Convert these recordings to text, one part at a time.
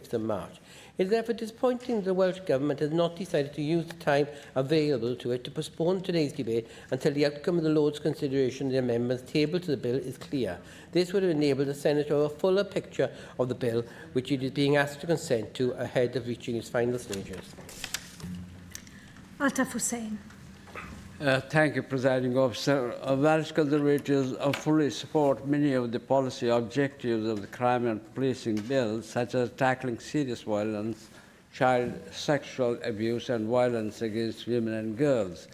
5th of March. It is therefore disappointing that the Welsh Government has not decided to use the time available to it to postpone today's debate until the outcome of the Lords' consideration of the amendments tabled to the bill is clear. This would have enabled the Senate to have a fuller picture of the bill, which it is being asked to consent to ahead of reaching its final stages. Altaf Hussain. Thank you, Presiding Officer. Welsh Conservatives fully support many of the policy objectives of the Crime and Policing Bill, such as tackling serious violence, child sexual abuse and violence against women and girls.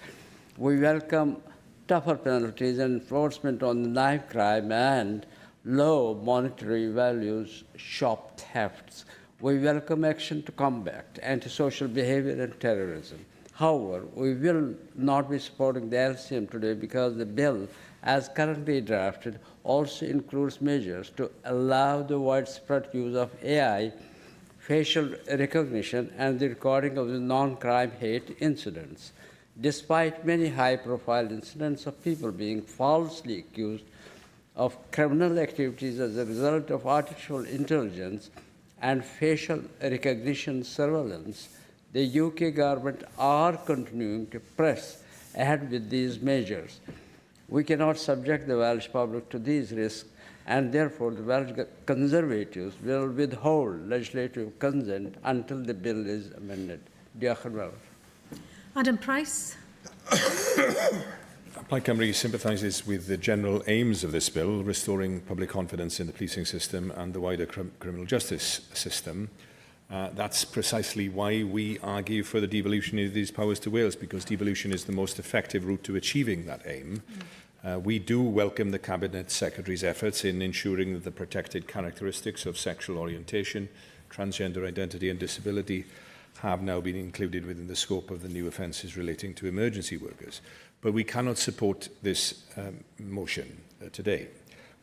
We welcome tougher penalties and enforcement on knife crime and low monetary values shop thefts. We welcome action to combat antisocial behavior and terrorism. However, we will not be supporting the LCM today because the bill, as currently drafted, also includes measures to allow the widespread use of AI, facial recognition, and the recording of the non-crime hate incidents. Despite many high-profile incidents of people being falsely accused of criminal activities as a result of artificial intelligence and facial recognition surveillance, the UK government are continuing to press ahead with these measures. We cannot subject the Welsh public to these risks, and therefore the Welsh Conservatives will withhold legislative consent until the bill is amended. Diolch yn fawr. Adam Price. Plaid Cymru sympathises with the general aims of this bill, restoring public confidence in the policing system and the wider criminal justice system. That's precisely why we argue for the devolution of these powers to Wales, because devolution is the most effective route to achieving that aim. We do welcome the Cabinet Secretary's efforts in ensuring that the protected characteristics of sexual orientation, transgender identity and disability have now been included within the scope of the new offences relating to emergency workers. But we cannot support this motion today.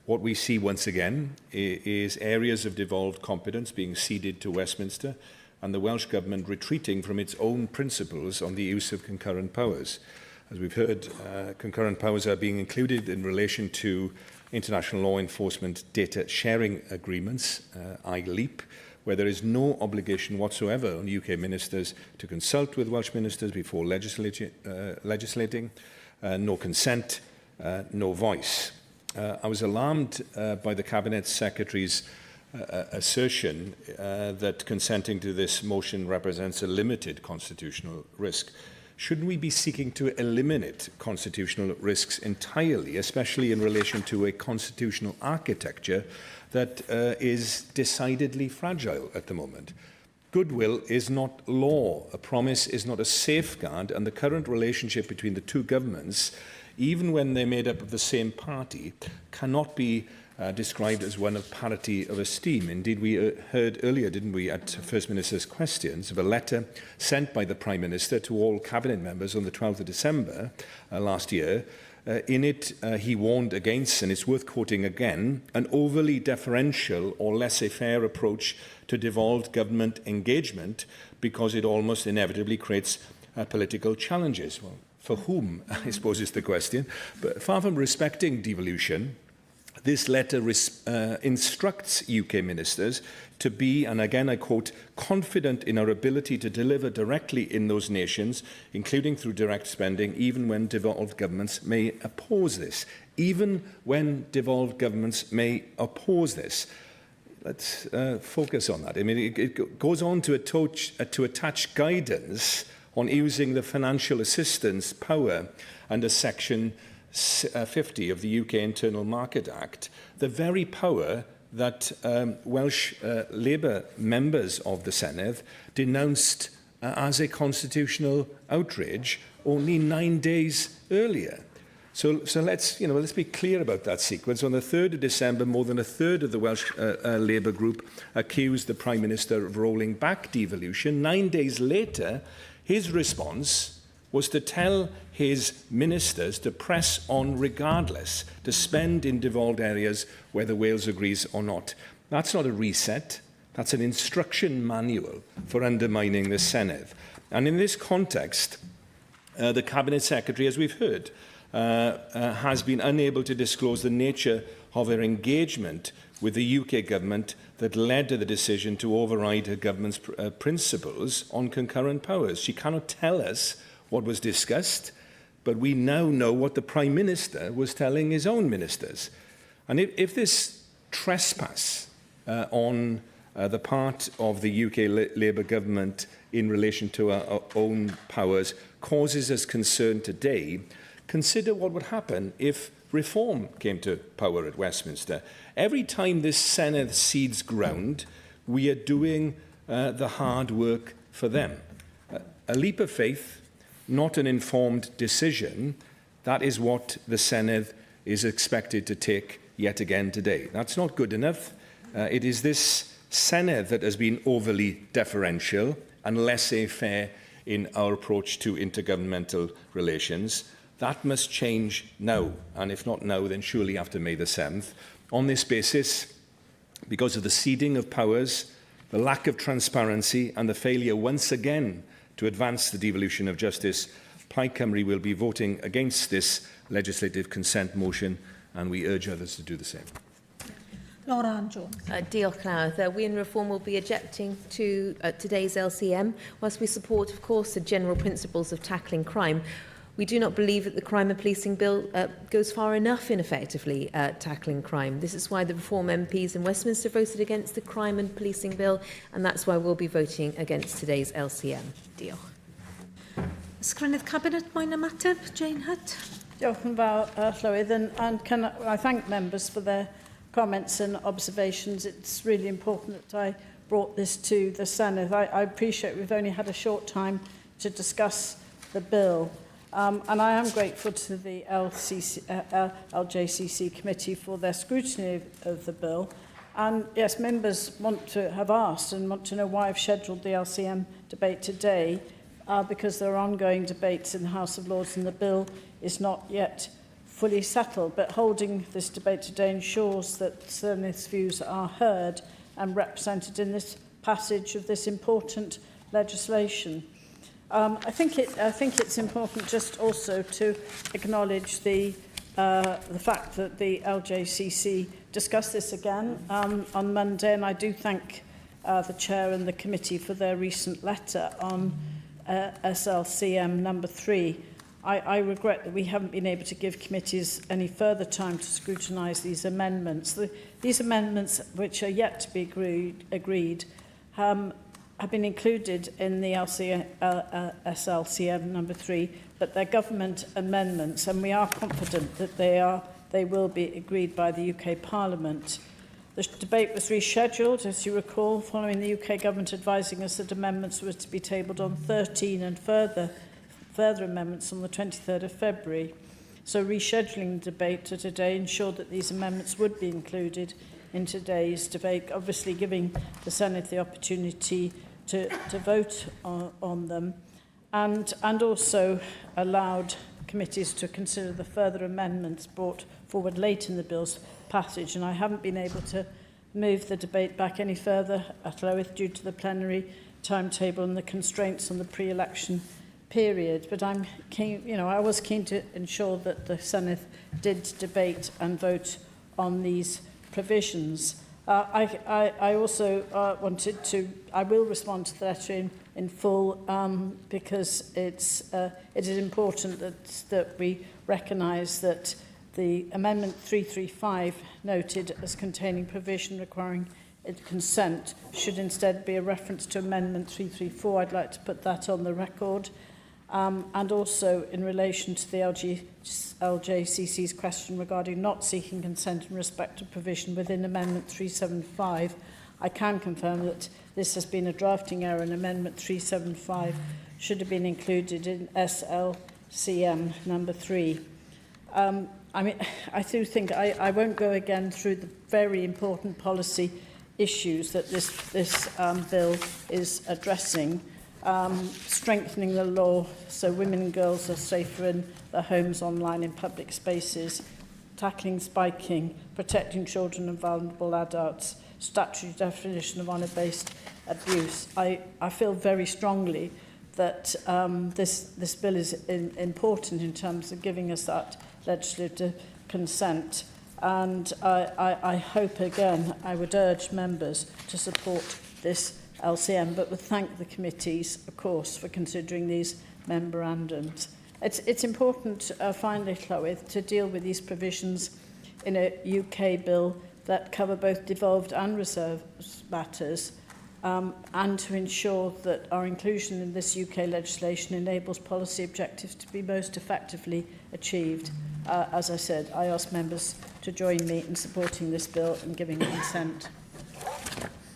What we see once again is areas of devolved competence being ceded to Westminster and the Welsh Government retreating from its own principles on the use of concurrent powers. As we've heard, concurrent powers are being included in relation to international law enforcement data sharing agreements, iLEAP, where there is no obligation whatsoever on UK ministers to consult with Welsh ministers before legislating, no consent, no voice. I was alarmed by the Cabinet Secretary's assertion that consenting to this motion represents a limited constitutional risk. Shouldn't we be seeking to eliminate constitutional risks entirely, especially in relation to a constitutional architecture that is decidedly fragile at the moment? Goodwill is not law. A promise is not a safeguard, and the current relationship between the two governments, even when they're made up of the same party, cannot be described as one of parity of esteem. Indeed, we heard earlier, didn't we, at First Minister's questions, of a letter sent by the Prime Minister to all Cabinet members on the 12th of December last year. In it, he warned against, and it's worth quoting again, an overly deferential or laissez-faire approach to devolved government engagement because it almost inevitably creates political challenges. Well, for whom, I suppose, is the question. But far from respecting devolution, this letter instructs UK ministers to be, and again I quote, confident in our ability to deliver directly in those nations, including through direct spending, even when devolved governments may oppose this. Even when devolved governments may oppose this. Let's focus on that. I mean, it goes on to attach guidance on using the financial assistance power under Section 50 of the UK Internal Market Act, the very power that Welsh Labour members of the Senedd denounced as a constitutional outrage only 9 days earlier. So let's, let's be clear about that sequence. On the 3rd of December, more than a third of the Welsh Labour group accused the Prime Minister of rolling back devolution. 9 days later, his response was to tell his ministers to press on regardless, to spend in devolved areas whether Wales agrees or not. That's not a reset. That's an instruction manual for undermining the Senedd. And in this context, the Cabinet Secretary, as we've heard, has been unable to disclose the nature of her engagement with the UK government that led to the decision to override her government's principles on concurrent powers. She cannot tell us what was discussed, but we now know what the Prime Minister was telling his own ministers. And if this trespass on the part of the UK Labour government in relation to our own powers causes us concern today, consider what would happen if Reform came to power at Westminster. Every time this Senedd cedes ground, we are doing the hard work for them. A leap of faith, not an informed decision, that is what the Senedd is expected to take yet again today. That's not good enough. It is this Senedd that has been overly deferential and laissez-faire in our approach to intergovernmental relations. That must change now, and if not now, then surely after May the 7th. On this basis, because of the ceding of powers, the lack of transparency and the failure once again to advance the devolution of justice, Plaid Cymru will be voting against this legislative consent motion, and we urge others to do the same. Laura Anne Jones. Diolch, Llywydd. We in Reform will be objecting to today's LCM. Whilst we support, of course, the general principles of tackling crime, we do not believe that the Crime and Policing Bill goes far enough in effectively tackling crime. This is why the Reform MPs in Westminster voted against the Crime and Policing Bill, and that's why we'll be voting against today's LCM. Diolch. Ysgrifennydd Cabinet moyn ymateb, Jane Hutt. Diolch yn fawr, Llywydd, and can I thank members for their comments and observations. It's really important that I brought this to the Senedd. I appreciate we've only had a short time to discuss the bill. And I am grateful to the LJCC committee for their scrutiny of the bill. And yes, members want to have asked and want to know why I've scheduled the LCM debate today, because there are ongoing debates in the House of Lords and the bill is not yet fully settled. But holding this debate today ensures that Senedd's views are heard and represented in this passage of this important legislation. I think it's important just also to acknowledge the fact that the LJCC discussed this again on Monday, and I do thank the chair and the committee for their recent letter on SLCM number 3. I regret that we haven't been able to give committees any further time to scrutinise these amendments. These amendments, which are yet to be agreed, have been included in the SLCM number 3, but they're government amendments, and we are confident that they will be agreed by the UK Parliament. The debate was rescheduled, as you recall, following the UK government advising us that amendments were to be tabled on 13 and further amendments on the 23rd of February. So rescheduling the debate to today ensured that these amendments would be included in today's debate, obviously giving the Senedd the opportunity to vote on them, and also allowed committees to consider the further amendments brought forward late in the bill's passage. And I haven't been able to move the debate back any further at Llywydd due to the plenary timetable and the constraints on the pre-election period. But I'm keen, you know, I was keen to ensure that the Senedd did debate and vote on these provisions. I also wanted to, I will respond to the letter in full, because it is important that we recognise that the Amendment 335 noted as containing provision requiring consent should instead be a reference to Amendment 334. I'd like to put that on the record. And also in relation to the LJCC's question regarding not seeking consent in respect of provision within Amendment 375, I can confirm that this has been a drafting error and Amendment 375 should have been included in SLCM number 3. I mean, I do think I won't go again through the very important policy issues that this bill is addressing. Strengthening the law so women and girls are safer in their homes, online, in public spaces, tackling spiking, protecting children and vulnerable adults, statutory definition of honour-based abuse. I feel very strongly that this bill is important in terms of giving us that legislative consent. And I hope, again, I would urge members to support this LCM, but would thank the committees, of course, for considering these memorandums. It's important, finally, Llywydd, to deal with these provisions in a UK bill that cover both devolved and reserve matters, and to ensure that our inclusion in this UK legislation enables policy objectives to be most effectively achieved. As I said, I ask members to join me in supporting this bill and giving consent.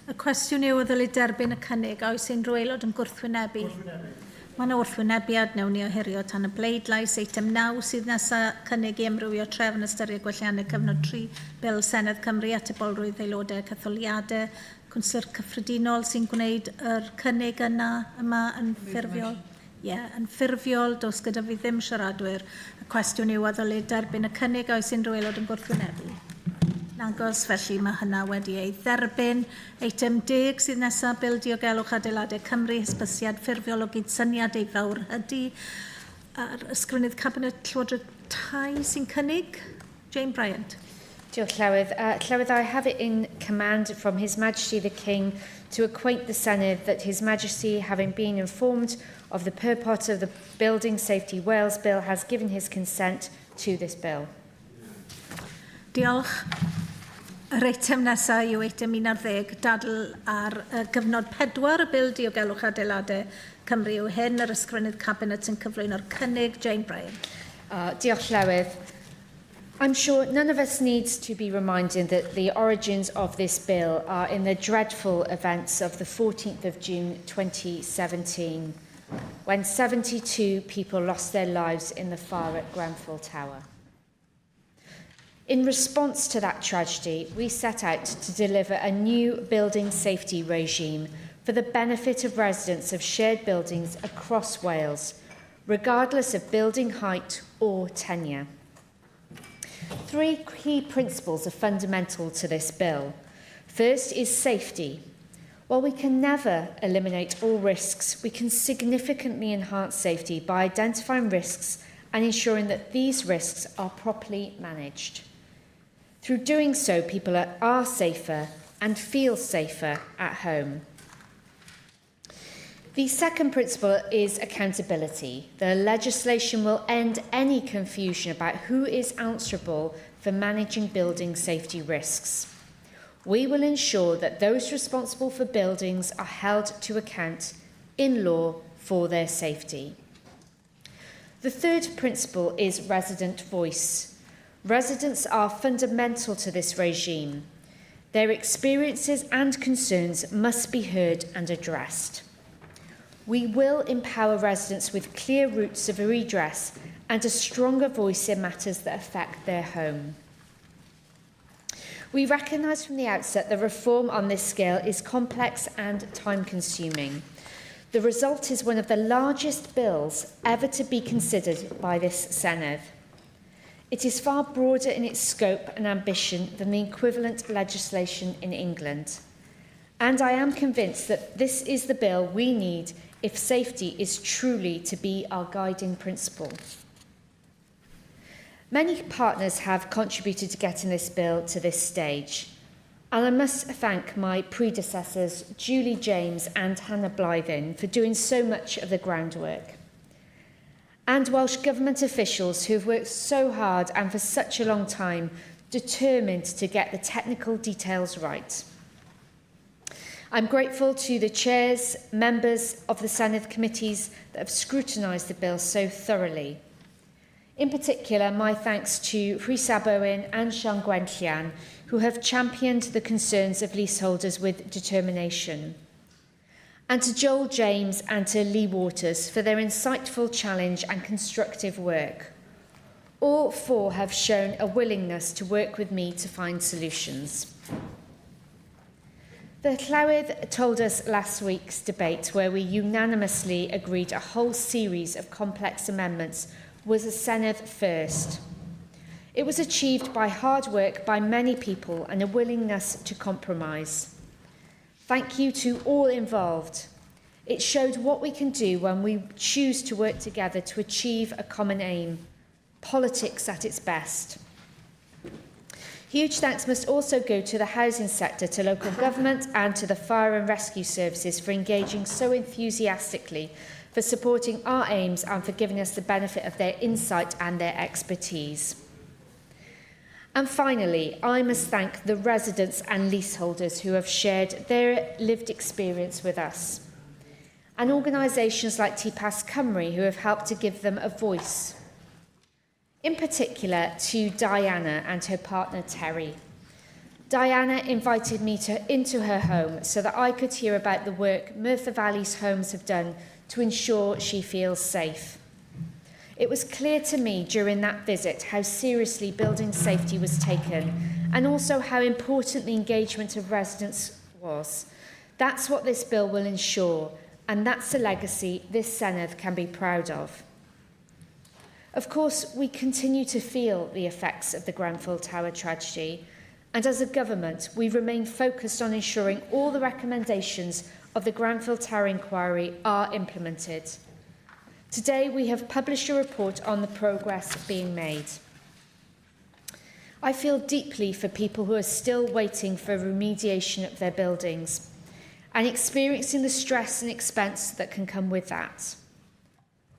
Y cwestiwn yw a ddylid derbyn y cynnig, a oes unrhyw aelod yn gwrthwynebu? Mae yna wrthwynebiad, wnawn ni ohirio tan y bleidlais. Eitem 9 sydd nesaf, cynnig i amrywio trefn ystyried gwelliannau cyfnod 3 Bil Senedd Cymru atebolrwydd aelodau ac etholiadau. Cwnsler Cyffredinol sy'n gwneud yr cynnig yna yma yn ffurfiol. Ie, yeah, yn ffurfiol, does gyda fi ddim siaradwyr. Y cwestiwn yw a ddylid derbyn y cynnig, a oes unrhyw aelod yn gwrthwynebu? Nagos, felly mae hynna wedi ei dderbyn. Eitem 10 sydd nesaf, Bil Diogelwch Adeiladau Cymru, hysbysiad ffurfiol o gydsyniad ei fawrhydi. A'r Ysgrifennydd Cabinet Llywodraeth Tai sy'n cynnig? Jane Bryant. Diolch, Llywydd. Llywydd, I have it in command from His Majesty the King to acquaint the Senedd that His Majesty, having been informed of the purport of the Building Safety Wales Bill, has given his consent to this bill. Diolch. Yr eitem nesaf yw eitem 11, dadl ar gyfnod 4 y Bil Diogelwch Adeiladau Cymru yw hyn, yr Ysgrifennydd Cabinet yn cyflwyno'r cynnig, Jane Bryant. Diolch, Llywydd. I'm sure none of us needs to be reminded that the origins of this bill are in the dreadful events of the 14th of June 2017, when 72 people lost their lives in the fire at Grenfell Tower. In response to that tragedy, we set out to deliver a new building safety regime for the benefit of residents of shared buildings across Wales, regardless of building height or tenure. Three key principles are fundamental to this bill. First is safety. While we can never eliminate all risks, we can significantly enhance safety by identifying risks and ensuring that these risks are properly managed. Through doing so, people are safer and feel safer at home. The second principle is accountability. The legislation will end any confusion about who is answerable for managing building safety risks. We will ensure that those responsible for buildings are held to account in law for their safety. The third principle is resident voice. Residents are fundamental to this regime. Their experiences and concerns must be heard and addressed. We will empower residents with clear routes of redress and a stronger voice in matters that affect their home. We recognise from the outset that reform on this scale is complex and time-consuming. The result is one of the largest bills ever to be considered by this Senedd. It is far broader in its scope and ambition than the equivalent legislation in England. And I am convinced that this is the bill we need if safety is truly to be our guiding principle. Many partners have contributed to getting this bill to this stage, and I must thank my predecessors, Julie James and Hannah Blythyn, for doing so much of the groundwork. And Welsh Government officials who have worked so hard and for such a long time, determined to get the technical details right. I'm grateful to the chairs, members of the Senedd committees that have scrutinised the bill so thoroughly. In particular, my thanks to Rhys ab Owen and Sian Gwenllian, who have championed the concerns of leaseholders with determination. And to Joel James and to Lee Waters for their insightful challenge and constructive work. All four have shown a willingness to work with me to find solutions. The Llywydd told us last week's debate, where we unanimously agreed a whole series of complex amendments, was a Senedd first. It was achieved by hard work by many people and a willingness to compromise. Thank you to all involved. It showed what we can do when we choose to work together to achieve a common aim. Politics at its best. Huge thanks must also go to the housing sector, to local government and to the fire and rescue services for engaging so enthusiastically, for supporting our aims and for giving us the benefit of their insight and their expertise. And finally, I must thank the residents and leaseholders who have shared their lived experience with us, and organisations like TPAS Cymru who have helped to give them a voice. In particular to Diana and her partner Terry. Diana invited me to, into her home so that I could hear about the work Merthyr Valley's homes have done to ensure she feels safe. It was clear to me during that visit how seriously building safety was taken and also how important the engagement of residents was. That's what this bill will ensure, and that's a legacy this Senedd can be proud of. Of course, we continue to feel the effects of the Grenfell Tower tragedy, and as a government, we remain focused on ensuring all the recommendations of the Grenfell Tower inquiry are implemented. Today, we have published a report on the progress being made. I feel deeply for people who are still waiting for remediation of their buildings and experiencing the stress and expense that can come with that.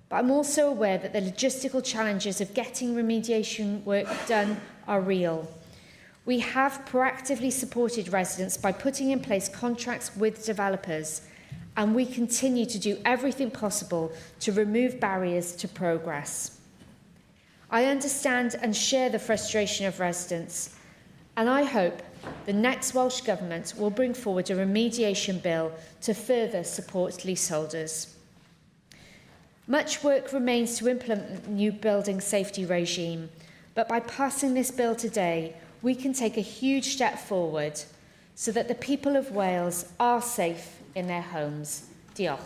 But I'm also aware that the logistical challenges of getting remediation work done are real. We have proactively supported residents by putting in place contracts with developers, and we continue to do everything possible to remove barriers to progress. I understand and share the frustration of residents, and I hope the next Welsh Government will bring forward a remediation bill to further support leaseholders. Much work remains to implement the new building safety regime, but by passing this bill today, we can take a huge step forward so that the people of Wales are safe in their homes. Diolch.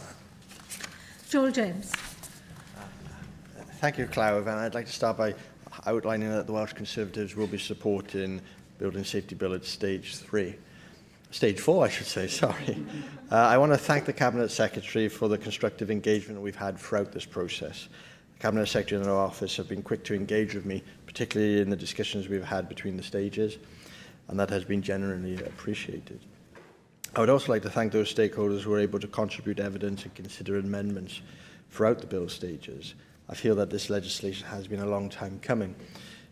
Joel James. Thank you, Clive, and I'd like to start by outlining that the Welsh Conservatives will be supporting Building Safety Bill at stage three. Stage four, I should say, sorry. I want to thank the Cabinet Secretary for the constructive engagement we've had throughout this process. The Cabinet Secretary and our office have been quick to engage with me, particularly in the discussions we've had between the stages, and that has been genuinely appreciated. I would also like to thank those stakeholders who were able to contribute evidence and consider amendments throughout the bill stages. I feel that this legislation has been a long time coming,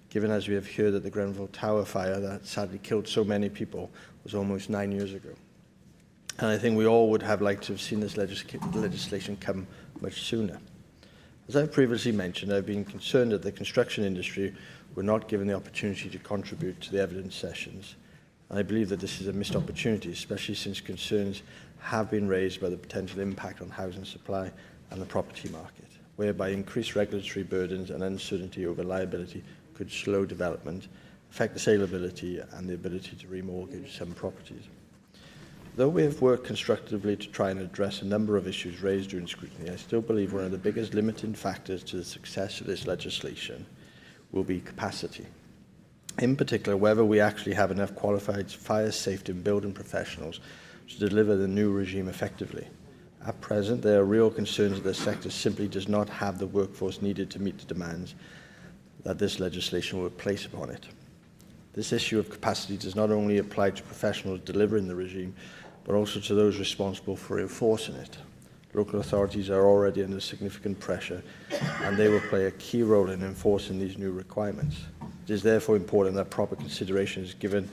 given as we have heard that the Grenfell Tower fire that sadly killed so many people was almost nine years ago. And I think we all would have liked to have seen this legislation come much sooner. As I've previously mentioned, I've been concerned that the construction industry were not given the opportunity to contribute to the evidence sessions. And I believe that this is a missed opportunity, especially since concerns have been raised by the potential impact on housing supply and the property market, whereby increased regulatory burdens and uncertainty over liability could slow development, affect the saleability and the ability to remortgage some properties. Though we have worked constructively to try and address a number of issues raised during scrutiny, I still believe one of the biggest limiting factors to the success of this legislation will be capacity. In particular, whether we actually have enough qualified fire safety and building professionals to deliver the new regime effectively. At present, there are real concerns that the sector simply does not have the workforce needed to meet the demands that this legislation will place upon it. This issue of capacity does not only apply to professionals delivering the regime, but also to those responsible for enforcing it. Local authorities are already under significant pressure and they will play a key role in enforcing these new requirements. It is therefore important that proper consideration is given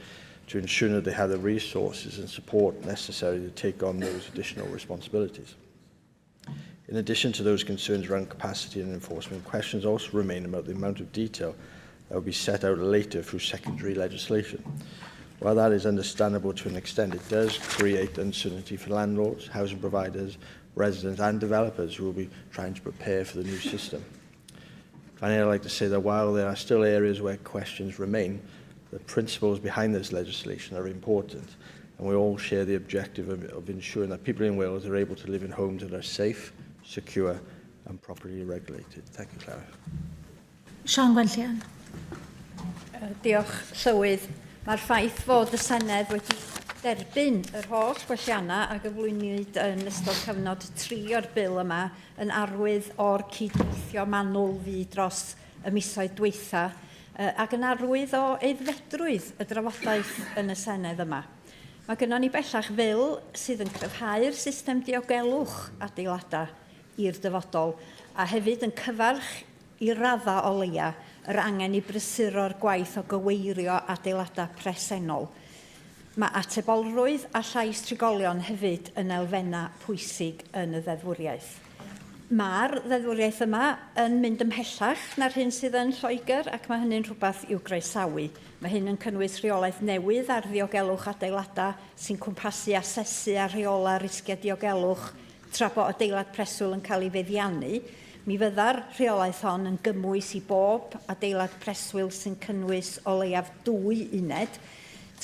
to ensure that they have the resources and support necessary to take on those additional responsibilities. In addition to those concerns around capacity and enforcement, questions also remain about the amount of detail that will be set out later through secondary legislation. While that is understandable to an extent, it does create uncertainty for landlords, housing providers, residents and developers who will be trying to prepare for the new system. Finally, I'd like to say that while there are still areas where questions remain, the principles behind this legislation are important, and we all share the objective of, of ensuring that people in Wales are able to live in homes that are safe, secure and properly regulated. Thank you, Clara. Sian Gwenllian. Diolch, Llywydd. Mae'r ffaith fod y Senedd wedi derbyn yr holl gwelliannau a gyflwynwyd yn ystod cyfnod 3 o'r bil yma yn arwydd o'r cydweithio manwl fu dros y misoedd dwytha ac yn arwydd o aeddfedrwydd y drafodaeth yn y Senedd yma. Mae gynnon ni bellach fil sydd yn cryfhau'r system diogelwch adeiladau i'r dyfodol a hefyd yn cyfarch i raddau o leia, yr angen i brysuro'r gwaith o gyweirio adeiladau presennol. Mae atebolrwydd a llais trigolion hefyd yn elfennau pwysig yn y ddeddfwriaeth. Mae'r ddeddfwriaeth yma yn mynd ymhellach na'r hyn sydd yn Lloegr ac mae hynny'n rhywbeth i'w groesawu. Mae hyn yn cynnwys rheolaeth newydd ar ddiogelwch adeiladau sy'n cwmpasu asesu a rheolau risgiau diogelwch tra bo adeilad preswyl yn cael ei feddiannu, mi fydda'r rheolaeth hon yn gymwys i bob adeilad preswyl sy'n cynnwys o leiaf dwy uned,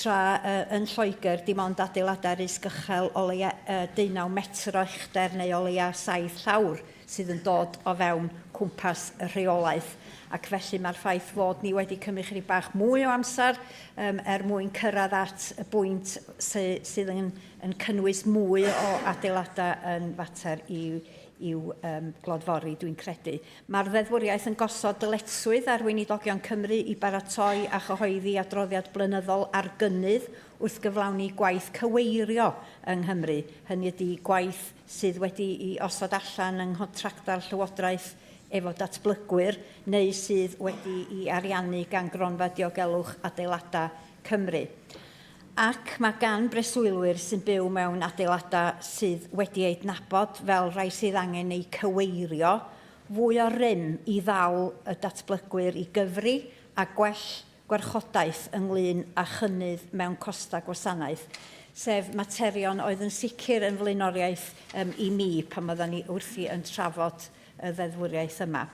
tra uh, yn Lloegr dim ond adeiladau risg uchel o leia uh, 19 metr o uchder neu o leia 7 llawr sydd yn dod o fewn cwmpas y rheolaeth. Ac felly mae'r ffaith fod ni wedi cymryd chydig bach mwy o amser um, er mwyn cyrraedd at y bwynt sy, sydd yn yn cynnwys mwy o adeiladau yn fater i, i'w um, glodfori, dwi'n credu. Mae'r ddeddfwriaeth yn gosod dyletswydd ar Weinidogion Cymru i baratoi a chyhoeddi adroddiad blynyddol ar gynnydd wrth gyflawni gwaith cyweirio yng Nghymru, hynny ydy gwaith sydd wedi'i osod allan yng nghontractau'r Llywodraeth efo datblygwyr neu sydd wedi'i ariannu gan Gronfa Diogelwch Adeiladau Cymru. Ac mae gan breswylwyr sy'n byw mewn adeiladau sydd wedi eu adnabod fel rhai sydd angen eu cyweirio fwy o rym i ddal y datblygwyr i gyfri a gwell gwarchodaeth ynglŷn â chynnydd mewn costau gwasanaeth, sef materion oedd yn sicr yn flaenoriaeth um, i mi pan oedden ni wrthi yn trafod y ddeddfwriaeth yma.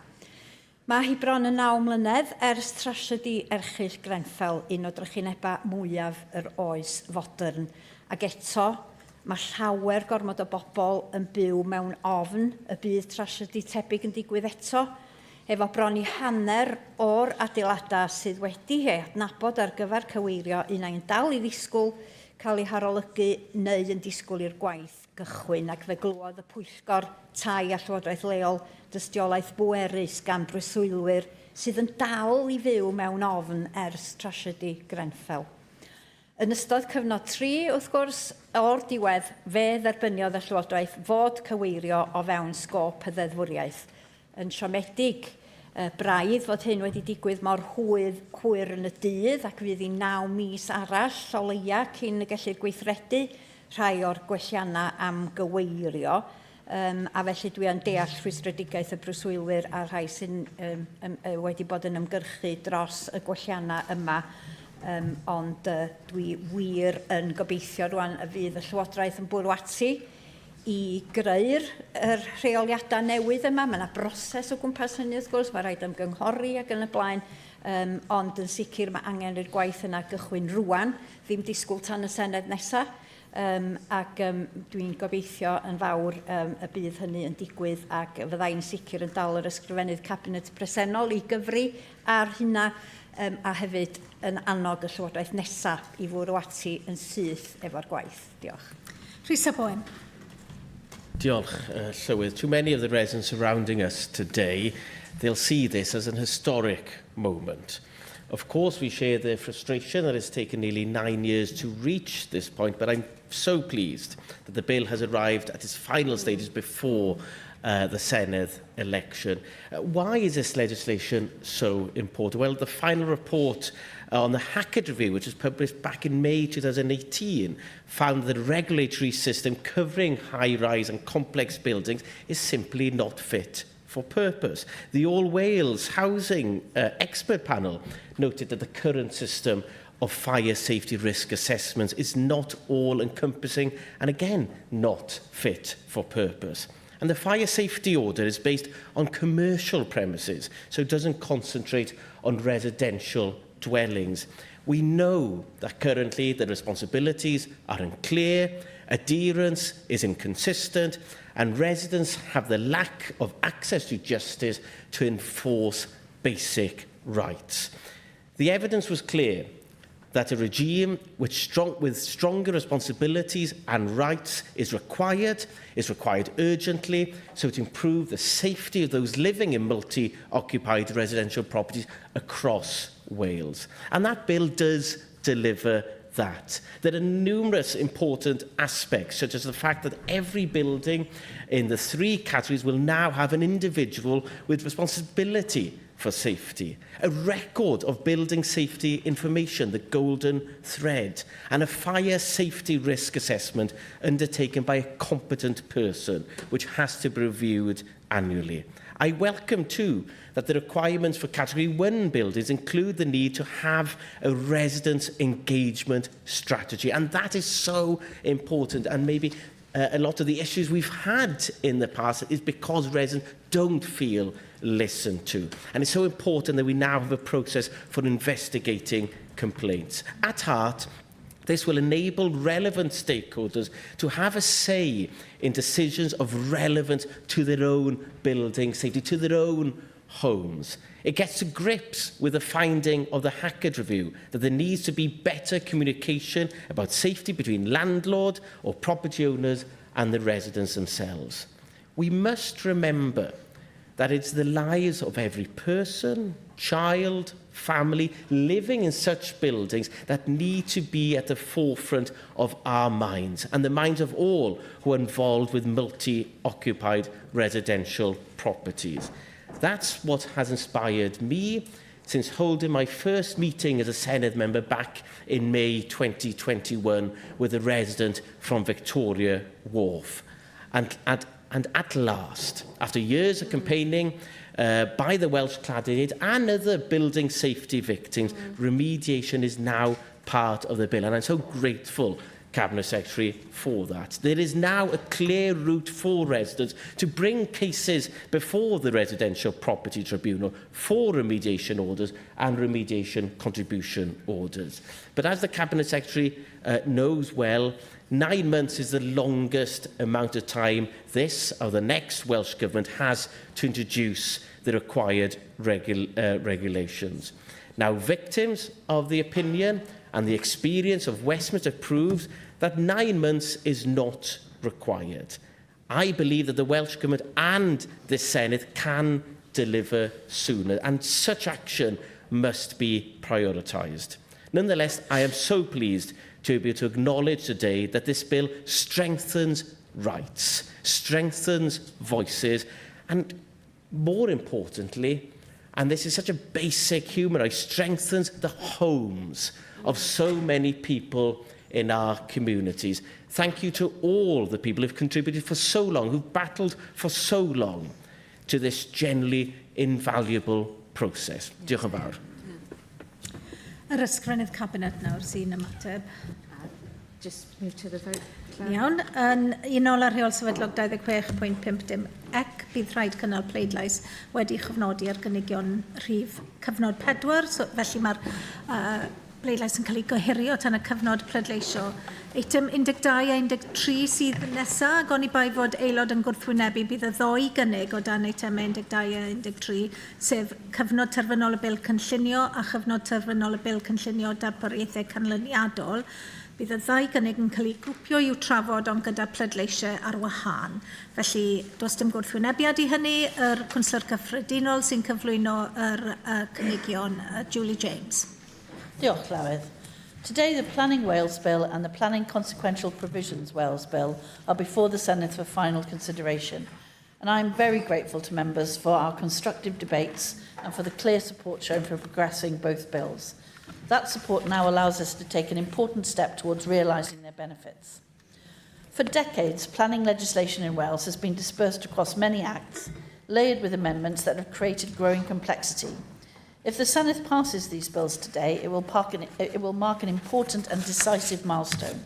Mae hi bron yn naw mlynedd ers trasiedi erchyll Grenfell, un o drychinebau mwyaf yr oes fodern, ac eto mae llawer gormod o bobl yn byw mewn ofn y bydd trasiedi tebyg yn digwydd eto, efo bron i hanner o'r adeiladau sydd wedi eu adnabod ar gyfer cyweirio un ai'n dal i ddisgwyl cael eu harolygu neu yn disgwyl i'r gwaith gychwyn ac fe glywodd y Pwyllgor Tai a Llywodraeth Leol dystiolaeth bwerus gan breswylwyr sydd yn dal i fyw mewn ofn ers trasiedi Grenfell. Yn ystod cyfnod 3, wrth gwrs, o'r diwedd, fe dderbyniodd y Llywodraeth fod cyweirio o fewn sgôp y ddeddfwriaeth. Yn siomedig, braidd fod hyn wedi digwydd mor hwyr, hwyr yn y dydd ac fydd hi'n naw mis arall o leia cyn y gellir gweithredu rhai o'r gwelliannau am gyweirio. Um, a felly dwi yn deall rhwystredigaeth y breswylwyr a'r rhai sy'n um, um, wedi bod yn ymgyrchu dros y gwelliannau yma. Um, ond uh, dwi wir yn gobeithio rwan y fydd y Llywodraeth yn bwrw ati i greu'r yr rheoliadau newydd yma. Mae yna broses o gwmpas hynny wrth gwrs, mae rhaid ymgynghori ac yn y blaen, um, ond yn sicr mae angen i'r gwaith yna gychwyn rwan, ddim disgwyl tan y Senedd nesaf. Um, ac um, dwi'n gobeithio yn fawr um, y bydd hynny yn digwydd ac fyddai'n sicr yn dal yr ysgrifennydd cabinet presennol i gyfri ar hynna um, a hefyd yn annog y llywodraeth nesaf i fwrw ati yn syth efo'r gwaith. Diolch. Rhys ap Owen. Diolch, uh, Llywydd. Too many of the residents surrounding us today, they'll see this as an historic moment. Of course, we share their frustration that it's taken nearly nine years to reach this point, but I'm so pleased that the bill has arrived at its final stages before uh, the Senedd election. Uh, why is this legislation so important? Well, the final report uh, on the Hackett Review, which was published back in May 2018, found that the regulatory system covering high-rise and complex buildings is simply not fit for purpose. The All Wales Housing uh, Expert Panel noted that the current system of fire safety risk assessments is not all-encompassing and, again, not fit for purpose. And the fire safety order is based on commercial premises, so it doesn't concentrate on residential dwellings. We know that currently the responsibilities are unclear, adherence is inconsistent, and residents have the lack of access to justice to enforce basic rights. The evidence was clear that a regime which strong, with stronger responsibilities and rights is required, is required urgently, so to improve the safety of those living in multi-occupied residential properties across Wales. And that bill does deliver that. There are numerous important aspects, such as the fact that every building in the three categories will now have an individual with responsibility for safety, a record of building safety information, the golden thread, and a fire safety risk assessment undertaken by a competent person, which has to be reviewed annually. I welcome too that the requirements for Category 1 buildings include the need to have a residence engagement strategy. And that is so important. And maybe a lot of the issues we've had in the past is because residents don't feel listened to. And it's so important that we now have a process for investigating complaints. At heart, this will enable relevant stakeholders to have a say in decisions of relevance to their own building safety, to their own homes. It gets to grips with the finding of the Hackett Review that there needs to be better communication about safety between landlord or property owners and the residents themselves. We must remember that it's the lives of every person, child, family living in such buildings that need to be at the forefront of our minds and the minds of all who are involved with multi-occupied residential properties. That's what has inspired me since holding my first meeting as a Senedd member back in May 2021 with a resident from Victoria Wharf. And, and, and at last, after years of campaigning by the Welsh Cladding Aid and other building safety victims, remediation is now part of the bill. And I'm so grateful Cabinet Secretary for that. There is now a clear route for residents to bring cases before the Residential Property Tribunal for remediation orders and remediation contribution orders. But as the Cabinet Secretary knows well, 9 months is the longest amount of time this or the next Welsh Government has to introduce the required regulations. Now, victims of the opinion and the experience of Westminster proves that 9 months is not required. I believe that the Welsh Government and the Senedd can deliver sooner, and such action must be prioritised. Nonetheless, I am so pleased to be able to acknowledge today that this bill strengthens rights, strengthens voices, and more importantly, and this is such a basic human right, strengthens the homes of so many people in our communities. Thank you to all the people who've contributed for so long, who've battled for so long to this generally invaluable process. Diolch yn fawr. Yr ysgrifennydd cabinet nawr sy'n ymateb. Just move to the vote. Claire. Iawn. Yn unol â'r rheol sefydlog 26.50 ec, bydd rhaid cynnal pleidlais wedi chofnodi ar gynigion rhif cyfnod 4. So, felly mae'r bleidlais yn cael ei gohirio tan y cyfnod pleidleisio. Eitem 12 a 13 sydd nesaf, ac oni bai fod aelod yn gwrthwynebu bydd y ddou gynnig o dan eitemau 12 a 13, sef cyfnod terfynol y bil cynllunio a chyfnod terfynol y bil cynllunio darpariaethau canlyniadol. Bydd y ddau gynnig yn cael eu grwpio i'w trafod ond gyda pleidleisiau ar wahân. Felly, does dim gwrthwynebiad i hynny, yr Cwnsler Cyffredinol sy'n cyflwyno yr cynigion, Julie James. Diolch, Llywydd. Today, the Planning Wales Bill and the Planning Consequential Provisions Wales Bill are before the Senedd for final consideration. And I am very grateful to members for our constructive debates and for the clear support shown for progressing both bills. That support now allows us to take an important step towards realising their benefits. For decades, planning legislation in Wales has been dispersed across many acts, layered with amendments that have created growing complexity. If the Senedd passes these bills today, it will mark an important and decisive milestone.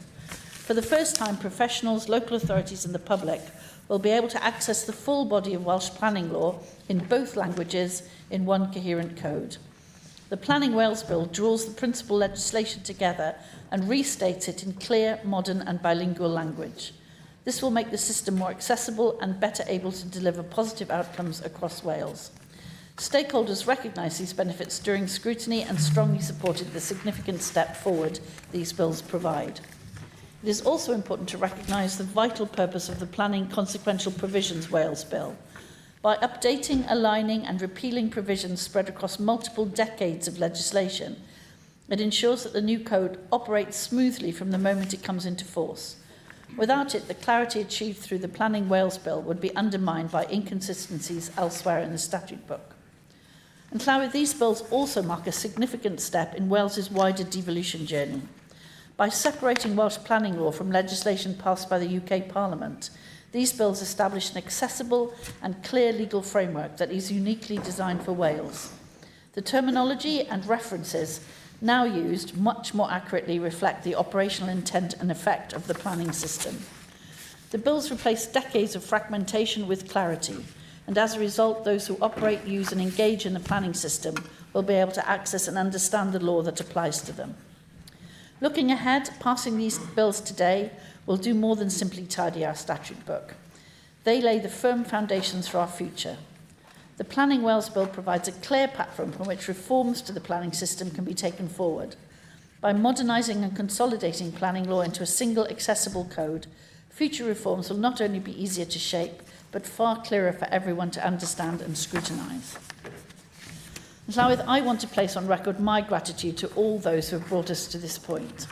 For the first time, professionals, local authorities and the public will be able to access the full body of Welsh planning law in both languages in one coherent code. The Planning Wales Bill draws the principal legislation together and restates it in clear, modern and bilingual language. This will make the system more accessible and better able to deliver positive outcomes across Wales. Stakeholders recognised these benefits during scrutiny and strongly supported the significant step forward these bills provide. It is also important to recognise the vital purpose of the Planning Consequential Provisions Wales Bill. By updating, aligning and repealing provisions spread across multiple decades of legislation, it ensures that the new code operates smoothly from the moment it comes into force. Without it, the clarity achieved through the Planning Wales Bill would be undermined by inconsistencies elsewhere in the statute book. And Llywydd, these bills also mark a significant step in Wales's wider devolution journey. By separating Welsh planning law from legislation passed by the UK Parliament, these bills establish an accessible and clear legal framework that is uniquely designed for Wales. The terminology and references now used much more accurately reflect the operational intent and effect of the planning system. The bills replace decades of fragmentation with clarity, and as a result, those who operate, use and engage in the planning system will be able to access and understand the law that applies to them. Looking ahead, passing these bills today will do more than simply tidy our statute book. They lay the firm foundations for our future. The Planning Wales Bill provides a clear platform from which reforms to the planning system can be taken forward. By modernising and consolidating planning law into a single accessible code, future reforms will not only be easier to shape, but far clearer for everyone to understand and scrutinise. Llywydd, I want to place on record my gratitude to all those who have brought us to this point.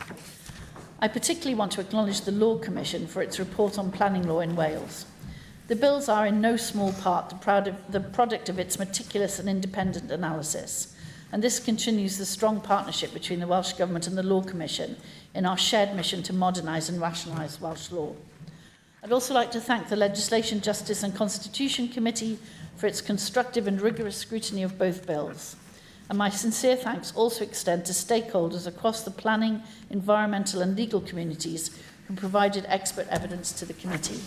I particularly want to acknowledge the Law Commission for its report on planning law in Wales. The bills are in no small part the, proud of, the product of its meticulous and independent analysis, and this continues the strong partnership between the Welsh Government and the Law Commission in our shared mission to modernise and rationalise Welsh law. I'd also like to thank the Legislation, Justice and Constitution Committee for its constructive and rigorous scrutiny of both bills. And my sincere thanks also extend to stakeholders across the planning, environmental and legal communities who provided expert evidence to the committee.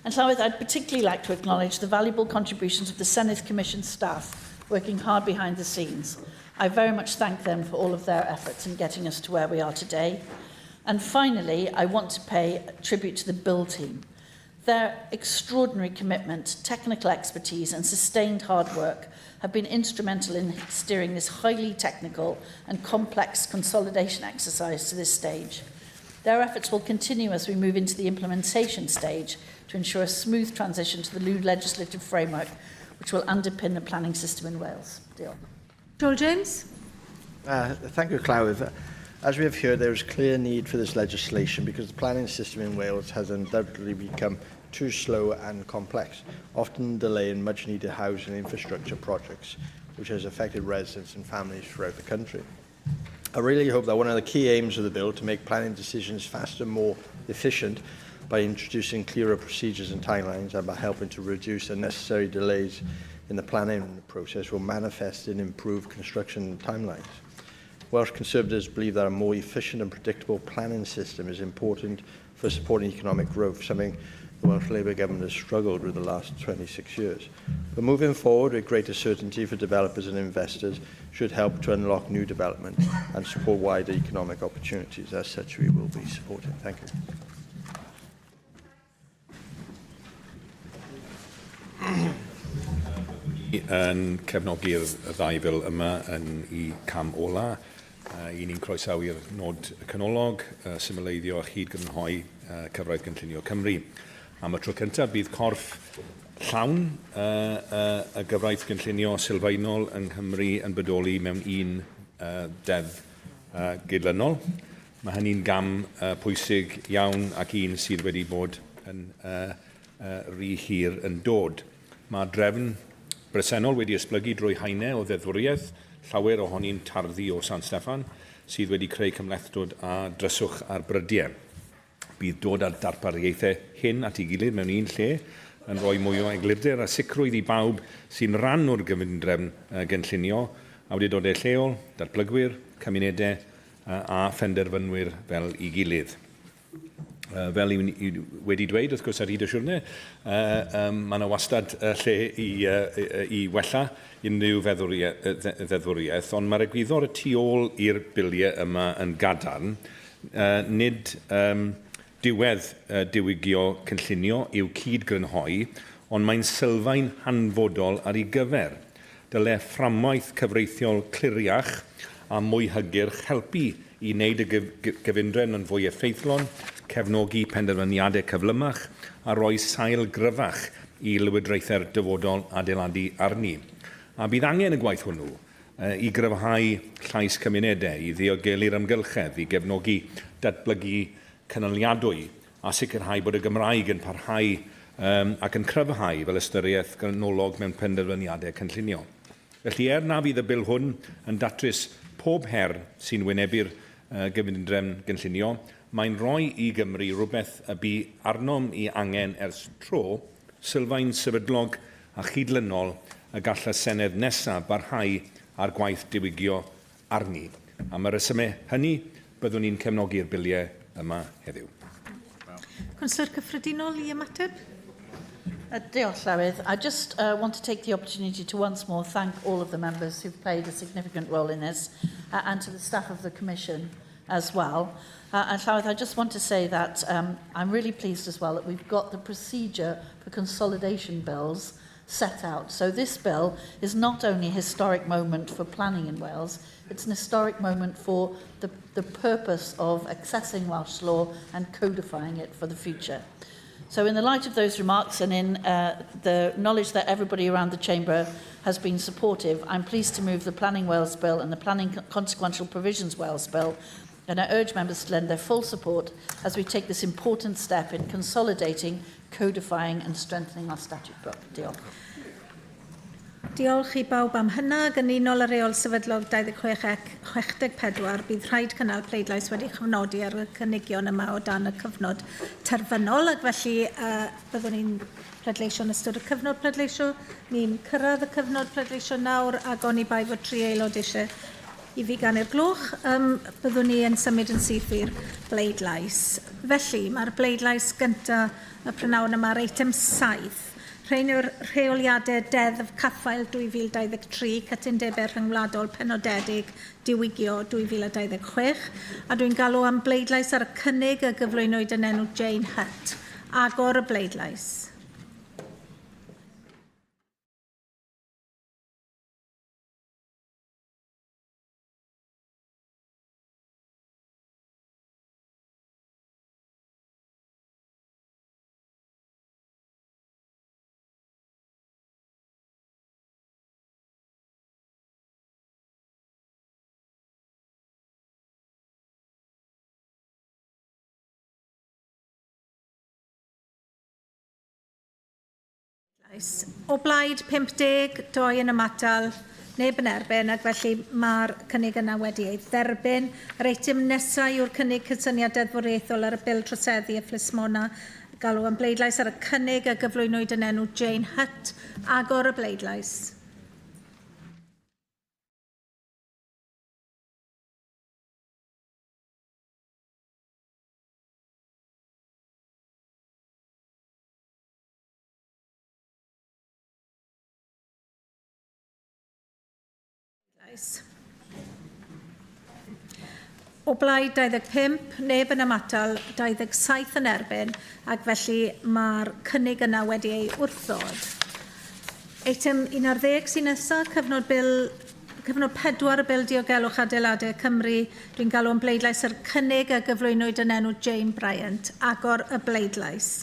And Llywydd, I'd particularly like to acknowledge the valuable contributions of the Senedd Commission staff working hard behind the scenes. I very much thank them for all of their efforts in getting us to where we are today. And finally, I want to pay tribute to the Bill team. Their extraordinary commitment, technical expertise and sustained hard work have been instrumental in steering this highly technical and complex consolidation exercise to this stage. Their efforts will continue as we move into the implementation stage to ensure a smooth transition to the new legislative framework, which will underpin the planning system in Wales. Diolch. Joel James. Uh, thank you, Clive. As we have heard, there is clear need for this legislation because the planning system in Wales has undoubtedly become too slow and complex, often delaying much-needed housing infrastructure projects, which has affected residents and families throughout the country. I really hope that one of the key aims of the bill to make planning decisions faster and more efficient by introducing clearer procedures and timelines and by helping to reduce unnecessary delays in the planning process will manifest in improved construction timelines. Welsh Conservatives believe that a more efficient and predictable planning system is important for supporting economic growth, something the Welsh Labour government has struggled with the last 26 years. But moving forward with greater certainty for developers and investors should help to unlock new development and support wider economic opportunities. As such, we will be supporting. Thank you. Yn cefnogi'r ddau fil yma yn i cam ola. Uh, I ni'n croesawu'r nod canolog, uh, symleiddio a chyd-grynhoi uh, cyfraith gynllunio Cymru. Am y tro cyntaf, bydd corff llawn uh, uh, y gyfraith gynllunio sylfaenol yng Nghymru yn bodoli mewn un uh, deddf uh, gydlynol. Mae hynny'n gam uh, pwysig iawn ac un sydd wedi bod yn uh, uh, rhy hir yn dod. Mae drefn bresennol wedi esblygu drwy haenau o ddeddfwriaeth, llawer ohoni'n tarddu o San Steffan, sydd wedi creu cymhlethdod a dryswch ar brydiau. Bydd dod â'r darpariaethau hyn at ei gilydd mewn un lle yn rhoi mwy o eglurder a sicrwydd i bawb sy'n rhan o'r gyfundrefn gynllunio, awdurdodau lleol, datblygwyr, cymunedau a phenderfynwyr fel ei gilydd. Uh, fel i, i wedi dweud, wrth gwrs, ar hyd y siwrne, uh, um, mae yna wastad uh, lle i, uh, i wella unrhyw ddeddfwriaeth, ond mae'r egwyddor y tu ôl i'r biliau yma yn gadarn. Uh, nid um, diwedd uh, diwygio cynllunio yw cyd-grynhoi, ond mae'n sylfaen hanfodol ar ei gyfer. Dyle fframwaith cyfreithiol cliriach a mwy hygyrch helpu i wneud y gyfundrefn yn fwy effeithlon, cefnogi penderfyniadau cyflymach a rhoi sail gryfach i lywodraethau'r dyfodol adeiladu arni. A bydd angen y gwaith hwnnw i gryfhau llais cymunedau, i ddiogelu'r amgylchedd, i gefnogi datblygu cynaliadwy a sicrhau bod y Gymraeg yn parhau um, ac yn cryfhau fel ystyriaeth ganolog mewn penderfyniadau cynllunio. Felly, er na fydd y bil hwn yn datrys pob her sy'n wynebu'r uh, gyfundrefn gynllunio, mae'n rhoi i Gymru rhywbeth y bu arnom i angen ers tro, sylfaen sefydlog a chydlynol y gall y Senedd nesaf barhau â'r gwaith diwygio arni. Am y rhesymau hynny, byddwn ni'n cefnogi'r biliau yma heddiw. Cwnsler Cyffredinol i ymateb? Diolch, Llywydd. I just want to take the opportunity to once more thank all of the members who've played a significant role in this and to the staff of the Commission as well. And Llywydd, I just want to say that I'm really pleased as well that we've got the procedure for consolidation bills set out. So this bill is not only a historic moment for planning in Wales, it's an historic moment for the purpose of accessing Welsh law and codifying it for the future. So in the light of those remarks and in the knowledge that everybody around the chamber has been supportive, I'm pleased to move the Planning Wales Bill and the Planning Consequential Provisions Wales Bill, and I urge members to lend their full support as we take this important step in consolidating, codifying and strengthening our statute book. Diolch. Diolch i bawb am hynna. Ac yn unol â reol sefydlog 26 ac 64, bydd rhaid cynnal pleidlais wedi chyfnodi ar y cynigion yma o dan y cyfnod terfynol, ac felly byddwn ni'n pleidleisio yn ystod y cyfnod pleidleisio. Ni'n cyrraedd y cyfnod pleidleisio nawr, ac oni bai fod tri aelod eisiau i fi ganu'r gloch, byddwn ni yn symud yn syth i'r bleidlais. Felly, mae'r bleidlais gyntaf y prynawn yma ar eitem 7. Rhain yw'r rheoliadau Deddf Caffael 2023, Cytundebau Rhyngwladol Penodedig Diwygio 2026, a dwi'n galw am bleidlais ar y cynnig a gyflwynwyd yn enw Jane Hutt. Agor y bleidlais. O blaid 50, 2 yn ymatal, neb yn erbyn, ac felly mae'r cynnig yna wedi ei dderbyn. Yr eitem nesaf yw'r cynnig cydsyniad deddfwriaethol ar y bil troseddu a phlismona. Galw am bleidlais ar y cynnig a gyflwynwyd yn enw Jane Hutt. Agor y bleidlais. O blaid 25, neb yn ymatal, 27 yn erbyn, ac felly mae'r cynnig yna wedi ei wrthod. Eitem 11 sy'n nesaf, cyfnod, bil, cyfnod 4 y Bil Diogelwch Adeiladau Cymru. Dwi'n galw am bleidlais ar cynnig a gyflwynwyd yn enw Jane Bryant. Agor y bleidlais.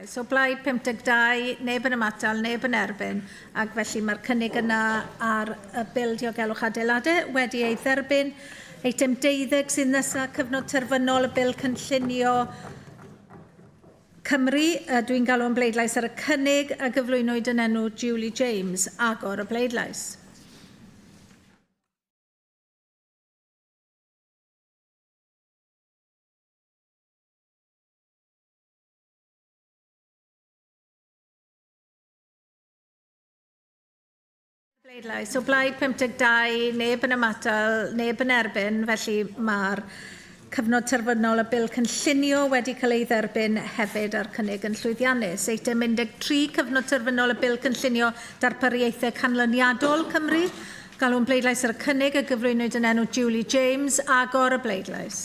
So blaid 52, neb yn ymatal, neb yn erbyn, ac felly mae'r cynnig yna ar y bil diogelwch adeiladau wedi ei dderbyn. Eitem 12 sydd nesaf, cyfnod terfynol y bil cynllunio Cymru. Dwi'n galw am bleidlais ar y cynnig a gyflwynwyd yn enw Julie James. Agor y bleidlais. Bleidlais. O blaid 52, neb yn ymatal, neb yn erbyn, felly mae'r Cyfnod terfynol y bil cynllunio wedi cael ei dderbyn hefyd a'r cynnig yn llwyddiannus. Eitem 13, cyfnod terfynol y bil cynllunio darpariaethau canlyniadol Cymru. Galw'n bleidlais ar y cynnig a gyflwynwyd yn enw Julie James. Agor y bleidlais.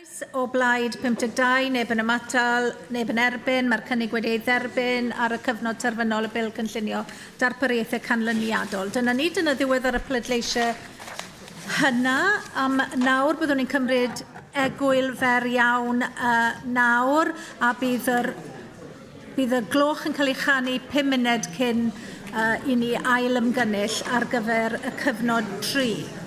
Pleidlais o blaid 52, neb yn ymatal, neb yn erbyn. Mae'r cynnig wedi ei dderbyn ar y cyfnod terfynol y bil cynllunio darpariaethau canlyniadol. Dyna ni, dyna ddiwedd ar y pleidleisiau hynna. Am nawr byddwn ni'n cymryd egwyl fer iawn uh, nawr a bydd yr bydd y gloch yn cael ei chanu 5 munud cyn uh, i ni ail ymgynnull ar gyfer y cyfnod 3.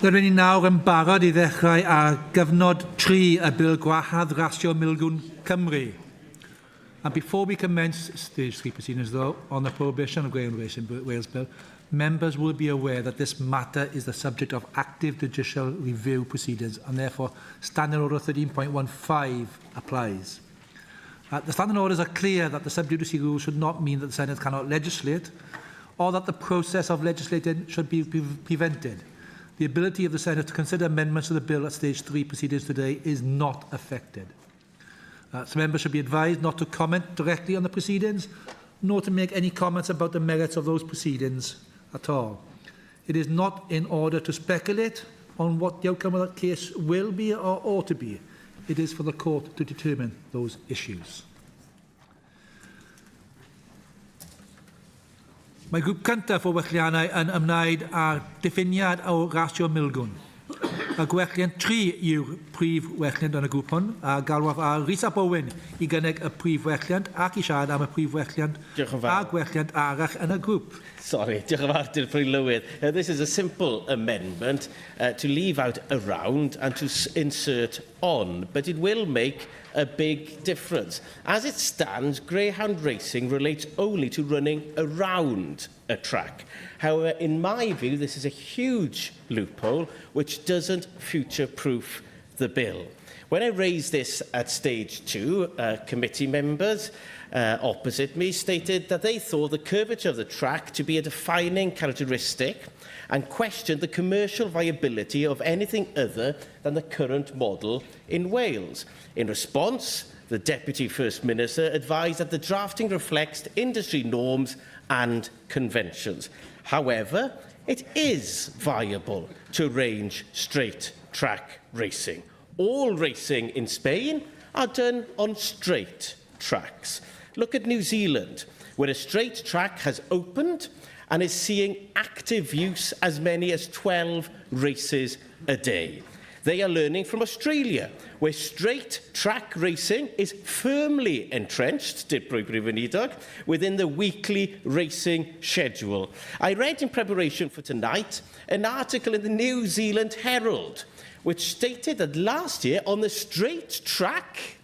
Rydyn ni nawr yn barod i ddechrau ar gyfnod 3 y Bil Gwahardd Rasio Milgwn Cymru. And before we commence stage 3 proceedings though, on the prohibition of Greyhound Racing Wales Bill, members will be aware that this matter is the subject of active judicial review proceedings and therefore Standing Order 13.15 applies. Uh, the standing orders are clear that the sub judice rule should not mean that the Senate cannot legislate or that the process of legislating should be pre prevented. The ability of the Senate to consider amendments to the bill at stage 3 proceedings today is not affected. Uh, so members should be advised not to comment directly on the proceedings, nor to make any comments about the merits of those proceedings at all. It is not in order to speculate on what the outcome of that case will be or ought to be. It is for the court to determine those issues. Mae grŵp cyntaf o welliannau yn ymwneud â'r diffiniad o rasio milgwn. Y gwelliant 3 yw'r prif welliant yn y grŵp hwn, a galwaf ar Rhys ap Owen i gynnig y prif welliant ac i siarad am y prif welliant a gwelliant arall yn y grŵp. Sorry, diolch yn fawr, Dirprwy Lywydd. Uh, this is a simple amendment uh, to leave out around and to insert on, but it will make a big difference. As it stands, greyhound racing relates only to running around a track. However, in my view, this is a huge loophole which doesn't future-proof the bill. When I raised this at stage two, committee members opposite me stated that they thought the curvature of the track to be a defining characteristic and questioned the commercial viability of anything other than the current model in Wales. In response, the Deputy First Minister advised that the drafting reflects industry norms and conventions. However, it is viable to arrange straight track racing. All racing in Spain are done on straight tracks. Look at New Zealand, where a straight track has opened and is seeing active use as many as 12 races a day. They are learning from Australia, where straight track racing is firmly entrenched, Dirprwy Brif Weinidog, within the weekly racing schedule. I read in preparation for tonight an article in the New Zealand Herald, which stated that last year on the straight track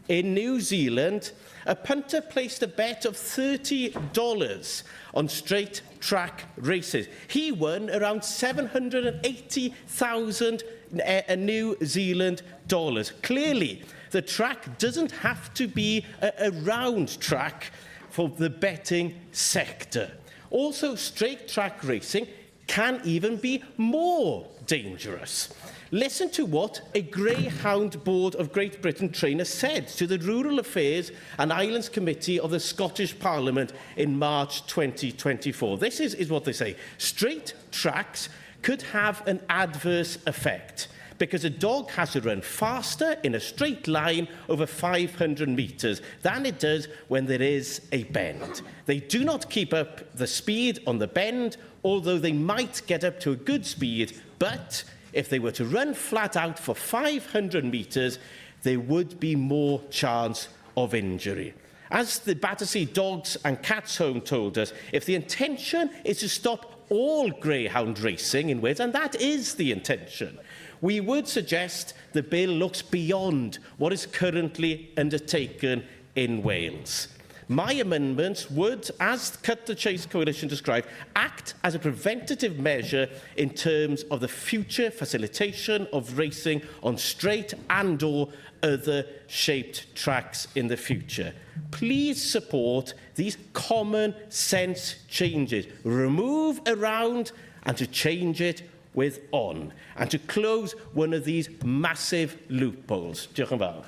in New Zealand, a punter placed a bet of $30 on straight track races. He won around 780,000 eh, New Zealand dollars. Clearly, the track doesn't have to be a, a round track for the betting sector. Also, straight track racing can even be more dangerous. Listen to what a Greyhound Board of Great Britain trainer said to the Rural Affairs and Islands Committee of the Scottish Parliament in March 2024. This is, is what they say. Straight tracks could have an adverse effect because a dog has to run faster in a straight line over 500 metres than it does when there is a bend. They do not keep up the speed on the bend, although they might get up to a good speed, but if they were to run flat out for 500 metres, there would be more chance of injury. As the Battersea Dogs and Cats Home told us, if the intention is to stop all greyhound racing in Wales, and that is the intention, we would suggest the bill looks beyond what is currently undertaken in Wales. My amendments would, as Cut the Chase Coalition described, act as a preventative measure in terms of the future facilitation of racing on straight and or other shaped tracks in the future. Please support these common sense changes. Remove around and to change it with on and to close one of these massive loopholes. Diolch yn fawr.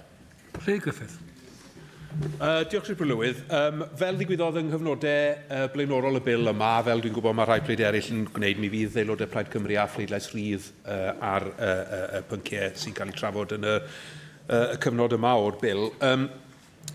Rhys Griffith. Uh, diolch Rhys Lywydd. Um, fel ddigwyddodd yng nghyfnodau uh, blaenorol y bil yma, fel dwi'n gwybod mae rhai pleid eraill yn gwneud, mi fydd aelodau Plaid Cymru a phleidlais rhydd uh, ar uh, uh, y pynciau sy'n cael eu trafod yn y, uh, y cyfnod yma o'r bil. Um,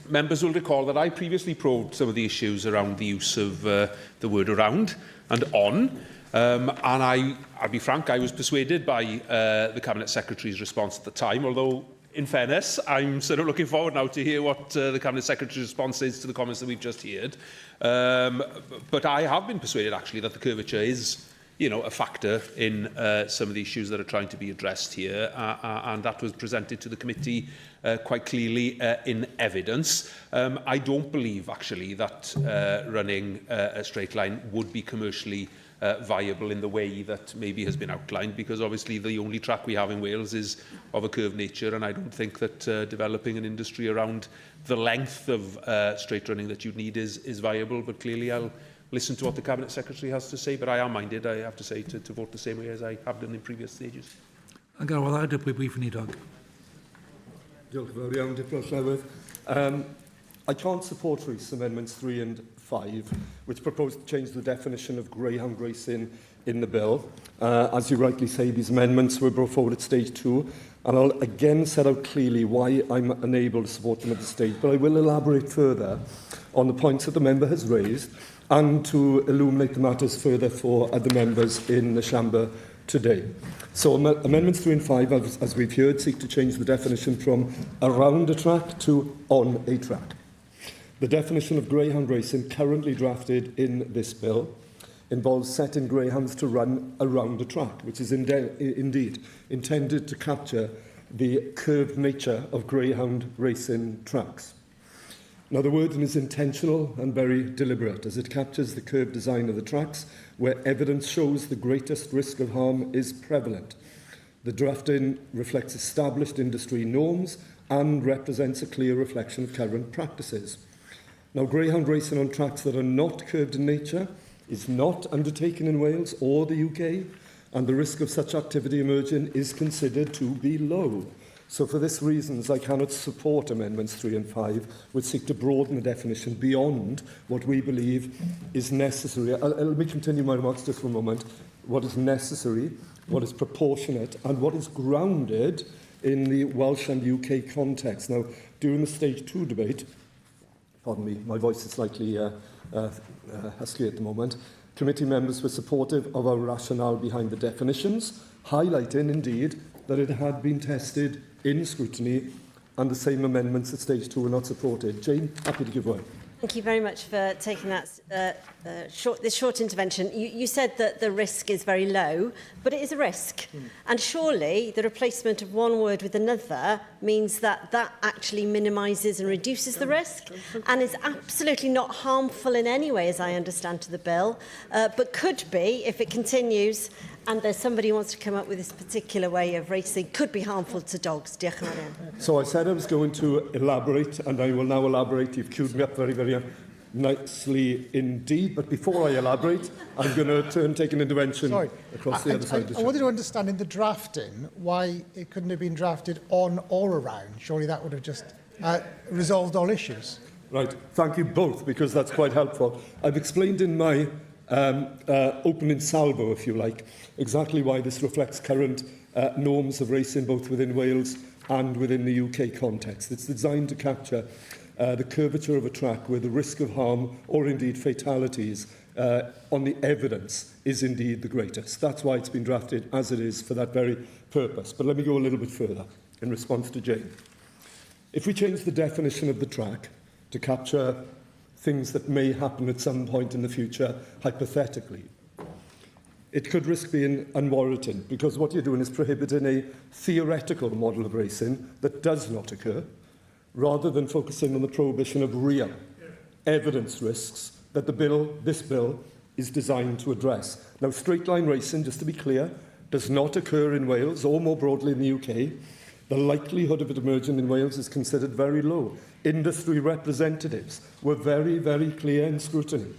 members will recall that I previously probed some of the issues around the use of uh, the word around and on. Um, and I, I'll be frank, I was persuaded by uh, the Cabinet Secretary's response at the time, although in fairness, I'm sort of looking forward now to hear what uh, the Cabinet Secretary's response is to the comments that we've just heard. Um, but I have been persuaded, actually, that the curvature is you know, a factor in some of the issues that are trying to be addressed here, and that was presented to the committee quite clearly in evidence. I don't believe, actually, that running a straight line would be commercially viable in the way that maybe has been outlined, because obviously the only track we have in Wales is of a curved nature, and I don't think that developing an industry around the length of straight running that you'd need is, is viable. But clearly I'll listen to what the Cabinet Secretary has to say, but I am minded, I have to say, to, to vote the same way as I have done in previous stages. Yn galw ar y Brif Weinidog. Diolch yn fawr iawn, Dirprwy Llywydd. I can't support Rhys Amendments 3 and 5, which propose to change the definition of greyhound racing in the bill. As you rightly say, these amendments were brought forward at stage 2, and I'll again set out clearly why I'm unable to support them at this stage, but I will elaborate further on the points that the member has raised and to illuminate the matters further for other members in the chamber today. So Amendments 3 and 5, as we've heard, seek to change the definition from around a track to on a track. The definition of greyhound racing currently drafted in this bill involves setting greyhounds to run around a track, which is indeed intended to capture the curved nature of greyhound racing tracks. Now, the wording is intentional and very deliberate, as it captures the curved design of the tracks, where evidence shows the greatest risk of harm is prevalent. The drafting reflects established industry norms and represents a clear reflection of current practices. Now, greyhound racing on tracks that are not curved in nature is not undertaken in Wales or the UK, and the risk of such activity emerging is considered to be low. So for this reasons, I cannot support Amendments 3 and 5, which seek to broaden the definition beyond what we believe is necessary. Let me continue my remarks just for a moment. What is necessary, what is proportionate, and what is grounded in the Welsh and UK context. Now, during the Stage 2 debate, pardon me, my voice is slightly husky at the moment, committee members were supportive of our rationale behind the definitions, highlighting, indeed, that it had been tested in scrutiny and the same amendments at stage 2 were not supported. Jane, happy to give way. Thank you very much for taking that short, this short intervention. You, you said that the risk is very low, but it is a risk. And surely the replacement of one word with another means that that actually minimises and reduces the risk and is absolutely not harmful in any way, as I understand, to the bill, but could be, if it continues and there's somebody who wants to come up with this particular way of racing, could be harmful to dogs. Diolch yn fawr iawn. So I said I was going to elaborate, and I will now elaborate. You've queued me up very, very nicely indeed. But before I elaborate, I'm going to turn, take an intervention Sorry. across the I, other side of the I wanted to understand in the drafting why it couldn't have been drafted on or around. Surely that would have just resolved all issues. Right. Thank you both, because that's quite helpful. I've explained in my opening salvo, if you like, exactly why this reflects current norms of racing both within Wales and within the UK context. It's designed to capture the curvature of a track where the risk of harm or indeed fatalities on the evidence is indeed the greatest. That's why it's been drafted as it is for that very purpose. But let me go a little bit further in response to Jane. If we change the definition of the track to capture things that may happen at some point in the future, hypothetically, it could risk being unwarranted, because what you're doing is prohibiting a theoretical model of racing that does not occur, rather than focusing on the prohibition of real evidence risks that the bill, this bill, is designed to address. Now, straight line racing, just to be clear, does not occur in Wales or more broadly in the UK. The likelihood of it emerging in Wales is considered very low. Industry representatives were very, very clear in scrutiny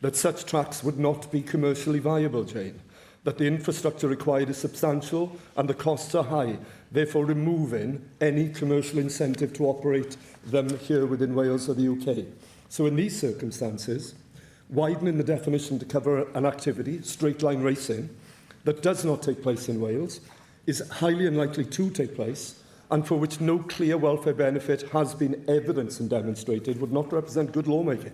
that such tracks would not be commercially viable, Jane, that the infrastructure required is substantial and the costs are high, therefore removing any commercial incentive to operate them here within Wales or the UK. So in these circumstances, widening the definition to cover an activity, straight line racing, that does not take place in Wales, is highly unlikely to take place, and for which no clear welfare benefit has been evidenced and demonstrated, would not represent good lawmaking.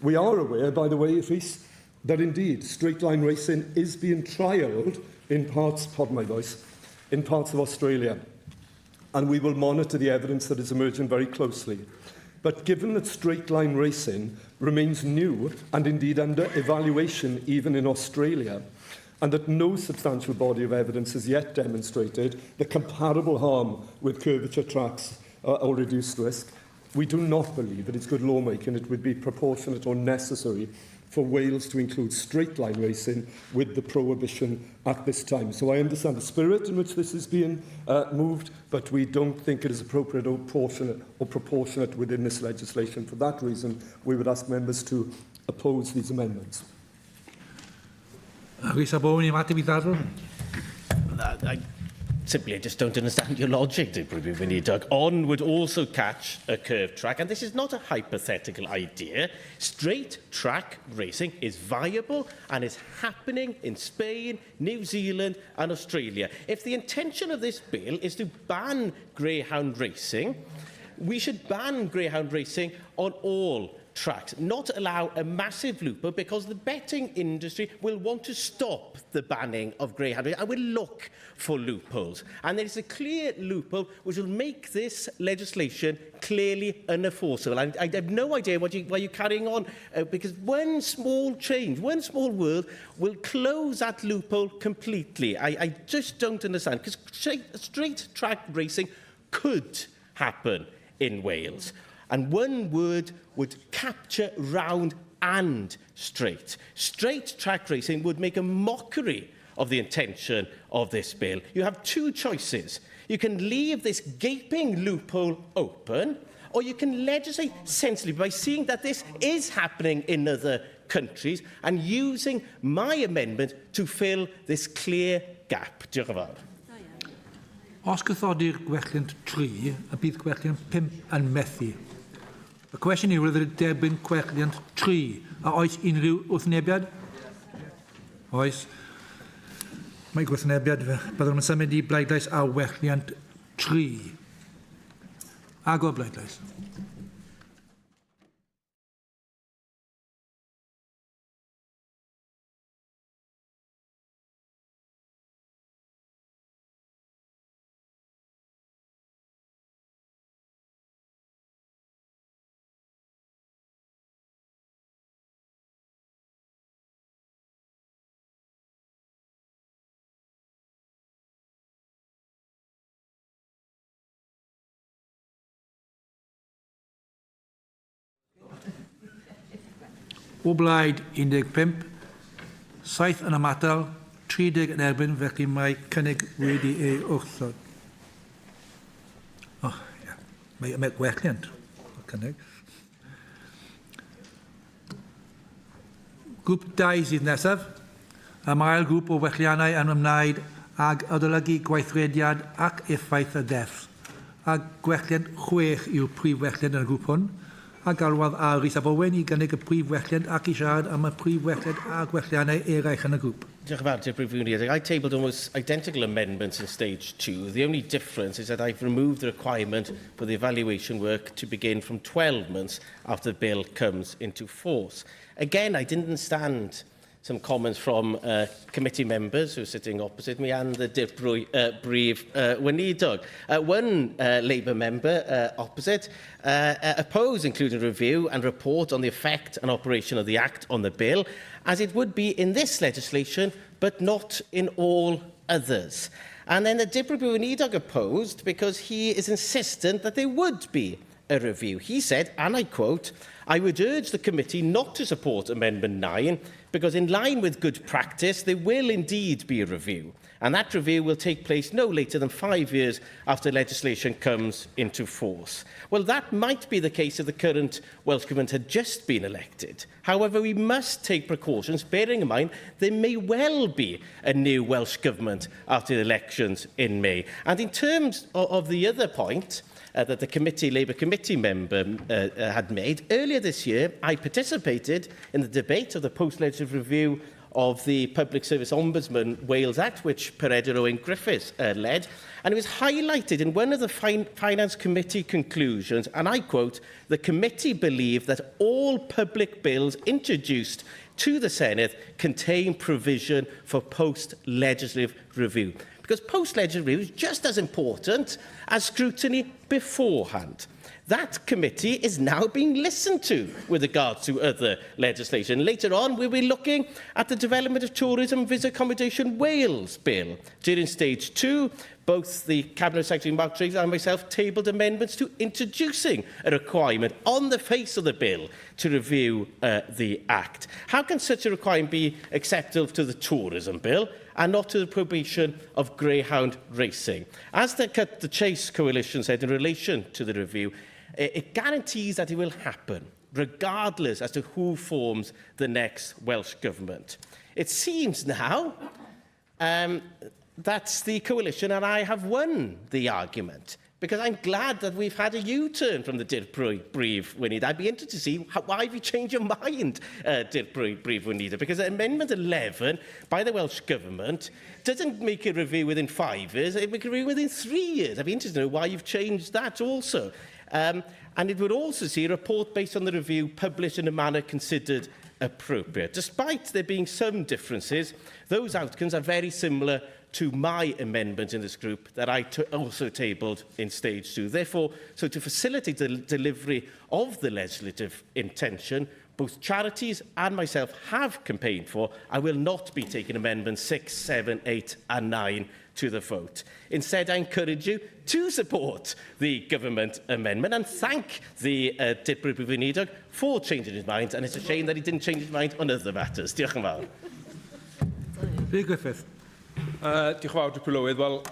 We are aware, by the way, Rhys, that indeed straight line racing is being trialled in parts, pardon my voice, in parts of Australia. And we will monitor the evidence that is emerging very closely. But given that straight line racing remains new and indeed under evaluation even in Australia, and that no substantial body of evidence has yet demonstrated the comparable harm with curvature tracks or reduced risk, we do not believe that it's good lawmaking. It would be proportionate or necessary for Wales to include straight line racing with the prohibition at this time. So I understand the spirit in which this is being moved, but we don't think it is appropriate or proportionate, or proportionate within this legislation. For that reason, we would ask members to oppose these amendments. Rhys ap Owen i ymateb i ddadl. I simply I just don't understand your logic, Dirprwy Weinidog. On would also catch a curved track, and this is not a hypothetical idea. Straight track racing is viable and is happening in Spain, New Zealand and Australia. If the intention of this bill is to ban greyhound racing, we should ban greyhound racing on all tracks, not allow a massive loophole because the betting industry will want to stop the banning of greyhound and will look for loopholes. And there is a clear loophole which will make this legislation clearly unenforceable. And I have no idea what you, why you're carrying on, because one small change, one small word will close that loophole completely. I just don't understand, because straight track racing could happen in Wales. And one word would capture round and straight. Straight track racing would make a mockery of the intention of this bill. You have two choices. You can leave this gaping loophole open, or you can legislate sensibly by seeing that this is happening in other countries and using my amendment to fill this clear gap. Diolch yn fawr. Os gwrthodir gwelliant 3, y bydd gwelliant 5 yn methu. Y cwestiwn yw whether derbyn gwelliant 3. A oes unrhyw wrthwynebiad? Oes. Mae gwrthwynebiad. Byddwn yn symud i bleidlais ar welliant 3. Agor bleidlais. O blaid 15, 7 yn ymatal, 30 yn erbyn, felly mae cynnig wedi ei wrthod. Oh, yeah. Mae, mae gwelliant y cynnig. Grŵp 2 sydd nesaf. Y mae ail grŵp o welliannau yn ymwneud ag adolygu gweithrediad ac effaith y ddeddf. A gwelliant 6 yw'r prif welliant yn y grŵp hwn. A galwaf ar Rhys ap Owen i gynnig y prif welliant ac i siarad am y prif welliant a gwelliannau eraill yn y grŵp. Diolch yn fawr, Dirprwy Weinidog. I tabled almost identical amendments in stage 2. The only difference is that I've removed the requirement for the evaluation work to begin from 12 months after the bill comes into force. Again, I didn't understand some comments from committee members who are sitting opposite me and the Dirprwy Brif Weinidog. One Labour member opposite opposed including review and report on the effect and operation of the Act on the bill, as it would be in this legislation, but not in all others. And then the Dirprwy Weinidog opposed because he is insistent that there would be a review. He said, and I quote, I would urge the committee not to support Amendment 9 because in line with good practice, there will indeed be a review. And that review will take place no later than 5 years after legislation comes into force. Well, that might be the case if the current Welsh Government had just been elected. However, we must take precautions, bearing in mind there may well be a new Welsh Government after the elections in May. And in terms of the other point, that the committee, Labour committee member had made. Earlier this year, I participated in the debate of the post-legislative review of the Public Service Ombudsman Wales Act, which Peredur Owen Griffiths led, and it was highlighted in one of the Finance Committee conclusions, and I quote, the committee believed that all public bills introduced to the Senate contain provision for post-legislative review. Because post-legislative review is just as important as scrutiny beforehand. That committee is now being listened to with regard to other legislation. Later on, we'll be looking at the Development of Tourism Visit Accommodation Wales Bill. During stage two, both the Cabinet Secretary Mark Driggs and myself tabled amendments to introducing a requirement on the face of the bill to review uh, the Act. How can such a requirement be acceptable to the Tourism Bill and not to the probation of greyhound racing? As the Cut the Chase Coalition said in relation to the review, it guarantees that it will happen, regardless as to who forms the next Welsh Government. It seems now that's the coalition and I have won the argument. Because I'm glad that we've had a U-turn from the Dirprwy Brif Weinidog. I'd be interested to see how, why have you changed your mind, Dirprwy Brif Weinidog? Because Amendment 11 by the Welsh Government doesn't make a review within 5 years, it makes a review within 3 years. I'd be interested to know why you've changed that also. And it would also see a report based on the review published in a manner considered appropriate. Despite there being some differences, those outcomes are very similar to my amendment in this group that I also tabled in stage two. Therefore, so to facilitate the delivery of the legislative intention, both charities and myself have campaigned for, I will not be taking amendments 6, 7, 8 and 9 to the vote. Instead, I encourage you to support the government amendment and thank the Dirprwy Weinidog for changing his mind, and it's a shame that he didn't change his mind on other matters. Diolch yn fawr. Llyr Gruffydd. Diolch yn fawr, Dirprwy Lywydd. Well,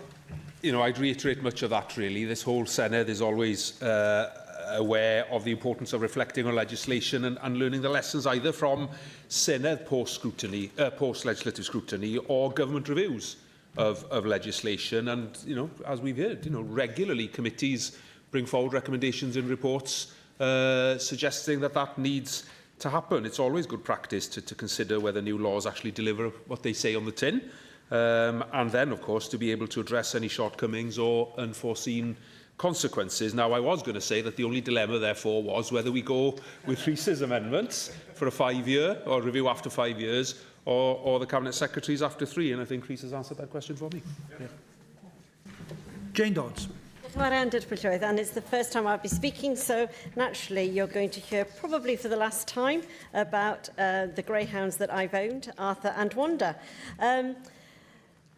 I'd reiterate much of that, really. This whole Senedd is always aware of the importance of reflecting on legislation and learning the lessons either from Senedd post-scrutiny, post-legislative scrutiny or government reviews of legislation. And, as we've heard, regularly committees bring forward recommendations in reports suggesting that that needs to happen. It's always good practice to consider whether new laws actually deliver what they say on the tin. And then, of course, to be able to address any shortcomings or unforeseen consequences. Now, I was going to say that the only dilemma, therefore, was whether we go with Rhys's amendments for a 5-year or review after 5 years or the Cabinet Secretaries after 3. And I think Rhys has answered that question for me. Yeah. Jane Dodds. Diolch yn fawr iawn, Dirprwy Llywydd, and it's the first time I'll be speaking, so naturally you're going to hear, probably for the last time, about the greyhounds that I've owned, Arthur and Wanda.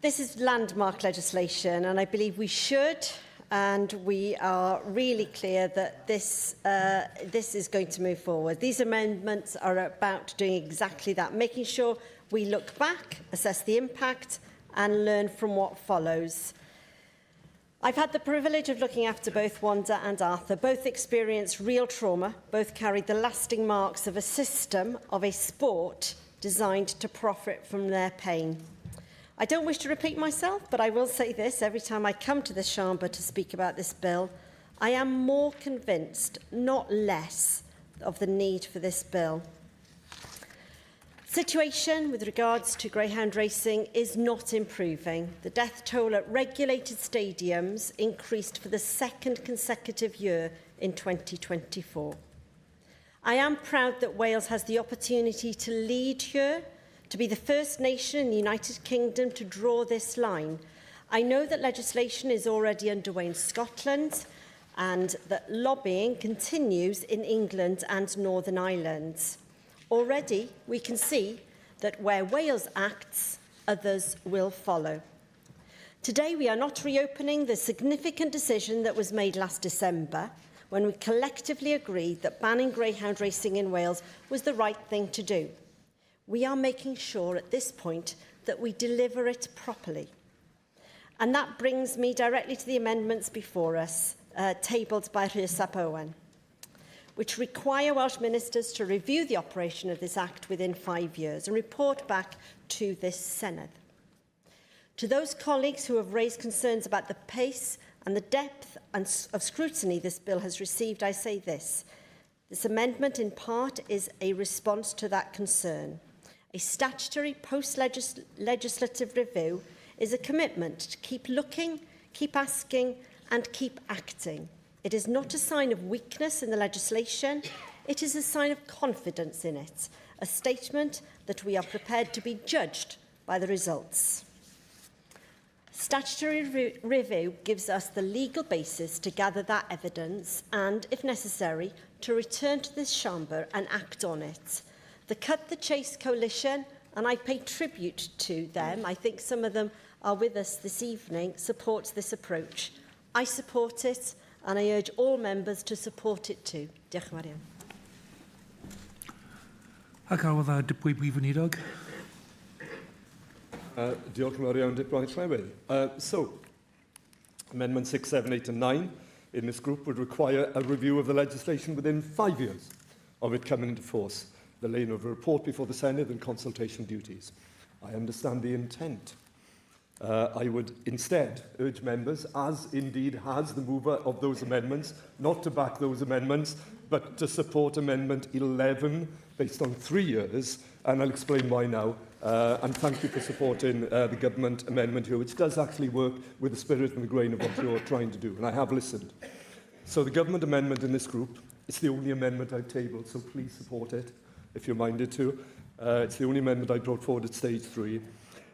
This is landmark legislation, and I believe we should, and we are really clear that this is going to move forward. These amendments are about doing exactly that, making sure we look back, assess the impact, and learn from what follows. I've had the privilege of looking after both Wanda and Arthur. Both experienced real trauma, both carried the lasting marks of a system, of a sport designed to profit from their pain. I don't wish to repeat myself, but I will say this every time I come to this chamber to speak about this bill, I am more convinced, not less, of the need for this bill. Situation with regards to greyhound racing is not improving. The death toll at regulated stadiums increased for the second consecutive year in 2024. I am proud that Wales has the opportunity to lead here, to be the first nation in the United Kingdom to draw this line. I know that legislation is already underway in Scotland and that lobbying continues in England and Northern Ireland. Already, we can see that where Wales acts, others will follow. Today, we are not reopening the significant decision that was made last December when we collectively agreed that banning greyhound racing in Wales was the right thing to do. We are making sure at this point that we deliver it properly. And that brings me directly to the amendments before us, tabled by Rhys ap Owen, which require Welsh ministers to review the operation of this Act within 5 years and report back to this Senedd. To those colleagues who have raised concerns about the pace and the depth of scrutiny this bill has received, I say this. This amendment, in part, is a response to that concern. A statutory post-legislative review is a commitment to keep looking, keep asking and keep acting. It is not a sign of weakness in the legislation, it is a sign of confidence in it, a statement that we are prepared to be judged by the results. Statutory re review gives us the legal basis to gather that evidence and, if necessary, to return to this chamber and act on it. The Cut the Chase Coalition, and I pay tribute to them, I think some of them are with us this evening, supports this approach. I support it and I urge all members to support it too. Diolch yn fawr iawn. Ac alwodd ar Dirprwy Brif Weinidog. Diolch yn fawr iawn, Dirprwy Llywydd. So, Amendment 6, 7, 8 and 9 in this group would require a review of the legislation within five years of it coming into force, the laying of a report before the Senate and consultation duties. I understand the intent. I would instead urge members, as indeed has the mover of those amendments, not to back those amendments, but to support Amendment 11 based on three years, and I'll explain why now. And thank you for supporting the government amendment here, which does actually work with the spirit and the grain of what you're trying to do, and I have listened. So the government amendment in this group, it's the only amendment I've tabled, so please support it if you're minded to. It's the only amendment I brought forward at stage three.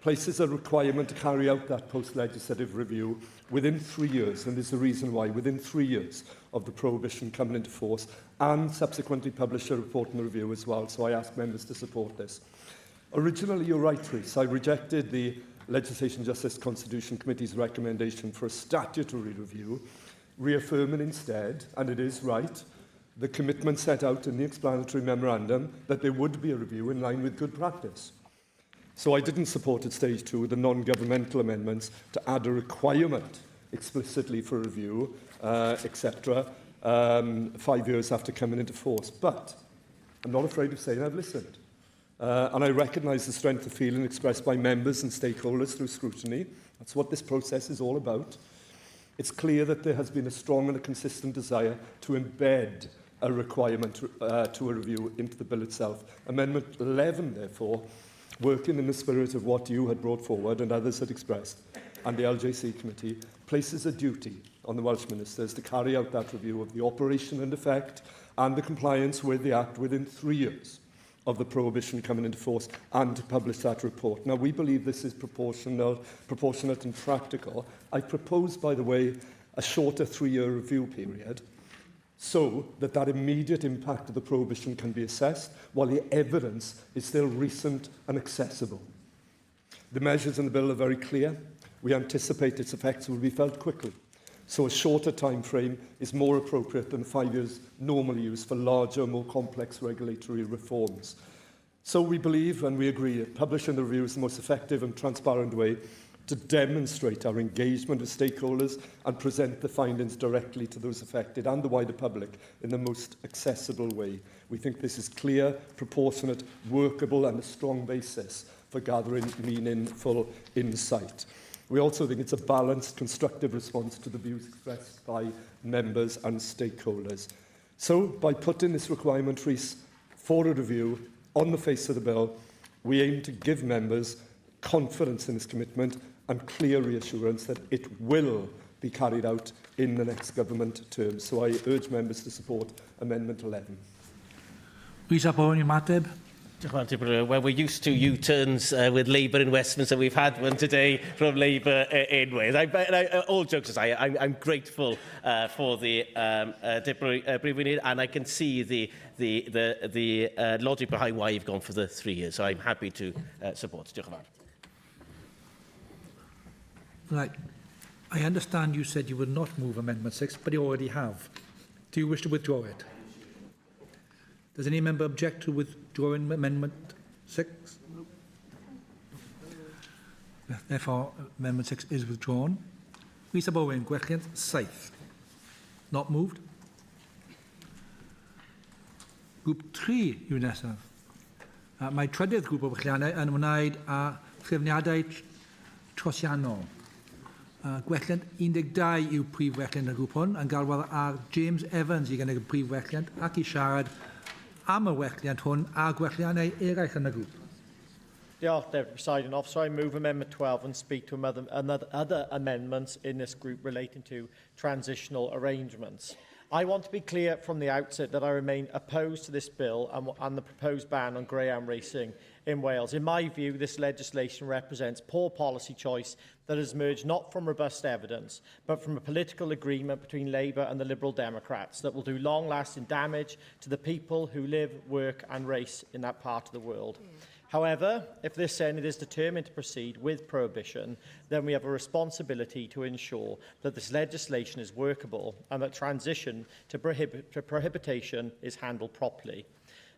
Places a requirement to carry out that post-legislative review within three years, and there's a reason why, within three years of the prohibition coming into force, and subsequently publish a report and the review as well, so I ask members to support this. Originally, you're right, Rhys, I rejected the Legislation Justice Constitution Committee's recommendation for a statutory review, reaffirming instead, and it is right, the commitment set out in the explanatory memorandum that there would be a review in line with good practice. So I didn't support at stage two the non-governmental amendments to add a requirement explicitly for review, etc., five years after coming into force. But I'm not afraid of saying I've listened. And I recognise the strength of feeling expressed by members and stakeholders through scrutiny. That's what this process is all about. It's clear that there has been a strong and a consistent desire to embed a requirement to a review into the bill itself. Amendment 11, therefore, working in the spirit of what you had brought forward and others had expressed, and the LJC committee, places a duty on the Welsh Ministers to carry out that review of the operation and effect and the compliance with the Act within three years of the prohibition coming into force and to publish that report. Now, we believe this is proportional, proportionate and practical. I propose, by the way, a shorter three-year review period so that that immediate impact of the prohibition can be assessed while the evidence is still recent and accessible. The measures in the bill are very clear. We anticipate its effects will be felt quickly. So a shorter time frame is more appropriate than five years normally used for larger, more complex regulatory reforms. So we believe and we agree that publishing the review is the most effective and transparent way to demonstrate our engagement with stakeholders and present the findings directly to those affected and the wider public in the most accessible way. We think this is clear, proportionate, workable and a strong basis for gathering meaningful insight. We also think it's a balanced, constructive response to the views expressed by members and stakeholders. So, by putting this requirement, Rhys, for a review on the face of the bill, we aim to give members confidence in this commitment and clear reassurance that it will be carried out in the next government term. So I urge members to support Amendment 11. Rhys ap Owen ymateb. Diolch yn fawr, Well, we're used to U-turns with Labour in Westminster. We've had one today from Labour in Wales. I, I, all jokes aside, I'm, I'm grateful for the Brif Weinidog, and I can see the, the, the, the logic behind why you've gone for the three years. So I'm happy to support. Diolch yn fawr. Right. I understand you said you would not move Amendment 6, but you already have. Do you wish to withdraw it? Does any member object to withdrawing Amendment 6? Therefore, Amendment 6 is withdrawn. Rhys ap Owen, Gwelliant 7. Not moved. Grŵp 3 yw nesaf. Mae trydydd grŵp o welliannau yn ymwneud â threfniadau trosiannol. Gwelliant 12 yw prif welliant y grŵp hwn, yn galw ar James Evans i gynnig y prif welliant ac i siarad am y welliant hwn a gwelliannau eraill yn y grŵp. Diolch, Deputy Presiding Officer. I move Amendment 12 and speak to another, another, other amendments in this group relating to transitional arrangements. I want to be clear from the outset that I remain opposed to this bill and, and the proposed ban on greyhound racing in Wales. In my view, this legislation represents poor policy choice that has emerged not from robust evidence, but from a political agreement between Labour and the Liberal Democrats that will do long-lasting damage to the people who live, work and race in that part of the world. Mm. However, if this Senate is determined to proceed with prohibition, then we have a responsibility to ensure that this legislation is workable and that transition to, prohib to prohibition is handled properly.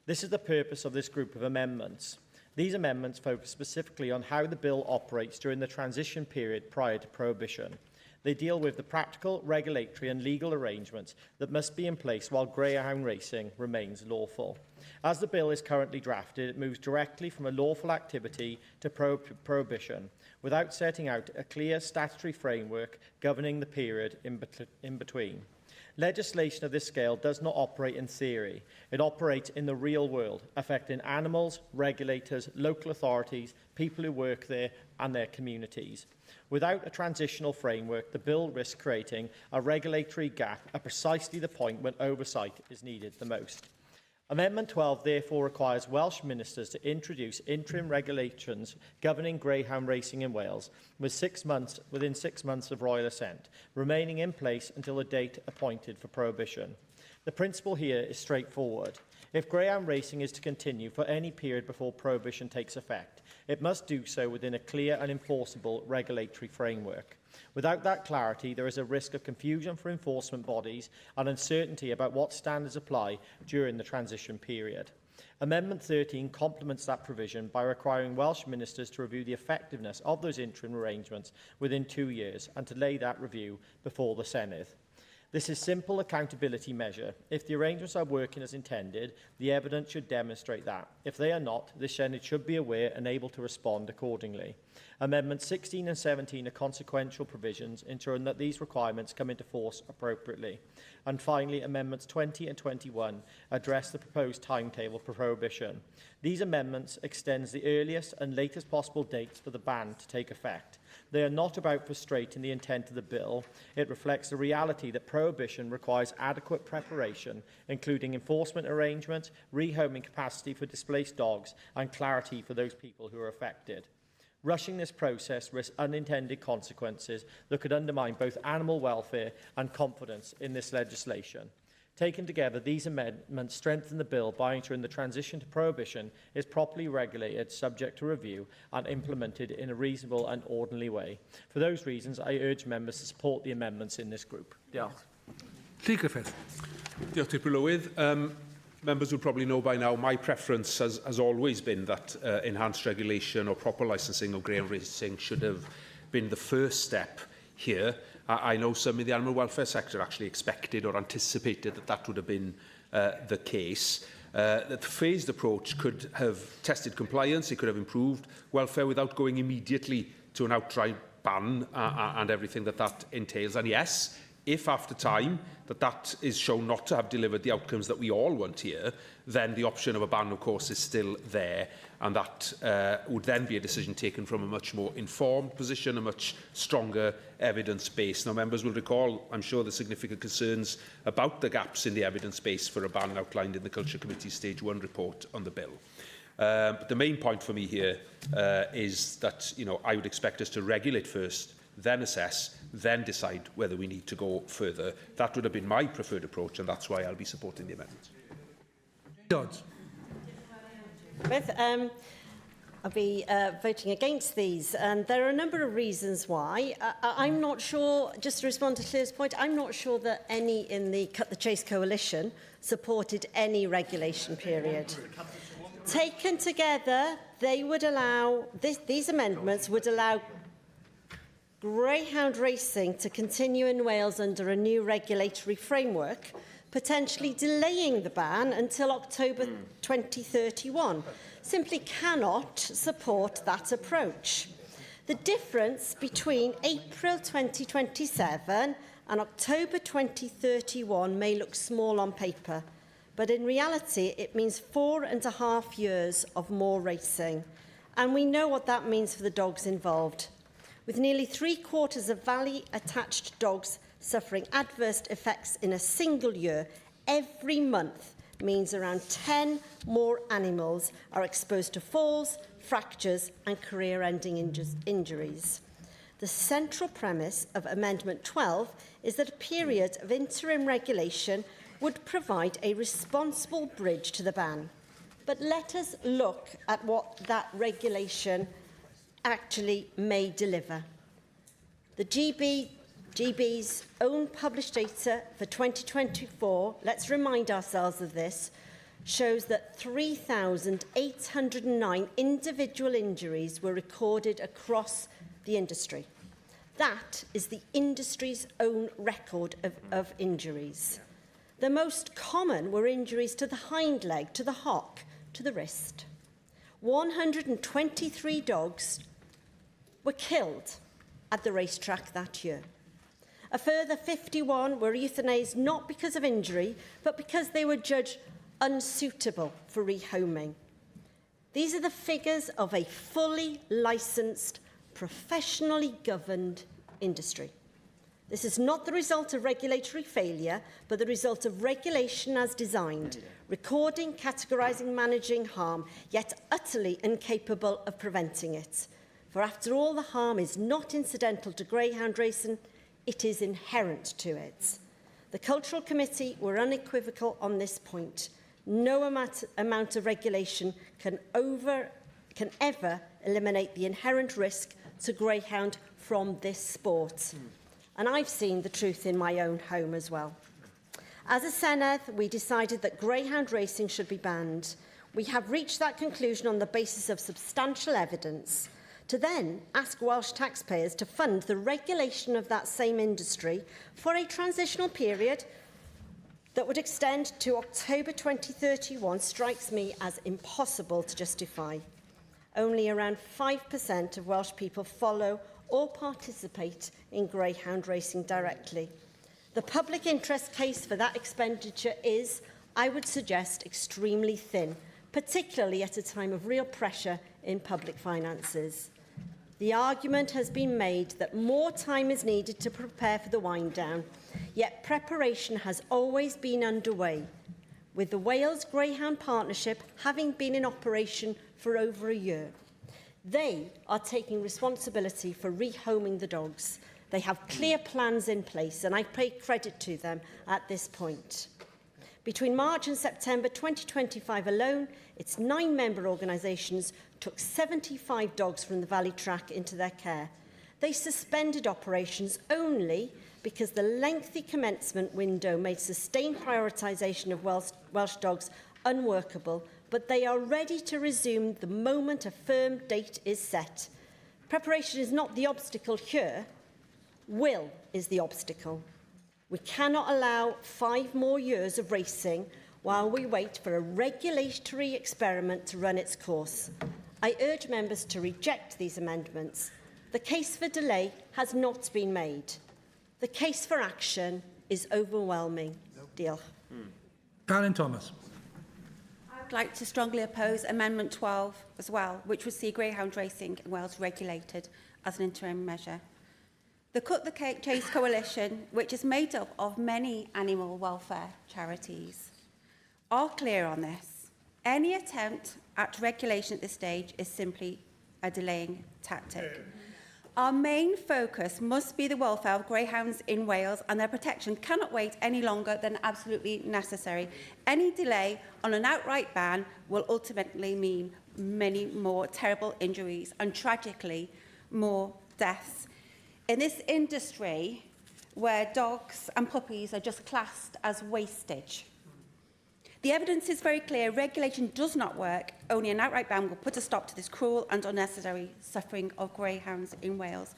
This is the purpose of this group of amendments. These amendments focus specifically on how the bill operates during the transition period prior to prohibition. They deal with the practical, regulatory and legal arrangements that must be in place while greyhound racing remains lawful. As the bill is currently drafted, it moves directly from a lawful activity to pro prohibition, without setting out a clear statutory framework governing the period in, bet in between. Legislation of this scale does not operate in theory. It operates in the real world, affecting animals, regulators, local authorities, people who work there and their communities. Without a transitional framework, the bill risks creating a regulatory gap at precisely the point when oversight is needed the most. Amendment 12 therefore requires Welsh ministers to introduce interim regulations governing greyhound racing in Wales with six months, within six months of royal assent, remaining in place until the date appointed for prohibition. The principle here is straightforward. If greyhound racing is to continue for any period before prohibition takes effect, it must do so within a clear and enforceable regulatory framework. Without that clarity, there is a risk of confusion for enforcement bodies and uncertainty about what standards apply during the transition period. Amendment 13 complements that provision by requiring Welsh ministers to review the effectiveness of those interim arrangements within two years and to lay that review before the Senedd. This is simple accountability measure. If the arrangements are working as intended, the evidence should demonstrate that. If they are not, the Senate should be aware and able to respond accordingly. Amendments 16 and 17 are consequential provisions, ensuring that these requirements come into force appropriately. And finally, Amendments 20 and 21 address the proposed timetable for prohibition. These amendments extends the earliest and latest possible dates for the ban to take effect. They are not about frustrating the intent of the bill. It reflects the reality that prohibition requires adequate preparation, including enforcement arrangements, rehoming capacity for displaced dogs, and clarity for those people who are affected. Rushing this process risks unintended consequences that could undermine both animal welfare and confidence in this legislation. Taken together, these amendments strengthen the bill by ensuring the transition to prohibition is properly regulated, subject to review and implemented in a reasonable and orderly way. For those reasons, I urge members to support the amendments in this group. Diolch. Llyr Griffith. Diolch, Dirprwy Lywydd. Um, members will probably know by now my preference has, has always been that uh, enhanced regulation or proper licensing of greyhound racing should have been the first step here. I, I know some in the animal welfare sector actually expected or anticipated that that would have been uh, the case. Uh, that the phased approach could have tested compliance, it could have improved welfare without going immediately to an outright ban uh, uh and everything that that entails. And yes, if after time that that is shown not to have delivered the outcomes that we all want here, then the option of a ban, of course, is still there. And that uh, would then be a decision taken from a much more informed position, a much stronger evidence base. Now, members will recall, I'm sure, the significant concerns about the gaps in the evidence base for a ban outlined in the Culture Committee's Stage 1 report on the bill. Um, but the main point for me here uh, is that you know, I would expect us to regulate first, then assess, then decide whether we need to go further. That would have been my preferred approach, and that's why I'll be supporting the amendments. Dodds. With, um, I'll be uh, voting against these, and there are a number of reasons why. I, I'm not sure, just to respond to Claire's point, I'm not sure that any in the Cut the Chase coalition supported any regulation period. Taken together, they would allow, this, these amendments would allow greyhound racing to continue in Wales under a new regulatory framework, potentially delaying the ban until October 2031. Simply cannot support that approach. The difference between April 2027 and October 2031 may look small on paper, but in reality it means four and a half years of more racing. And we know what that means for the dogs involved. With nearly three quarters of valley-attached dogs suffering adverse effects in a single year every month means around 10 more animals are exposed to falls, fractures and career-ending injuries. The central premise of Amendment 12 is that a period of interim regulation would provide a responsible bridge to the ban. But let us look at what that regulation actually may deliver. The GB, GB's own published data for 2024, let's remind ourselves of this, shows that 3,809 individual injuries were recorded across the industry. That is the industry's own record of, of injuries. The most common were injuries to the hind leg, to the hock, to the wrist. 123 dogs were killed at the racetrack that year. A further 51 were euthanized not because of injury, but because they were judged unsuitable for rehoming. These are the figures of a fully licensed, professionally governed industry. This is not the result of regulatory failure, but the result of regulation as designed, recording, categorising, managing harm, yet utterly incapable of preventing it. For after all, the harm is not incidental to greyhound racing, it is inherent to it. The Cultural Committee were unequivocal on this point. No amount, amount of regulation can, over, can ever eliminate the inherent risk to greyhound from this sport. Mm. And I've seen the truth in my own home as well. As a Senedd, we decided that greyhound racing should be banned. We have reached that conclusion on the basis of substantial evidence. To then ask Welsh taxpayers to fund the regulation of that same industry for a transitional period that would extend to October 2031 strikes me as impossible to justify. Only around 5% of Welsh people follow or participate in greyhound racing directly. The public interest case for that expenditure is, I would suggest, extremely thin, particularly at a time of real pressure in public finances. The argument has been made that more time is needed to prepare for the wind down, yet preparation has always been underway, with the Wales Greyhound Partnership having been in operation for over a year. They are taking responsibility for rehoming the dogs. They have clear plans in place, and I pay credit to them at this point. Between March and September 2025 alone, its nine member organisations took 75 dogs from the Valley Track into their care. They suspended operations only because the lengthy commencement window made sustained prioritisation of Welsh, Welsh dogs unworkable, but they are ready to resume the moment a firm date is set. Preparation is not the obstacle here. Will is the obstacle. We cannot allow five more years of racing while we wait for a regulatory experiment to run its course. I urge members to reject these amendments. The case for delay has not been made. The case for action is overwhelming. Diolch. Karen Thomas. I'd like to strongly oppose Amendment 12 as well, which would see greyhound racing in Wales regulated as an interim measure. The Cut the Cake Chase Coalition, which is made up of many animal welfare charities, are clear on this. Any attempt at regulation at this stage is simply a delaying tactic. Our main focus must be the welfare of greyhounds in Wales and their protection cannot wait any longer than absolutely necessary. Any delay on an outright ban will ultimately mean many more terrible injuries and tragically more deaths. In this industry where dogs and puppies are just classed as wastage, The evidence is very clear. Regulation does not work. Only an outright ban will put a stop to this cruel and unnecessary suffering of greyhounds in Wales.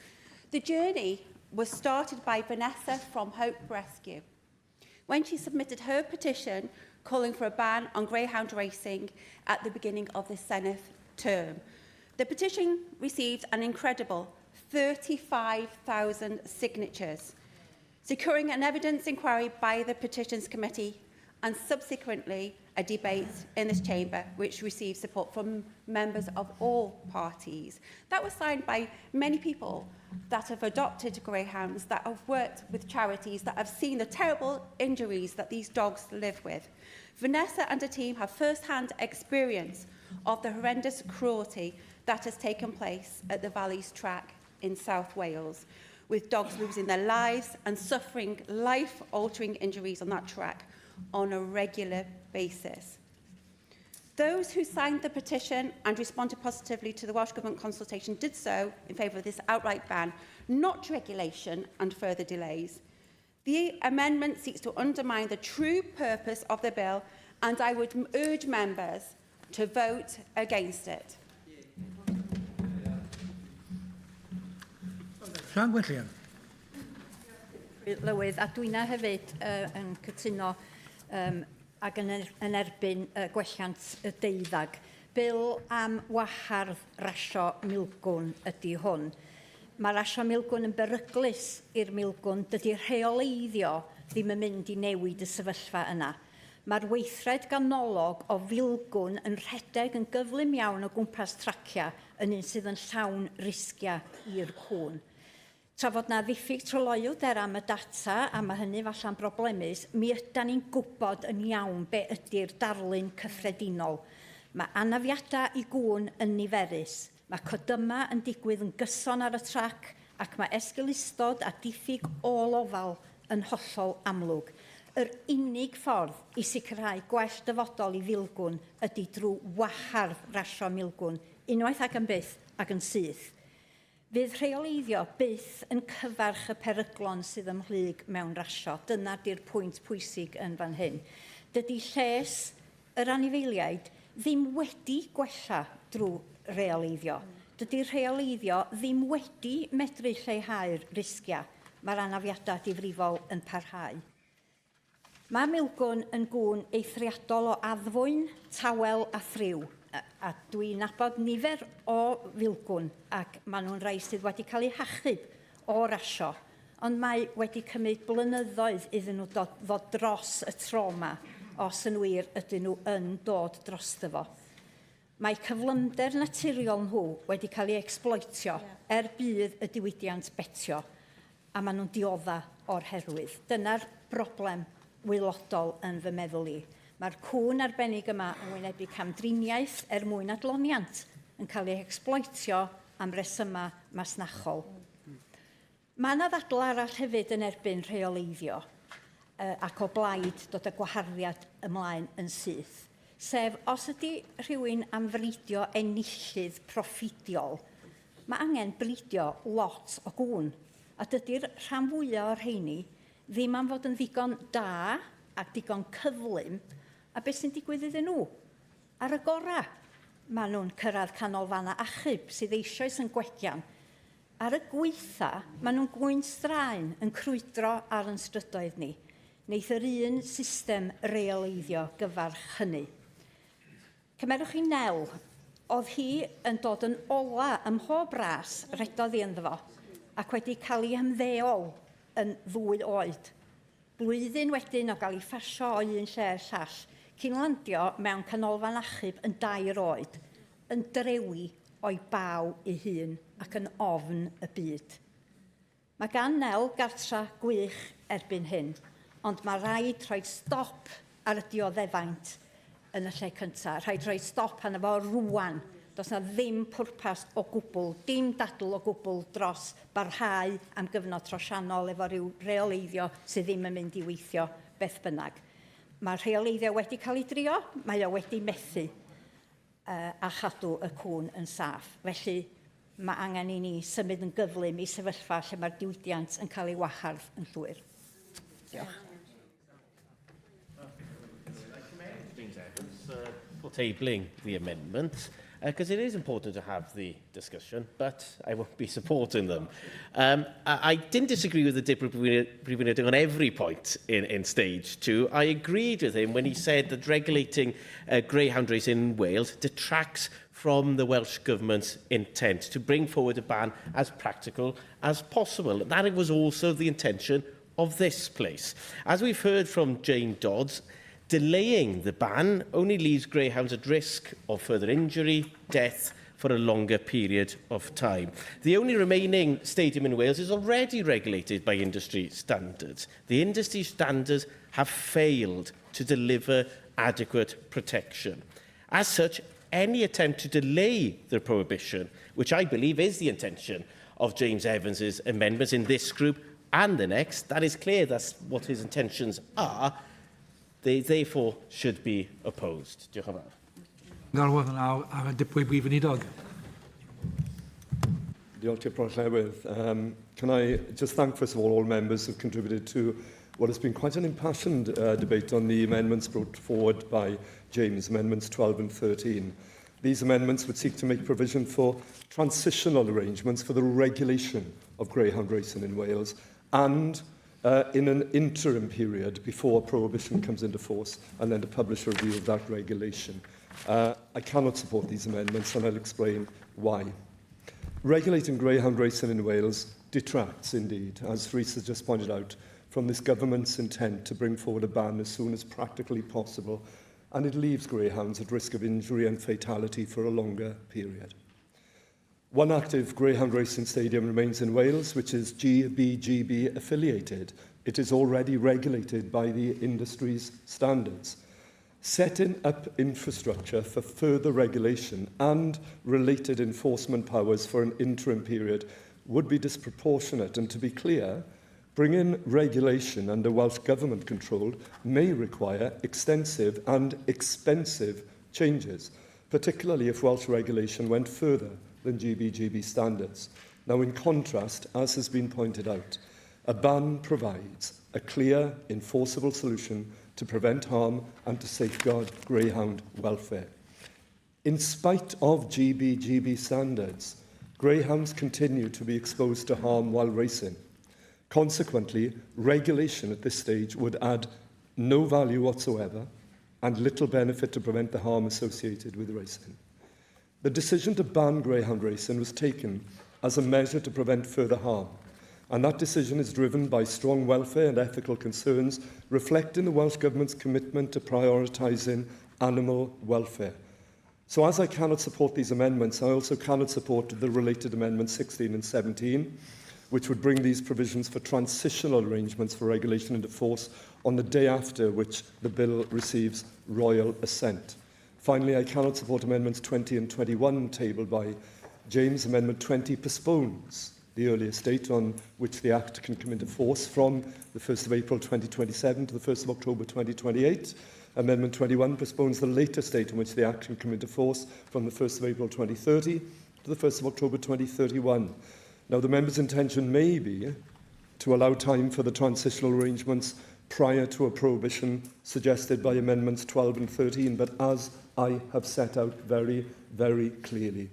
The journey was started by Vanessa from Hope Rescue. When she submitted her petition calling for a ban on greyhound racing at the beginning of the Senedd term. The petition received an incredible 35,000 signatures, securing an evidence inquiry by the Petitions Committee and subsequently a debate in this chamber which received support from members of all parties. That was signed by many people that have adopted greyhounds, that have worked with charities, that have seen the terrible injuries that these dogs live with. Vanessa and her team have first-hand experience of the horrendous cruelty that has taken place at the Valleys track in South Wales, with dogs losing their lives and suffering life-altering injuries on that track on a regular basis. Those who signed the petition and responded positively to the Welsh Government consultation did so in favour of this outright ban, not regulation and further delays. The amendment seeks to undermine the true purpose of the bill and I would urge members to vote against it. Sian Gwenllian. Lywydd, a dwi'n hefyd uh, yn cytuno um, ac yn, er, yn erbyn uh, gwelliant y deuddag. Bil am wahardd rasio milgwn ydy hwn. Mae rasio milgwn yn beryglus i'r milgwn. Dydy rheoleiddio ddim yn mynd i newid y sefyllfa yna. Mae'r weithred ganolog o filgwn yn rhedeg yn gyflym iawn o gwmpas tracia yn un sydd yn llawn risgiau i'r cwn. Tra fod na ddiffyg tryloywder am y data, a mae hynny falla'n broblemus, mi ydan ni'n gwybod yn iawn be ydy'r darlun cyffredinol. Mae anafiadau i gŵn yn niferus. Mae codyma yn digwydd yn gyson ar y trac ac mae esgeulustod a diffyg ôl-ofal yn hollol amlwg. Yr unig ffordd i sicrhau gwell dyfodol i filgwn ydy drwy wahardd rasio milgwn, unwaith ac yn byth ac yn syth. Fydd rheoleiddio byth yn cyfarch y peryglon sydd ymhlyg mewn rasio. Dyna di'r pwynt pwysig yn fan hyn. Dydy lles yr anifeiliaid ddim wedi gwella drwy reoleiddio. Dydy rheoleiddio ddim wedi medru lleihau'r risgiau. Mae'r anafiadau difrifol yn parhau. Mae milgwn yn gŵn eithriadol o addfwyn, tawel a thriw. A, a dwi'n nabod nifer o filgwn ac maen nhw'n rhai sydd wedi cael eu hachub o rasio. Ond mae wedi cymryd blynyddoedd iddyn nhw dod, ddod dros y trauma, os yn wir ydyn nhw yn dod drosto fo. Mae cyflymder naturiol nhw wedi cael ei exploitio er budd y diwydiant betio, a maen nhw'n diodda o'r herwydd. Dyna'r broblem waelodol yn fy meddwl i. Mae'r cŵn arbennig yma yn wynebu camdriniaeth er mwyn adloniant, yn cael ei exploitio am resymau masnachol. Mae yna ddadl arall hefyd yn erbyn rheoleiddio ac o blaid dod â gwaharddiad ymlaen yn syth. Sef, os ydy rhywun am fridio enillydd proffidiol, mae angen bridio lot o gŵn. A dydy'r rhan fwyaf o'r rheini ddim am fod yn ddigon da a digon cyflym, a beth sy'n digwydd iddyn nhw? Ar y gorau, maen nhw'n cyrraedd canolfannau achub sydd eisoes yn gwegian. Ar y gweitha, maen nhw'n gwyn straen yn crwydro ar yn strydoedd ni. Neith yr un system reoleiddio gyfarch hynny. Cymerwch chi Nel. Oedd hi yn dod yn ola ym mhob ras redodd hi ynddo fo, ac wedi cael ei hymddeol yn ddwy oed. Blwyddyn wedyn o gael ei phasio o un lle i'r llall, cyn landio mewn canolfan achub yn dair oed, yn drewi o'i baw ei hun ac yn ofn y byd. Mae gan Nel gartra gwych erbyn hyn, ond mae rhaid rhoi stop ar y dioddefaint yn y lle cyntaf. Rhaid rhoi stop arno fo rwan. Does na ddim pwrpas o gwbl, dim dadl o gwbl dros barhau am gyfnod trosiannol efo rhyw reoleiddio sydd ddim yn mynd i weithio beth bynnag. Mae rheoleiddio wedi cael ei drio, mae o wedi methu a chadw y cŵn yn saff. Felly mae angen i ni symud yn gyflym i sefyllfa lle mae'r diwydiant yn cael ei wahardd yn llwyr. Diolch. James Evans for tabling the amendment, because it is important to have the discussion, but I won't be supporting them. Um, I, I didn't disagree with the Deputy Prif on every point in, in stage two. I agreed with him when he said that regulating uh, greyhound racing in Wales detracts from the Welsh Government's intent to bring forward a ban as practical as possible. That was also the intention of this place. As we've heard from Jane Dodds, Delaying the ban only leaves greyhounds at risk of further injury, death for a longer period of time. The only remaining stadium in Wales is already regulated by industry standards. The industry standards have failed to deliver adequate protection. As such, any attempt to delay the prohibition, which I believe is the intention of James Evans's amendments in this group and the next, that is clear that's what his intentions are, they therefore should be opposed. Diolch yn fawr. Galwad yn awr ar y Dirprwy Brif Weinidog. Diolch Dirprwy Llywydd. Um, can I just thank, first of all, all members who have contributed to what has been quite an impassioned uh, debate on the amendments brought forward by James, Amendments 12 and 13. These amendments would seek to make provision for transitional arrangements for the regulation of greyhound racing in Wales and uh, in an interim period before prohibition comes into force and then to publish a review of that regulation. Uh, I cannot support these amendments and I'll explain why. Regulating greyhound racing in Wales detracts indeed, as Rhys has just pointed out, from this government's intent to bring forward a ban as soon as practically possible, and it leaves greyhounds at risk of injury and fatality for a longer period. One active greyhound racing stadium remains in Wales, which is GBGB affiliated. It is already regulated by the industry's standards. Setting up infrastructure for further regulation and related enforcement powers for an interim period would be disproportionate, and to be clear, bringing regulation under Welsh Government control may require extensive and expensive changes, particularly if Welsh regulation went further than GBGB standards. Now, in contrast, as has been pointed out, a ban provides a clear, enforceable solution to prevent harm and to safeguard greyhound welfare. In spite of GBGB standards, greyhounds continue to be exposed to harm while racing. Consequently, regulation at this stage would add no value whatsoever and little benefit to prevent the harm associated with racing. The decision to ban greyhound racing was taken as a measure to prevent further harm, and that decision is driven by strong welfare and ethical concerns reflecting the Welsh Government's commitment to prioritising animal welfare. So as I cannot support these amendments, I also cannot support the related amendments 16 and 17, which would bring these provisions for transitional arrangements for regulation into force on the day after which the bill receives royal assent. Finally, I cannot support Amendments 20 and 21 tabled by James. Amendment 20 postpones the earliest date on which the Act can come into force from the 1st of April 2027 to the 1st of October 2028. Amendment 21 postpones the latest date on which the Act can come into force from the 1st of April 2030 to the 1st of October 2031. Now, the member's intention may be to allow time for the transitional arrangements prior to a prohibition suggested by Amendments 12 and 13, but as I have set out very, very clearly,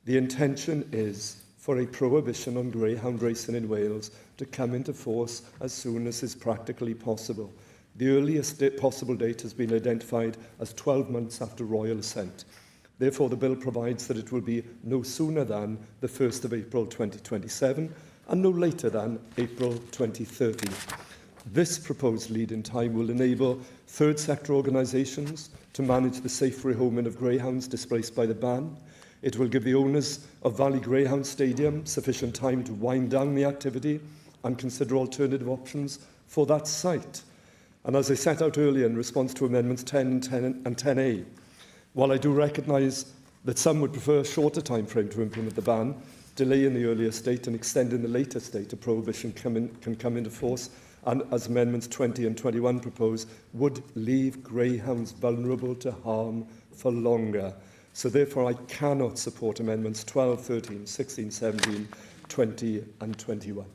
the intention is for a prohibition on greyhound racing in Wales to come into force as soon as is practically possible. The earliest possible date has been identified as 12 months after royal assent. Therefore, the bill provides that it will be no sooner than the 1st of April 2027 and no later than April 2030. This proposed lead-in time will enable third sector organisations to manage the safe rehoming of greyhounds displaced by the ban. It will give the owners of Valley Greyhound Stadium sufficient time to wind down the activity and consider alternative options for that site. And as I set out earlier in response to Amendments 10 and 10 and 10A, while I do recognise that some would prefer a shorter time frame to implement the ban, delaying the earliest date and extending the latest date of prohibition come in, can come into force, and as Amendments 20 and 21 propose, would leave greyhounds vulnerable to harm for longer. So therefore, I cannot support Amendments 12, 13, 16, 17, 20 and 21.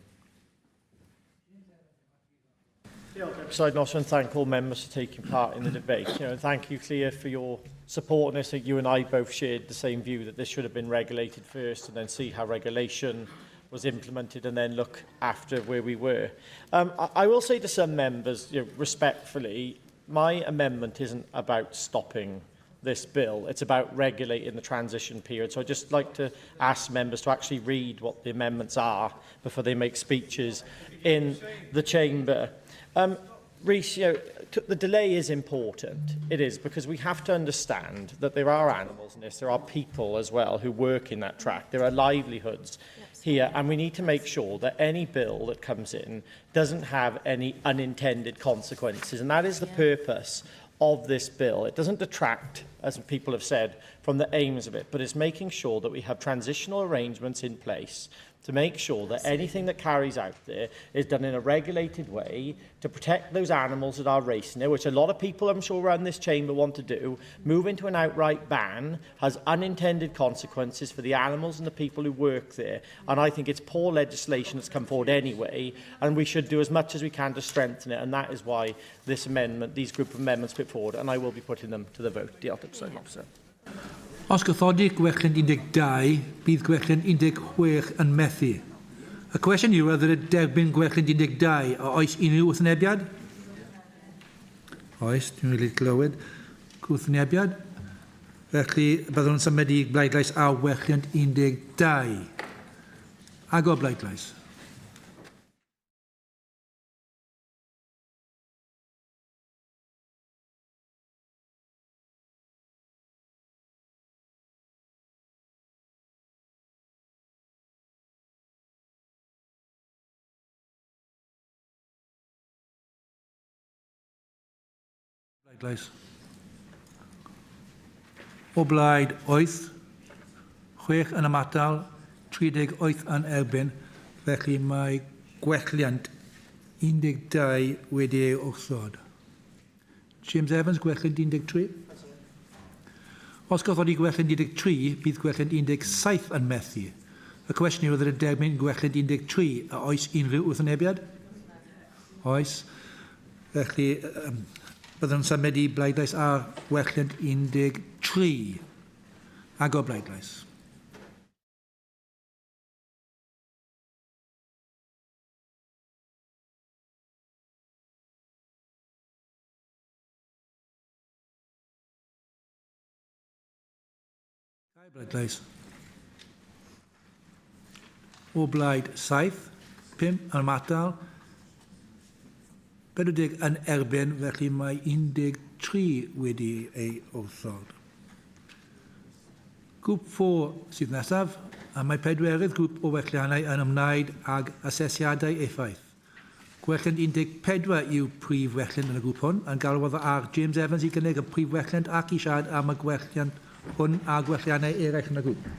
So I'd also thank all members for taking part in the debate. You know, and thank you, Clear, for your support on this. I think you and I both shared the same view that this should have been regulated first and then see how regulation was implemented and then look after where we were. Um, I, I will say to some members, you know, respectfully, my amendment isn't about stopping this bill. It's about regulating the transition period. So I'd just like to ask members to actually read what the amendments are before they make speeches in the chamber. Um, Rhys, you know, the delay is important. It is, because we have to understand that there are animals in this, there are people as well who work in that track, there are livelihoods here, and we need to make sure that any bill that comes in doesn't have any unintended consequences, and that is the yeah. purpose of this bill. It doesn't detract, as people have said, from the aims of it, but it's making sure that we have transitional arrangements in place to make sure that anything that carries out there is done in a regulated way to protect those animals that are racing there, which a lot of people, I'm sure, around this chamber want to do. Moving to an outright ban has unintended consequences for the animals and the people who work there. And I think it's poor legislation that's come forward anyway, and we should do as much as we can to strengthen it. And that is why this amendment, these group of amendments put forward, and I will be putting them to the vote. Diolch, Presiding Officer. Os gwrthodir gwelliant 12, bydd gwelliant 16 yn methu. Y cwestiwn yw a ddylid derbyn gwelliant 12. A oes unrhyw wrthwynebiad? Oes, dwi'n wedi clywed gwrthwynebiad. Felly, byddwn yn symud i bleidlais ar welliant 12. Agor bleidlais. Bleidlais. O blaid 8, 6 yn ymatal, 38 yn erbyn, felly mae gwelliant 12 wedi ei wrthod. James Evans, gwelliant 13. Os gwrthodi gwelliant 13, bydd gwelliant 17 yn methu. Y cwestiwn yw ddylid derbyn gwelliant 13. A oes unrhyw wrthwynebiad? Oes. Felly, um, byddwn yn symud i bleidlais ar welliant 13. Agor bleidlais. Cau bleidlais. O blaid 7, 5 yn ymatal, 40 yn erbyn, felly mae 13 wedi ei wrthod. Grŵp 4 sydd nesaf, a mae pedwerydd grŵp o welliannau yn ymwneud ag asesiadau effaith. Gwelliant 14 yw prif welliant yn y grŵp hwn, yn galwodd ar James Evans i gynnig y prif welliant ac i siarad am y gwelliant hwn a gwelliannau eraill yn y grŵp.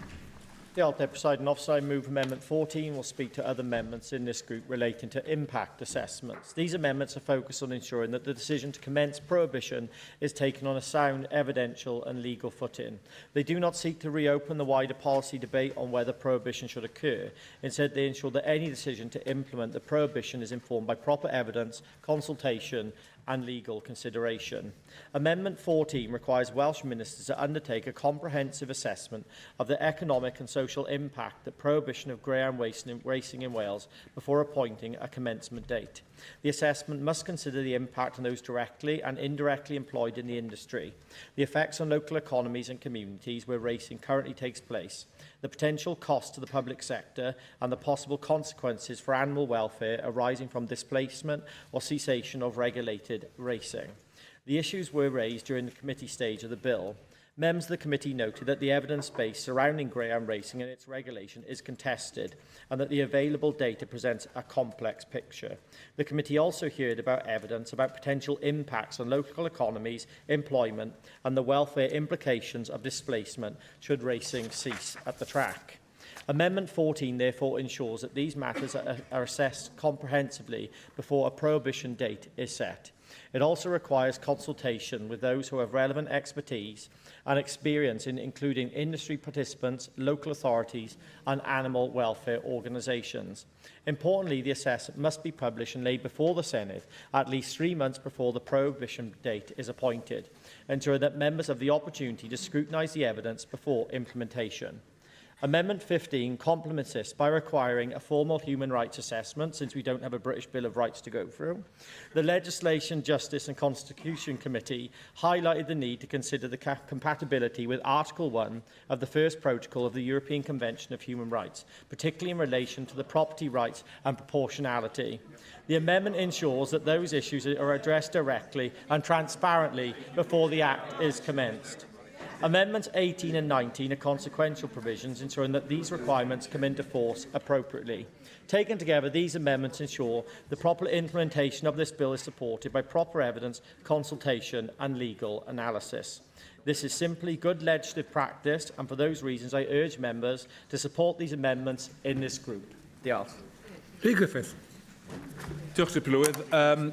Diolch, Deputy Presiding Officer. I move Amendment 14. We'll speak to other amendments in this group relating to impact assessments. These amendments are focused on ensuring that the decision to commence prohibition is taken on a sound, evidential and legal footing. They do not seek to reopen the wider policy debate on whether prohibition should occur. Instead, they ensure that any decision to implement the prohibition is informed by proper evidence, consultation and legal consideration. Amendment 14 requires Welsh ministers to undertake a comprehensive assessment of the economic and social impact that prohibition of greyhound racing in Wales before appointing a commencement date. The assessment must consider the impact on those directly and indirectly employed in the industry, the effects on local economies and communities where racing currently takes place, the potential cost to the public sector and the possible consequences for animal welfare arising from displacement or cessation of regulated racing. The issues were raised during the committee stage of the bill. Members of the committee noted that the evidence base surrounding greyhound racing and its regulation is contested and that the available data presents a complex picture. The committee also heard about evidence about potential impacts on local economies, employment and the welfare implications of displacement should racing cease at the track. Amendment 14 therefore ensures that these matters are, are assessed comprehensively before a prohibition date is set. It also requires consultation with those who have relevant expertise and experience in including industry participants, local authorities and animal welfare organisations. Importantly, the assessment must be published and laid before the Senate at least three months before the prohibition date is appointed, ensuring that members have the opportunity to scrutinise the evidence before implementation. Amendment 15 complements this by requiring a formal human rights assessment, since we don't have a British Bill of Rights to go through. The Legislation, Justice and Constitution Committee highlighted the need to consider the compatibility with Article 1 of the First Protocol of the European Convention of Human Rights, particularly in relation to the property rights and proportionality. The amendment ensures that those issues are addressed directly and transparently before the Act is commenced. Amendments 18 and 19 are consequential provisions ensuring that these requirements come into force appropriately. Taken together, these amendments ensure the proper implementation of this bill is supported by proper evidence, consultation and legal analysis. This is simply good legislative practice, and for those reasons I urge members to support these amendments in this group. Diolch. Rhys Griffith. Diolch, Dirprwy Lywydd.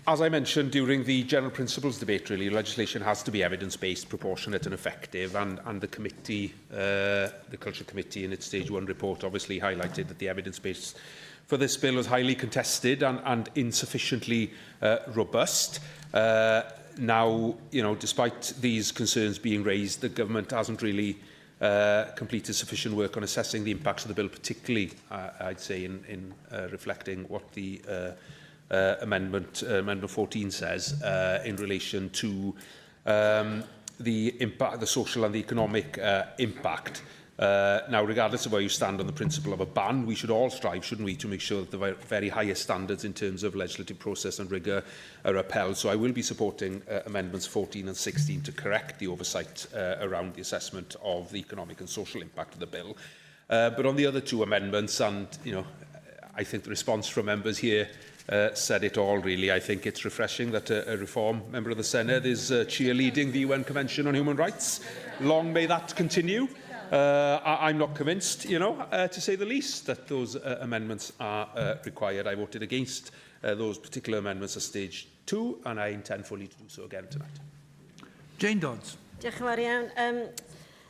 As I mentioned during the general principles debate, really, legislation has to be evidence-based, proportionate and effective, and, and the committee, uh, the Culture Committee in its Stage 1 report obviously highlighted that the evidence base for this bill was highly contested and, and insufficiently uh, robust. Uh, now, you know, despite these concerns being raised, the government hasn't really uh, completed sufficient work on assessing the impacts of the bill, particularly, uh, I'd say, in, in uh, reflecting what the uh, uh, amendment, uh, Amendment 14 says uh, in relation to um, the impact, the social and the economic uh, impact. Uh, now, regardless of where you stand on the principle of a ban, we should all strive, shouldn't we, to make sure that the very highest standards in terms of legislative process and rigour are upheld. So I will be supporting uh, amendments 14 and 16 to correct the oversight uh, around the assessment of the economic and social impact of the bill. Uh, but on the other two amendments, and you know, I think the response from members here uh, said it all, really. I think it's refreshing that a, a Reform member of the Senedd is uh, cheerleading the UN Convention on Human Rights. Long may that continue. Uh, I, I'm not convinced, you know, uh, to say the least, that those uh, amendments are uh, required. I voted against uh, those particular amendments at stage two, and I intend fully to do so again tonight. Jane Dodds. Diolch yn fawr iawn. Um,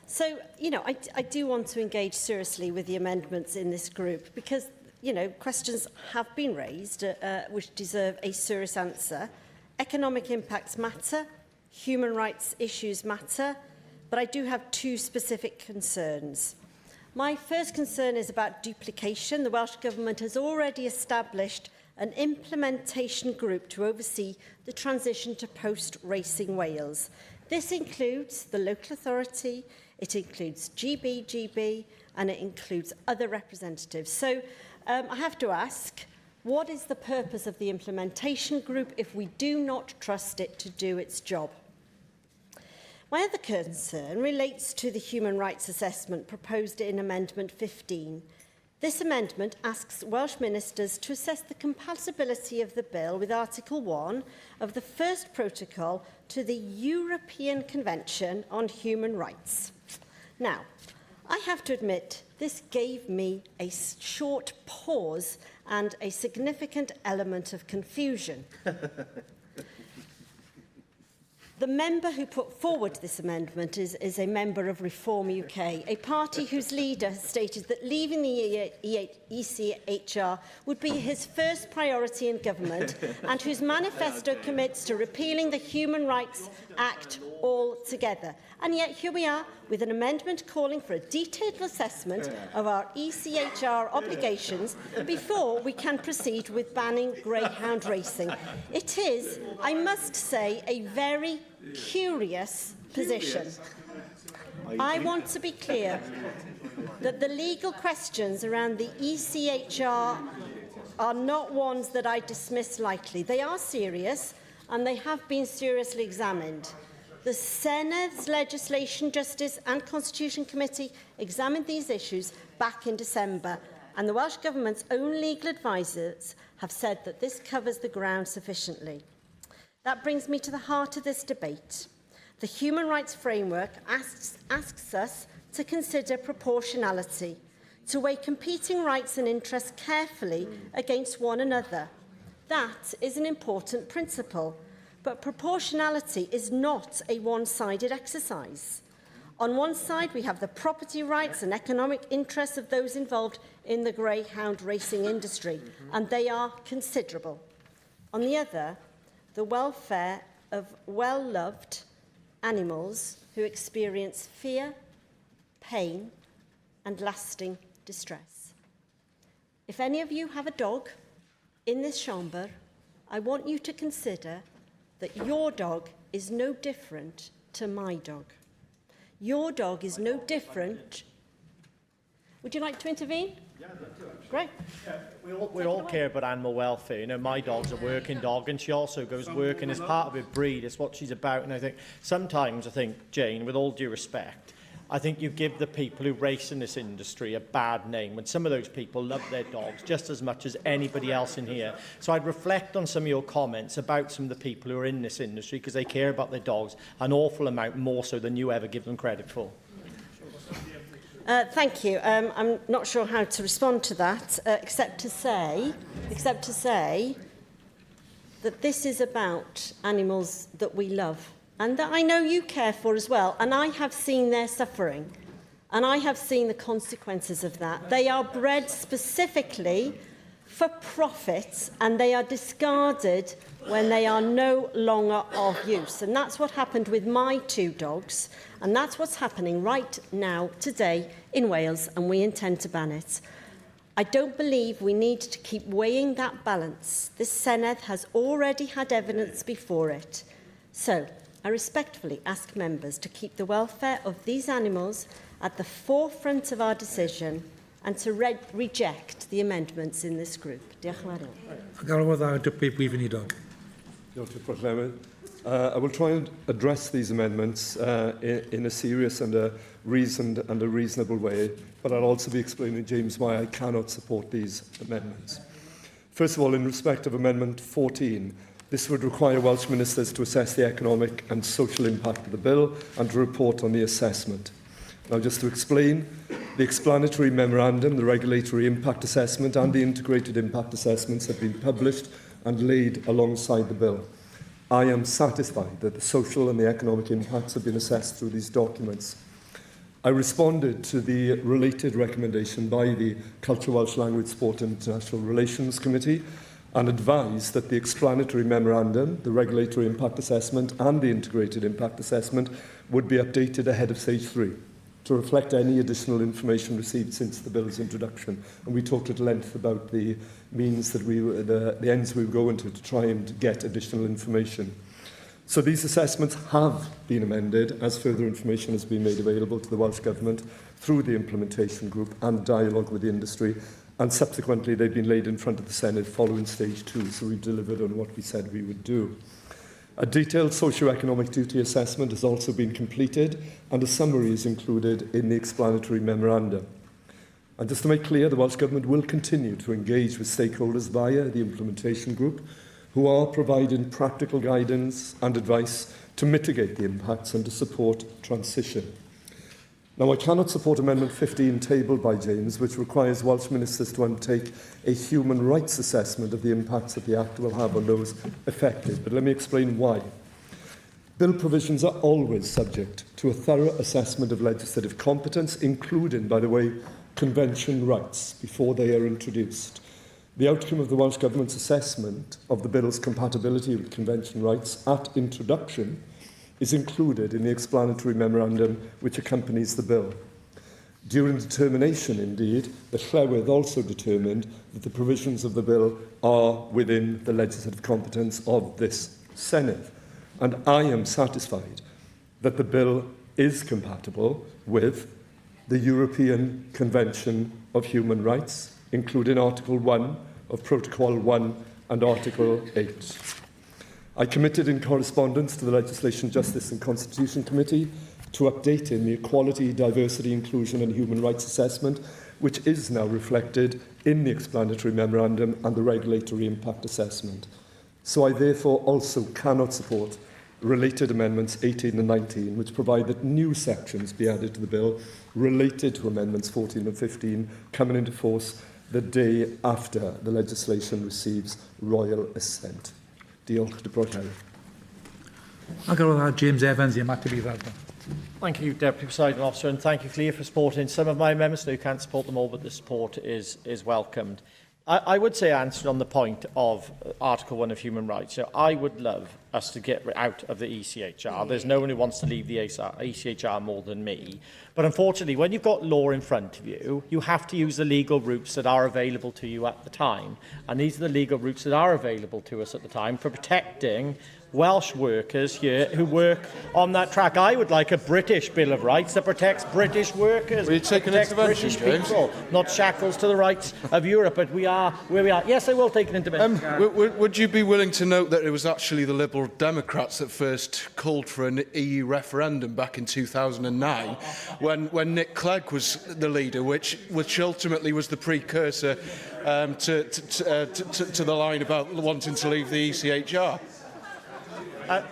so, you know, I, I do want to engage seriously with the amendments in this group because you know, questions have been raised uh, uh, which deserve a serious answer. Economic impacts matter, human rights issues matter, but I do have two specific concerns. My first concern is about duplication. The Welsh Government has already established an implementation group to oversee the transition to post-racing Wales. This includes the local authority, it includes GBGB, and it includes other representatives. So um, I have to ask, what is the purpose of the implementation group if we do not trust it to do its job? My other concern relates to the human rights assessment proposed in Amendment 15. This amendment asks Welsh ministers to assess the compatibility of the bill with Article 1 of the first protocol to the European Convention on Human Rights. Now, I have to admit, this gave me a short pause and a significant element of confusion. The member who put forward this amendment is, is a member of Reform UK, a party whose leader has stated that leaving the ECHR would be his first priority in government and whose manifesto commits to repealing the Human Rights Act altogether. And yet here we are with an amendment calling for a detailed assessment of our ECHR obligations before we can proceed with banning greyhound racing. It is, I must say, a very curious position. I want to be clear that the legal questions around the ECHR are not ones that I dismiss lightly. They are serious and they have been seriously examined. The Senate's Legislation, Justice and Constitution Committee examined these issues back in December and the Welsh Government's own legal advisers have said that this covers the ground sufficiently. That brings me to the heart of this debate. The human rights framework asks, asks us to consider proportionality, to weigh competing rights and interests carefully against one another. That is an important principle, but proportionality is not a one-sided exercise. On one side, we have the property rights and economic interests of those involved in the greyhound racing industry, and they are considerable. On the other, the welfare of well-loved animals who experience fear, pain and lasting distress. If any of you have a dog in this chamber, I want you to consider that your dog is no different to my dog. Your dog is no different. Would you like to intervene? Yeah, I'd love to, actually. Great. Yeah, we all, we all care about animal welfare. You know, my dog's a working dog and she also goes working as part of her breed. It's what she's about. And I think sometimes, I think, Jane, with all due respect, I think you give the people who race in this industry a bad name when some of those people love their dogs just as much as anybody else in here. So I'd reflect on some of your comments about some of the people who are in this industry because they care about their dogs an awful amount more so than you ever give them credit for. Uh, thank you. Um, I'm not sure how to respond to that, uh, except to say, except to say that this is about animals that we love and that I know you care for as well. And I have seen their suffering and I have seen the consequences of that. They are bred specifically for profit and they are discarded when they are no longer of use. And that's what happened with my two dogs. And that's what's happening right now, today, in Wales, and we intend to ban it. I don't believe we need to keep weighing that balance. This Senedd has already had evidence before it. So, I respectfully ask members to keep the welfare of these animals at the forefront of our decision and to re reject the amendments in this group. Diolch yn fawr. Galwodd ar Dipwy Brif Weinidog. Diolch Dirprwy Lywydd. Uh, I will try and address these amendments uh, in, in a serious and a reasoned and a reasonable way, but I'll also be explaining, James, why I cannot support these amendments. First of all, in respect of Amendment 14, this would require Welsh Ministers to assess the economic and social impact of the bill and to report on the assessment. Now, just to explain, the explanatory memorandum, the regulatory impact assessment and the integrated impact assessments have been published and laid alongside the bill. I am satisfied that the social and the economic impacts have been assessed through these documents. I responded to the related recommendation by the Culture Welsh Language Sport and International Relations Committee and advised that the explanatory memorandum, the regulatory impact assessment and the integrated impact assessment would be updated ahead of stage 3 to reflect any additional information received since the bill's introduction. And we talked at length about the means that we, the, the ends we were going to to try and get additional information. So these assessments have been amended as further information has been made available to the Welsh Government through the implementation group and dialogue with the industry and subsequently they've been laid in front of the Senate following stage two, so we've delivered on what we said we would do. A detailed socio-economic duty assessment has also been completed and a summary is included in the explanatory memorandum. And just to make clear, the Welsh Government will continue to engage with stakeholders via the implementation group, who are providing practical guidance and advice to mitigate the impacts and to support transition. Now, I cannot support Amendment 15 tabled by James, which requires Welsh Ministers to undertake a human rights assessment of the impacts that the Act will have on those affected. But let me explain why. Bill provisions are always subject to a thorough assessment of legislative competence, including, by the way, convention rights, before they are introduced. The outcome of the Welsh Government's assessment of the bill's compatibility with convention rights at introduction is included in the explanatory memorandum which accompanies the bill. During determination, indeed, the Llywydd also determined that the provisions of the bill are within the legislative competence of this Senate. And I am satisfied that the bill is compatible with the European Convention of Human Rights, including Article 1 of Protocol 1 and Article 8. I committed in correspondence to the Legislation, Justice and Constitution Committee to updating the Equality, Diversity, Inclusion and Human Rights Assessment, which is now reflected in the explanatory memorandum and the regulatory impact assessment. So I therefore also cannot support related amendments 18 and 19, which provide that new sections be added to the bill related to amendments 14 and 15 coming into force the day after the legislation receives royal assent. Diolch, Dirprwy Lywydd. Ac ar ôl James Evans i ymateb i ddadl. Thank you, Deputy Presiding Officer, and thank you, Llyr, for supporting some of my amendments. No, you can't support them all, but the support is, is welcomed. I, I would say, answer on the point of Article 1 of Human Rights, so I would love us to get out of the ECHR. There's no one who wants to leave the ECHR more than me. But unfortunately, when you've got law in front of you, you have to use the legal routes that are available to you at the time. And these are the legal routes that are available to us at the time for protecting Welsh workers here who work on that track. I would like a British Bill of Rights that protects British workers, Will you take an protects intervention, British James? people, not shackles to the rights of Europe. But we are where we are. Yes, I will take an intervention. Um, would you be willing to note that it was actually the Liberal Democrats that first called for an EU referendum back in 2009, when, when Nick Clegg was the leader, which, which ultimately was the precursor um, to, to, uh, to, to, to the line about wanting to leave the ECHR? Uh,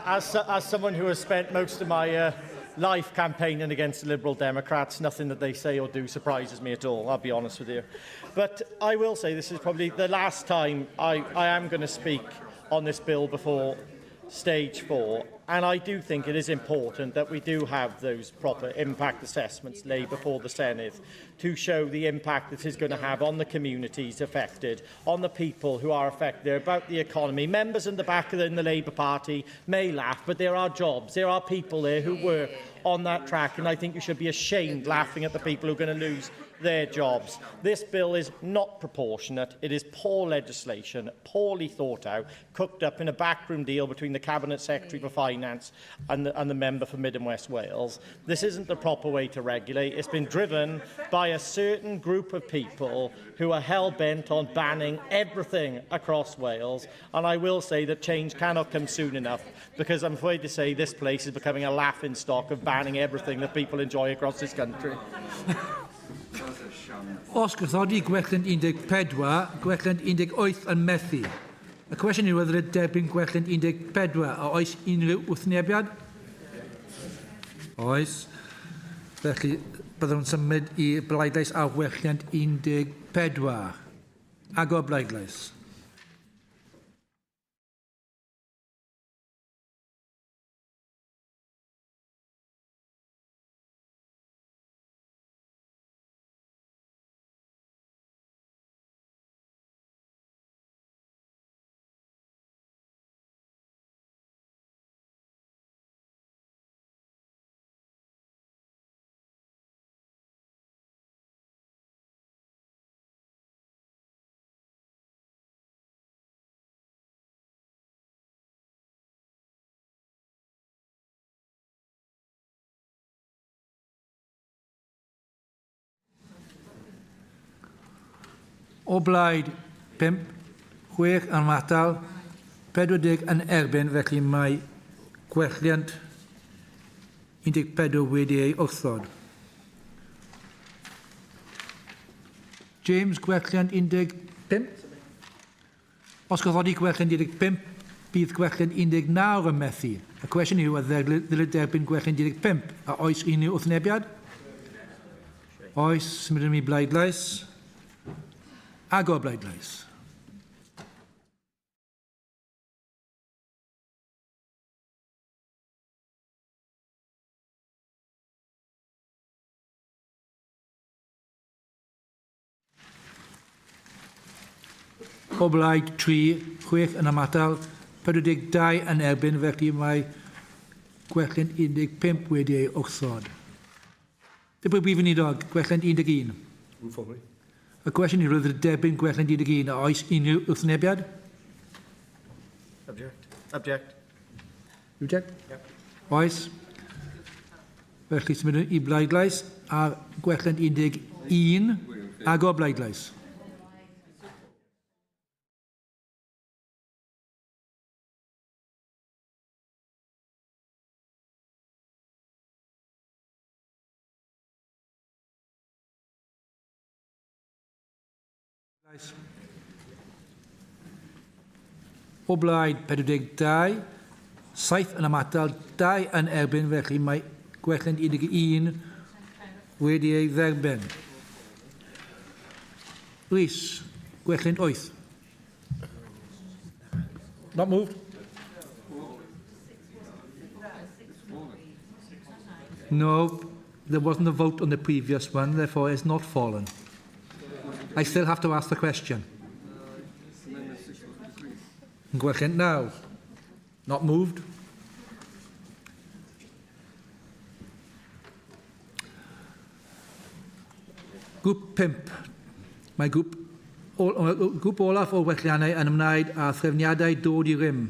as, as someone who has spent most of my uh, life campaigning against the Liberal Democrats, nothing that they say or do surprises me at all, I'll be honest with you. But I will say this is probably the last time I, I am going to speak on this bill before stage four. And I do think it is important that we do have those proper impact assessments laid before the Senedd to show the impact this is going to have on the communities affected, on the people who are affected, about the economy. Members in the back of the, in the Labour Party may laugh, but there are jobs, there are people there who work on that track, and I think you should be ashamed laughing at the people who are going to lose their jobs. This bill is not proportionate. It is poor legislation, poorly thought out, cooked up in a backroom deal between the Cabinet Secretary for Finance and the, and the member for Mid and West Wales. This isn't the proper way to regulate. It's been driven by a certain group of people who are hell-bent on banning everything across Wales. And I will say that change cannot come soon enough, because I'm afraid to say this place is becoming a laughing stock of banning everything that people enjoy across this country. Os gwrthodi gwelliant 14, gwelliant 18 yn methu. Y cwestiwn yw whether derbyn gwelliant 14. A oes unrhyw wrthwynebiad? Oes. Felly, byddwn yn symud i bleidlais ar welliant 14. Agor bleidlais. O blaid 5, 6 yn matal, 40 yn erbyn, felly mae gwelliant 14 wedi ei wrthod. James, gwelliant 15. Os gwrthodi gwelliant 15, bydd gwelliant 19 yn methu. Y cwestiwn yw a ddylid derbyn gwelliant 15. A oes unrhyw wrthwynebiad? Oes, symudwn i bleidlais. Agor bleidlais. O blaid 3, 6 yn ymatal, 42 yn erbyn, felly mae gwelliant 15 wedi ei wrthod. Dirprwy Brif Weinidog, gwelliant 11. Move. Y cwestiwn yw, roedd derbyn gwelliant 11, a oes unrhyw wrthwynebiad? Object. Object. Object? Yep. Oes. Felly symudwn i bleidlais ar gwelliant 11, agor bleidlais. O blaid 42, 7 yn ymatal, 2 yn erbyn, felly mae gwelliant 11 wedi ei dderbyn. Rhys, gwelliant 8. Not moved. No, there wasn't a vote on the previous one, therefore it's not fallen. I still have to ask the question. Gwelliant 9. Not moved. Grŵp 5. Mae grŵp, ol, grŵp olaf o welliannau yn ymwneud â threfniadau dod i rym.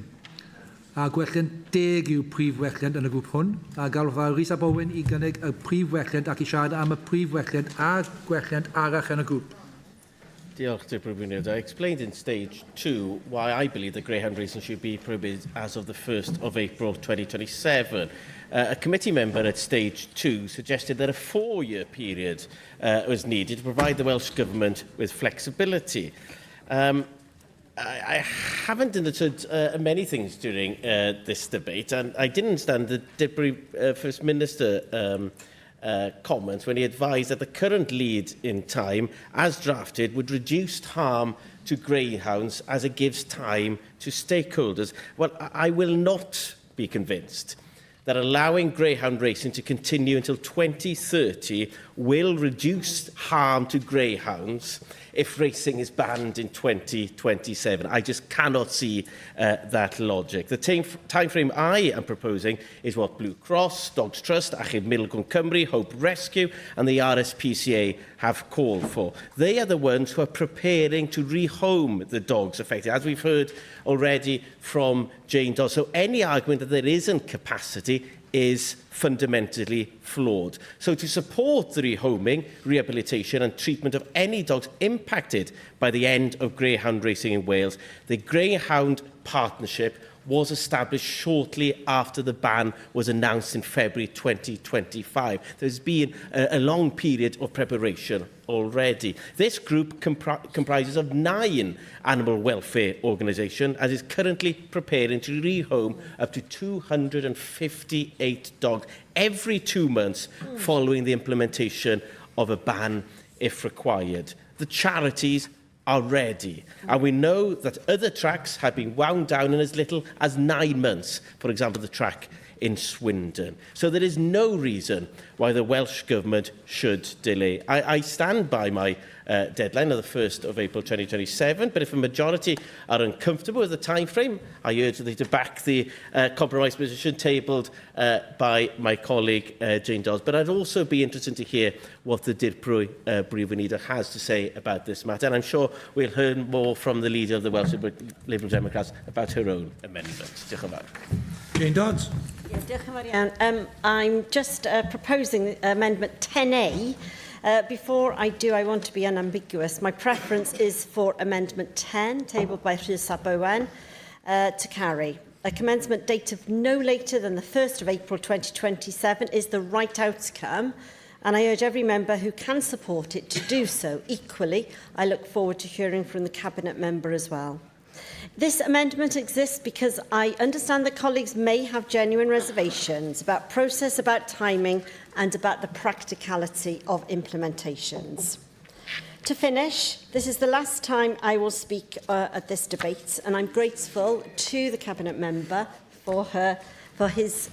A gwelliant deg yw prif welliant yn y grŵp hwn, a galwaf ar Rhys ab Owen i gynnig y prif welliant ac i siarad am y prif welliant a gwelliant arall yn y grŵp. Diolch, Dirprwy Weinidog. I explained in stage 2 why I believe that greyhound racing should be prohibited as of the 1st of April 2027. A committee member at stage 2 suggested that a four-year period was needed to provide the Welsh Government with flexibility. I haven't understood many things during this debate, and I didn't understand the Deputy First Minister comments when he advised that the current lead in time, as drafted, would reduce harm to greyhounds as it gives time to stakeholders. Well, I will not be convinced that allowing greyhound racing to continue until 2030 will reduce harm to greyhounds if racing is banned in 2027. I just cannot see that logic. The time frame I am proposing is what Blue Cross, Dogs Trust, Achub Milgwn Cymru, Hope Rescue and the RSPCA have called for. They are the ones who are preparing to rehome the dogs affected, as we've heard already from Jane Dodds. So any argument that there isn't capacity is fundamentally flawed. So to support the rehoming, rehabilitation and treatment of any dogs impacted by the end of greyhound racing in Wales, the Greyhound Partnership was established shortly after the ban was announced in February 2025. There's been a long period of preparation already. This group comprises of 9 animal welfare organisations and is currently preparing to rehome up to 258 dogs every 2 months following the implementation of a ban if required. The charities are ready. And we know that other tracks have been wound down in as little as 9 months, for example, the track in Swindon. So there is no reason why the Welsh Government should delay. I stand by my deadline of the 1st of April 2027, but if a majority are uncomfortable with the time frame, I urge them to back the compromise position tabled by my colleague Jane Dodds. But I'd also be interested to hear what the Dirprwy Brif Weinidog has to say about this matter, and I'm sure we'll hear more from the leader of the Welsh Liberal Democrats about her own amendments. Diolch yn fawr. Jane Dodds. Yeah, diolch yn fawr iawn. I'm just proposing Amendment 10A. Before I do, I want to be unambiguous. My preference is for Amendment 10, tabled by Rhys ab Owen, to carry. A commencement date of no later than the 1st of April 2027 is the right outcome, and I urge every member who can support it to do so. Equally, I look forward to hearing from the Cabinet member as well. This amendment exists because I understand that colleagues may have genuine reservations about process, about timing and about the practicality of implementations. To finish, this is the last time I will speak at this debate, and I'm grateful to the Cabinet member for his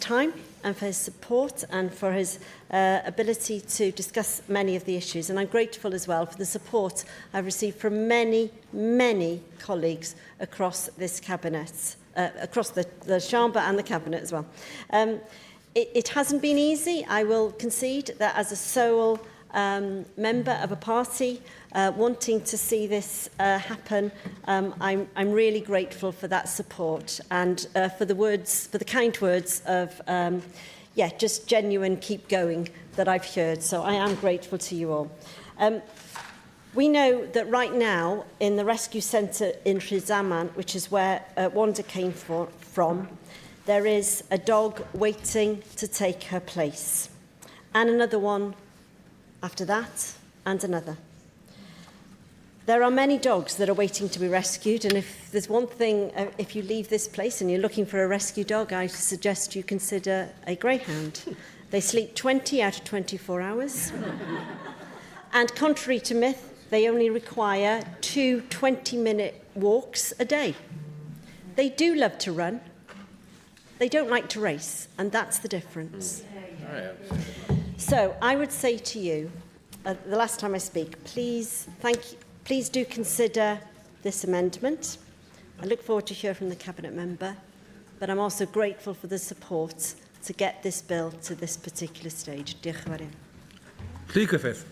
time and for his support and for his ability to discuss many of the issues. And I'm grateful as well for the support I've received from many, many colleagues across this Cabinet, across the Chamber and the Cabinet as well. It hasn't been easy. I will concede that as a sole member of a party wanting to see this happen, I'm really grateful for that support and for the kind words of just genuine keep going that I've heard. So I am grateful to you all. We know that right now in the rescue centre in Rhydaman, which is where Wanda came from, there is a dog waiting to take her place, and another one after that, and another. There are many dogs that are waiting to be rescued, and if there's one thing, if you leave this place and you're looking for a rescue dog, I suggest you consider a greyhound. They sleep 20 out of 24 hours. And contrary to myth, they only require 2 20-minute walks a day. They do love to run. They don't like to race, and that's the difference. So I would say to you, the last time I speak, please, thank you, please do consider this amendment. I look forward to hear from the Cabinet member, but I'm also grateful for the support to get this bill to this particular stage. Diolch yn fawr iawn. Llyr Gruffydd.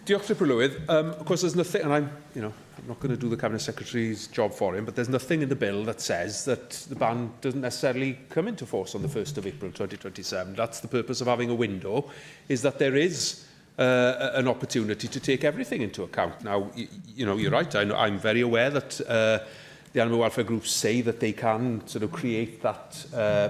Diolch, Dirprwy Lywydd. Of course, there's nothing, and I'm, you know, I'm not going to do the Cabinet Secretary's job for him, but there's nothing in the bill that says that the ban doesn't necessarily come into force on the 1st of April 2027. That's the purpose of having a window, is that there is an opportunity to take everything into account. Now, you, you know, you're right, I know, I'm very aware that the animal welfare groups say that they can sort of create that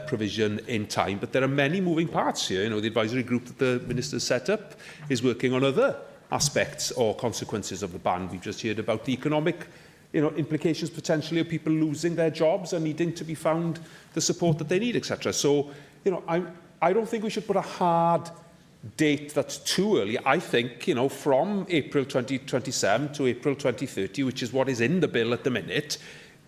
provision in time, but there are many moving parts here. You know, the advisory group that the minister set up is working on other aspects or consequences of the ban. We've just heard about the economic you know, implications potentially of people losing their jobs and needing to be found the support that they need, etc. So, you know, I, I don't think we should put a hard date that's too early. I think, you know, from April 2027 to April 2030, which is what is in the bill at the minute,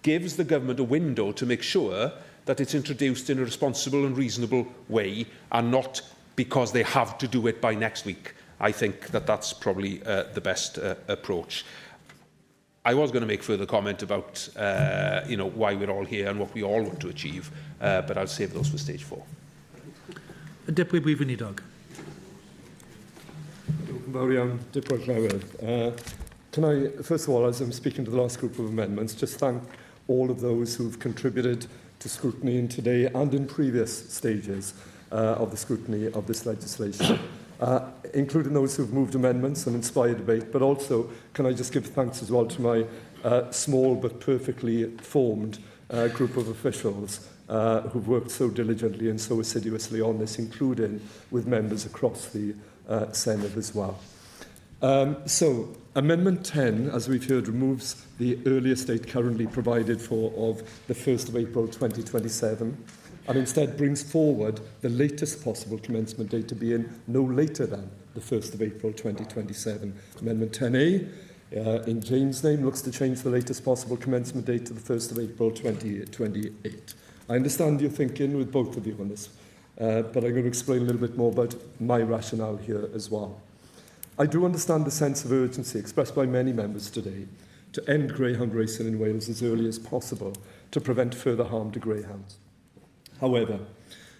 gives the government a window to make sure that it's introduced in a responsible and reasonable way and not because they have to do it by next week. I think that that's probably the best approach. I was going to make further comment about you know, why we're all here and what we all want to achieve, but I'll save those for stage four. Y Dirprwy Brif Weinidog. Diolch yn fawr iawn, Dirprwy Llywydd. Can I, first of all, as I'm speaking to the last group of amendments, just thank all of those who've contributed to scrutiny in today and in previous stages of the scrutiny of this legislation, including those who've moved amendments and inspired debate, but also can I just give thanks as well to my small but perfectly formed group of officials who've worked so diligently and so assiduously on this, including with members across the Senedd as well. So, Amendment 10, as we've heard, removes the earliest date currently provided for of the 1st of April 2027 and instead brings forward the latest possible commencement date to be in no later than the 1st of April 2027. Amendment 10A, in Jane's name, looks to change the latest possible commencement date to the 1st of April 2028. I understand your thinking with both of you on this, but I'm going to explain a little bit more about my rationale here as well. I do understand the sense of urgency expressed by many members today to end greyhound racing in Wales as early as possible to prevent further harm to greyhounds. However,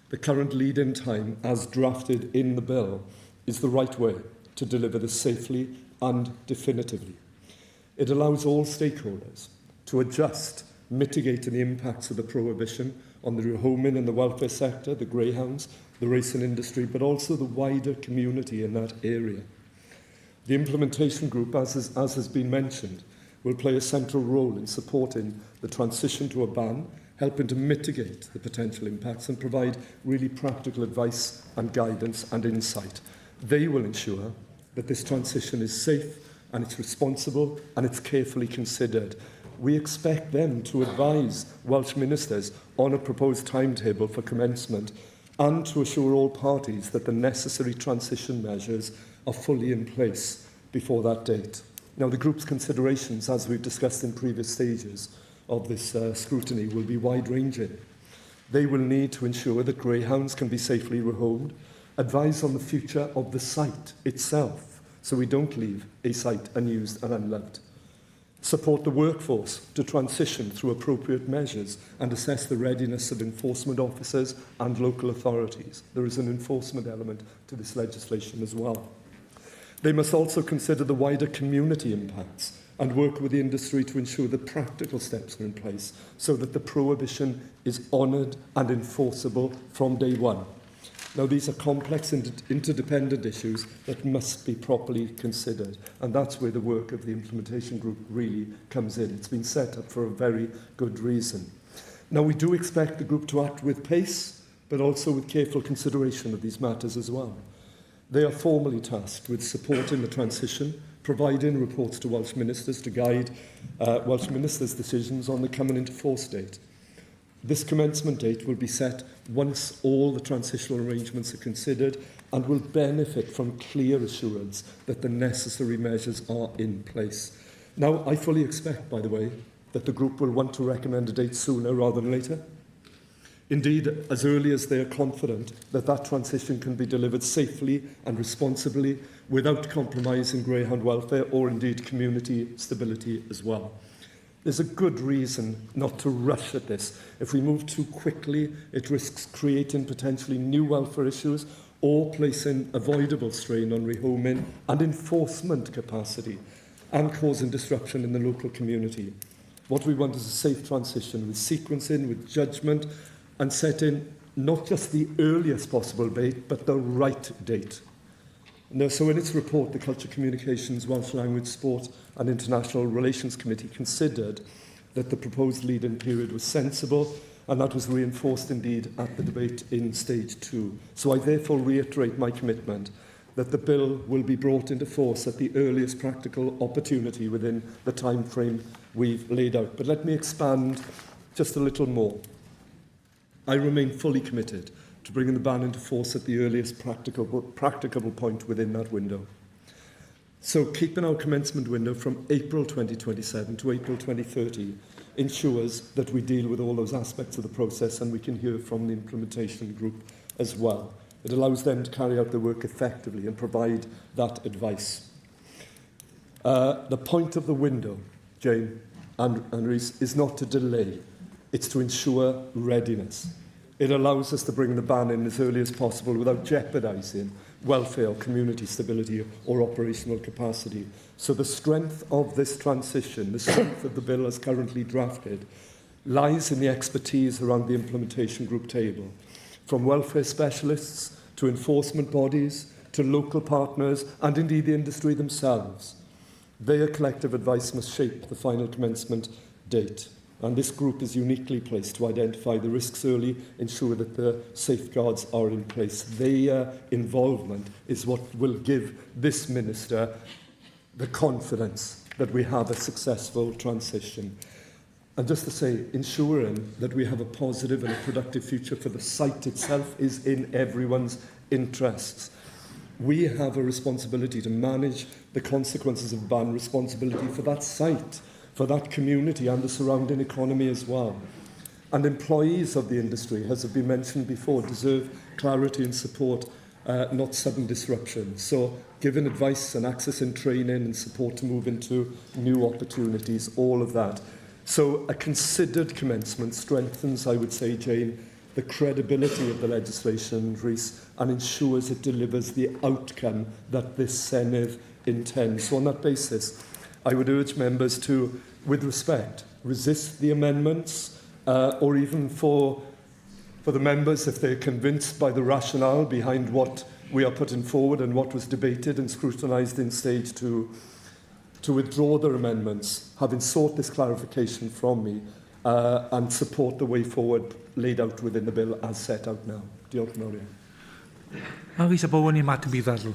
the current lead-in time as drafted in the bill is the right way to deliver this safely and definitively. It allows all stakeholders to adjust, mitigating the impacts of the prohibition on the rehoming and the welfare sector, the greyhounds, the racing industry, but also the wider community in that area. The implementation group, as, is, as has been mentioned, will play a central role in supporting the transition to a ban, helping to mitigate the potential impacts and provide really practical advice and guidance and insight. They will ensure that this transition is safe and it's responsible and it's carefully considered. We expect them to advise Welsh ministers on a proposed timetable for commencement and to assure all parties that the necessary transition measures are fully in place before that date. Now, the group's considerations, as we've discussed in previous stages of this scrutiny, will be wide-ranging. They will need to ensure that greyhounds can be safely rehomed, advise on the future of the site itself, so we don't leave a site unused and unloved, support the workforce to transition through appropriate measures and assess the readiness of enforcement officers and local authorities. There is an enforcement element to this legislation as well. They must also consider the wider community impacts and work with the industry to ensure that practical steps are in place so that the prohibition is honoured and enforceable from day one. Now, these are complex and interdependent issues that must be properly considered, and that's where the work of the implementation group really comes in. It's been set up for a very good reason. Now, we do expect the group to act with pace, but also with careful consideration of these matters as well. They are formally tasked with supporting the transition, providing reports to Welsh ministers to guide Welsh ministers' decisions on the coming into force date. This commencement date will be set once all the transitional arrangements are considered and will benefit from clear assurance that the necessary measures are in place. Now, I fully expect, by the way, that the group will want to recommend a date sooner rather than later. Indeed, as early as they are confident that that transition can be delivered safely and responsibly without compromising greyhound welfare or indeed community stability as well. There's a good reason not to rush at this. If we move too quickly, it risks creating potentially new welfare issues or placing avoidable strain on rehoming and enforcement capacity and causing disruption in the local community. What we want is a safe transition with sequencing, with judgment, and setting not just the earliest possible date, but the right date. Now, so in its report, the Culture Communications, Welsh Language, Sport and International Relations Committee considered that the proposed lead-in period was sensible, and that was reinforced indeed at the debate in stage two. So I therefore reiterate my commitment that the bill will be brought into force at the earliest practical opportunity within the time frame we've laid out. But let me expand just a little more. I remain fully committed to bringing the ban into force at the earliest practicable, practicable point within that window. So keeping our commencement window from April 2027 to April 2030 ensures that we deal with all those aspects of the process and we can hear from the implementation group as well. It allows them to carry out their work effectively and provide that advice. Uh, the point of the window, Jane and, and Rhys, is not to delay. It's to ensure readiness. It allows us to bring the ban in as early as possible without jeopardising welfare, community stability or operational capacity. So the strength of this transition, the strength of the bill as currently drafted, lies in the expertise around the implementation group table, from welfare specialists to enforcement bodies, to local partners and indeed the industry themselves. Their collective advice must shape the final commencement date. And this group is uniquely placed to identify the risks early, ensure that the safeguards are in place. Their involvement is what will give this minister the confidence that we have a successful transition. And just to say, ensuring that we have a positive and a productive future for the site itself is in everyone's interests. We have a responsibility to manage the consequences of ban, responsibility for that site for that community and the surrounding economy as well. And employees of the industry, as have been mentioned before, deserve clarity and support, uh, not sudden disruption. So giving advice and access and training and support to move into new opportunities, all of that. So a considered commencement strengthens, I would say, Jane, the credibility of the legislation, Rhys, and ensures it delivers the outcome that this Senedd intends. So on that basis, I would urge members to with respect, resist the amendments, uh, or even for, for the members, if they're convinced by the rationale behind what we are putting forward and what was debated and scrutinised in stage two, to withdraw their amendments, having sought this clarification from me, uh, and support the way forward laid out within the bill as set out now. Diolch yn fawr iawn. Rhys ap Owen i ymateb i ddadl.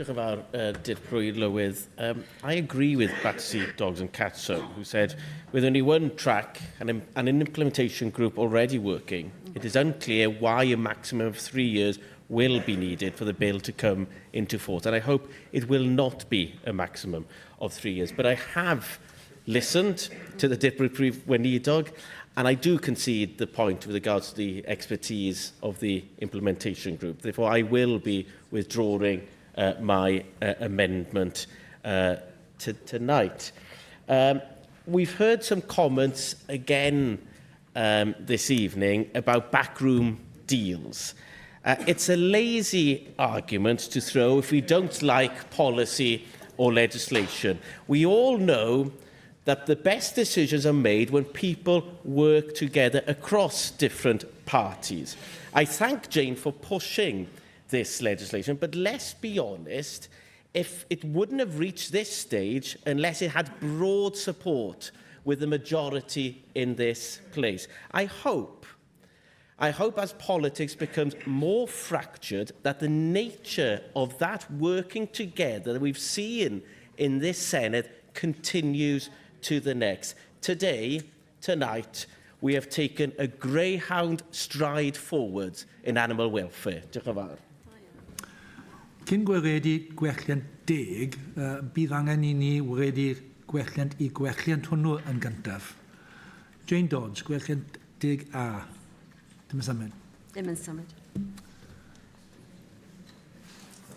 Diolch yn fawr, uh, Dirprwy Lywydd. Um, I agree with Battersea Dogs and Cats Home, who said, with only one track and, and an implementation group already working, it is unclear why a maximum of three years will be needed for the bill to come into force. And I hope it will not be a maximum of three years. But I have listened to the Dirprwy Weinidog, and I do concede the point with regards to the expertise of the implementation group. Therefore, I will be withdrawing uh, my uh, amendment uh, to tonight. Um, we've heard some comments again um, this evening about backroom deals. Uh, it's a lazy argument to throw if we don't like policy or legislation. We all know that the best decisions are made when people work together across different parties. I thank Jane for pushing this legislation. But let's be honest, if it wouldn't have reached this stage unless it had broad support with the majority in this place. I hope, I hope as politics becomes more fractured that the nature of that working together that we've seen in this Senate continues to the next. Today, tonight, we have taken a greyhound stride forwards in animal welfare. Diolch yn fawr. Cyn gweredu gwelliant deg, uh, bydd angen i ni wredu gwelliant i gwelliant hwnnw yn gyntaf. Jane Dodds, gwelliant 10A. Dim yn symud. Ddim yn symud.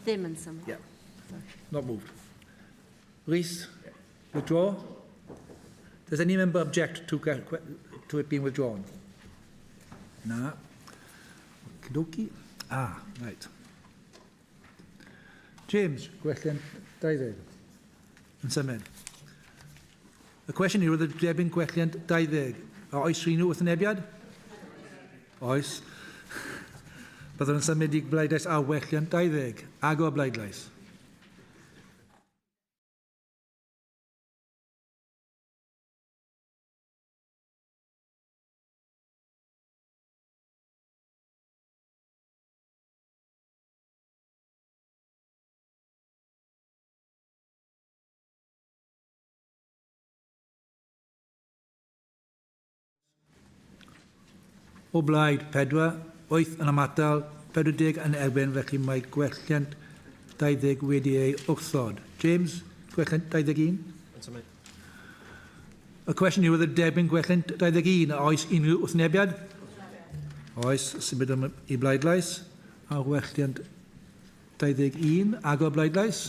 Ddim yn symud. Yeah. Not moved. Rhys, withdraw? Does any member object to, to it being withdrawn? Na. Okie. Ah, right. James, gwelliant 20. Yn symud. Y cwestiwn yw, oedd derbyn gwelliant 20. A oes rhywun wrthwynebiad? Oes. Byddwn yn symud i bleidlais ar welliant 20. Agor bleidlais. O blaid 4, 8 yn ymatal, 40 yn erbyn, felly mae gwelliant 20 wedi ei wrthod. James, gwelliant 21? Yn symud. Y cwestiwn yw, oedd derbyn gwelliant 21, a oes unrhyw wrthwynebiad? Oes, symud i bleidlais. A gwelliant 21, agor bleidlais.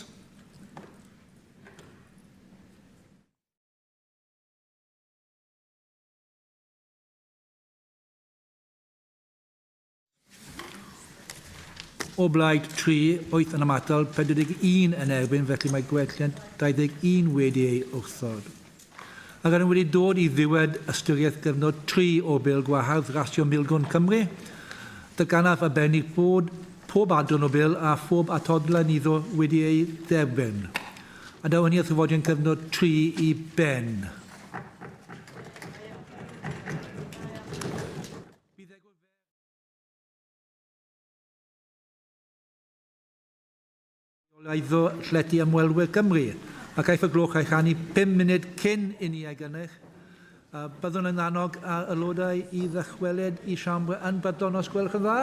O blaid 3, 8 yn ymatal, 41 yn erbyn, felly mae gwelliant 21 wedi ei wrthod. Ac rydym wedi dod i ddiwedd ystyriaeth gyfnod 3 o Bil Gwahardd Rasio Milgwn Cymru. Datganaf arbennig bod pob adran o bil a phob atodlen iddo wedi ei dderbyn. A daw hynny â thrafodion cyfnod 3 i ben. Rheoleiddio Llety Ymwelwyr Cymru, a caiff y gloch ei chanu 5 munud cyn i ni ei gynnych. Byddwn yn annog aelodau i ddychwelyd i siambr yn brydlon os gwelwch yn dda.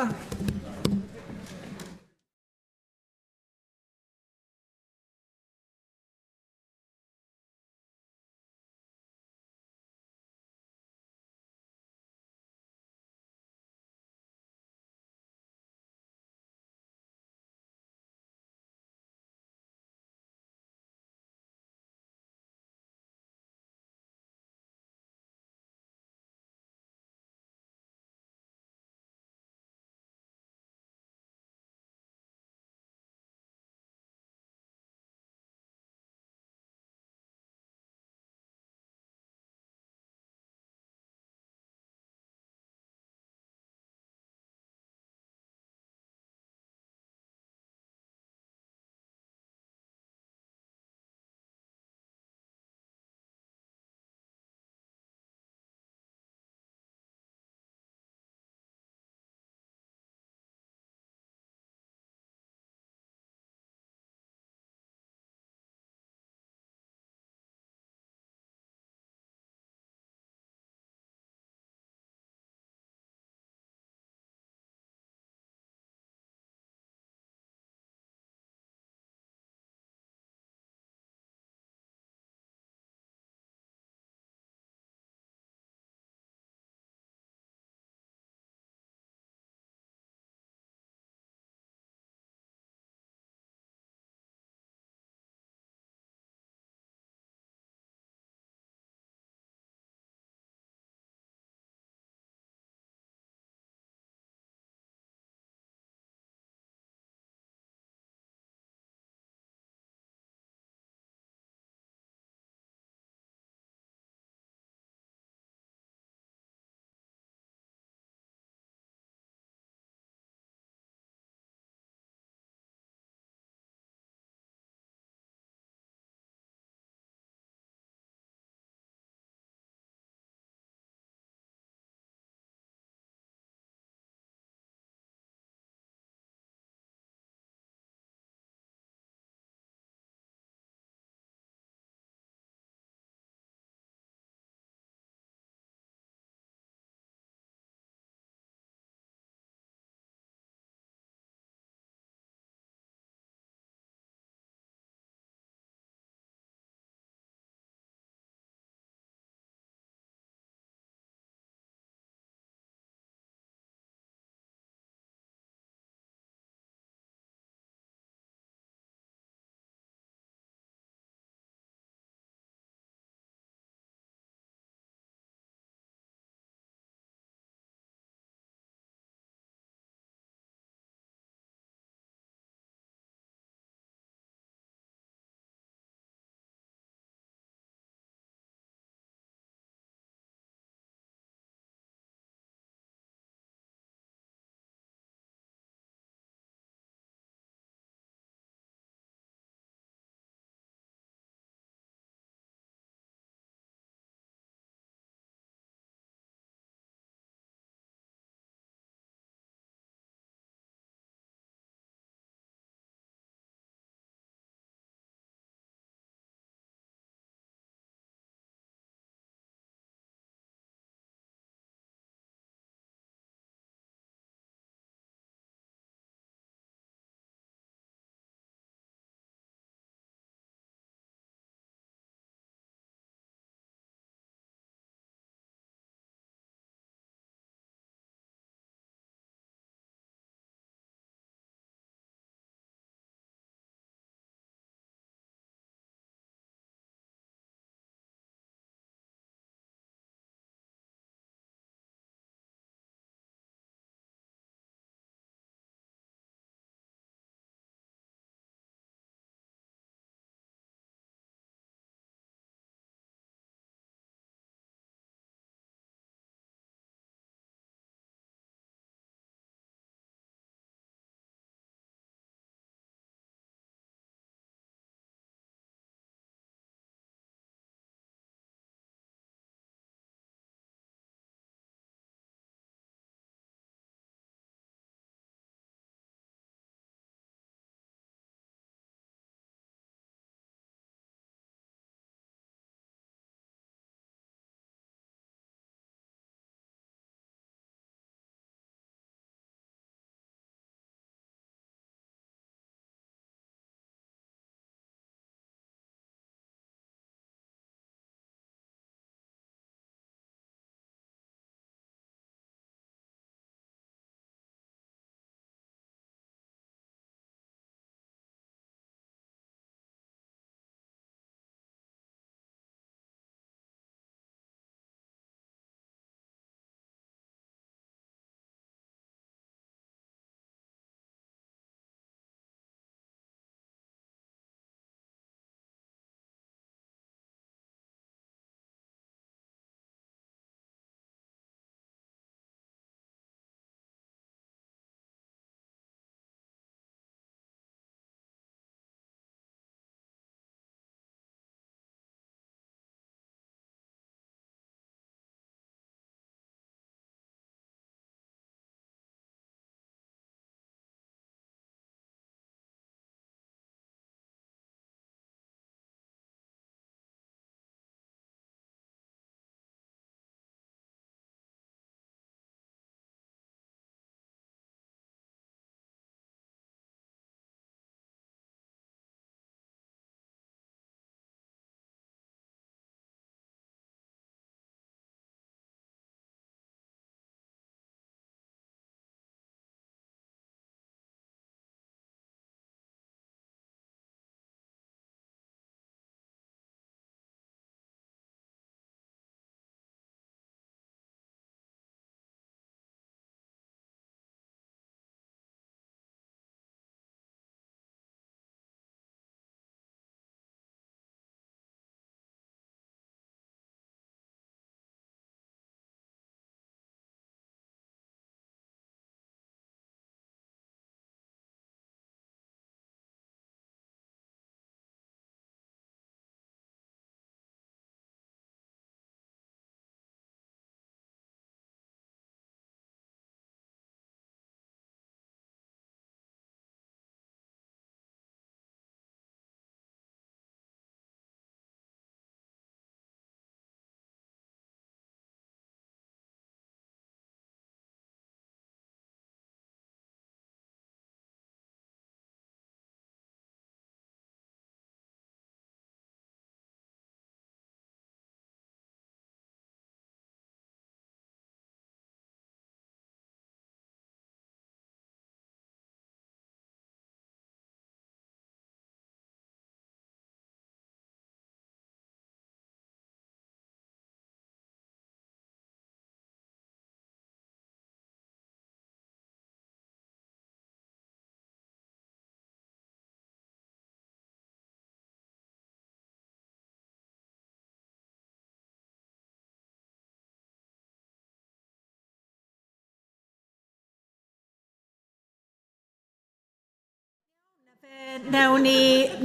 Fe wnawn ni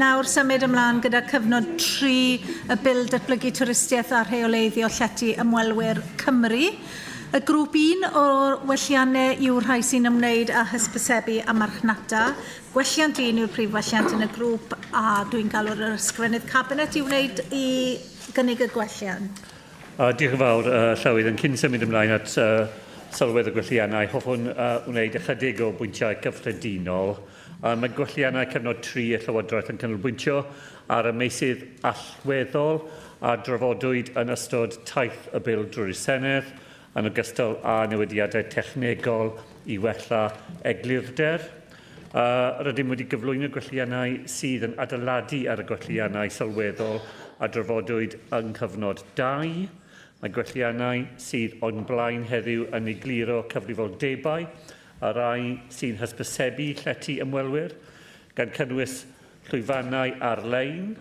nawr symud ymlaen gyda cyfnod 3 y Bil Datblygu Twristiaeth a Rheoleiddio Llety Ymwelwyr Cymru. Y grŵp 1 o welliannau yw'r rhai sy'n ymwneud â hysbysebu a marchnata. Gwelliant 1 yw'r prif welliant yn y grŵp a dwi'n galw'r Ysgrifennydd Cabinet i wneud i gynnig y gwelliant. Uh, diolch yn fawr, uh, Llywydd. Yn cyn symud ymlaen at uh, sylwedd y gwelliannau, hoffwn uh, wneud ychydig o bwyntiau cyffredinol. Uh, mae gwelliannau cyfnod 3 y Llywodraeth yn canolbwyntio ar y meysydd allweddol a drafodwyd yn ystod taith y Bil drwy'r Senedd, yn ogystal â newidiadau technegol i wella eglurder. Uh, rydym wedi gyflwyno gwelliannau sydd yn adeiladu ar y gwelliannau sylweddol a drafodwyd yng nghyfnod 2. Mae gwelliannau sydd o'n blaen heddiw yn egluro cyfrifoldebau a rai sy'n hysbysebu llety ymwelwyr, gan cynnwys llwyfannau ar-lein,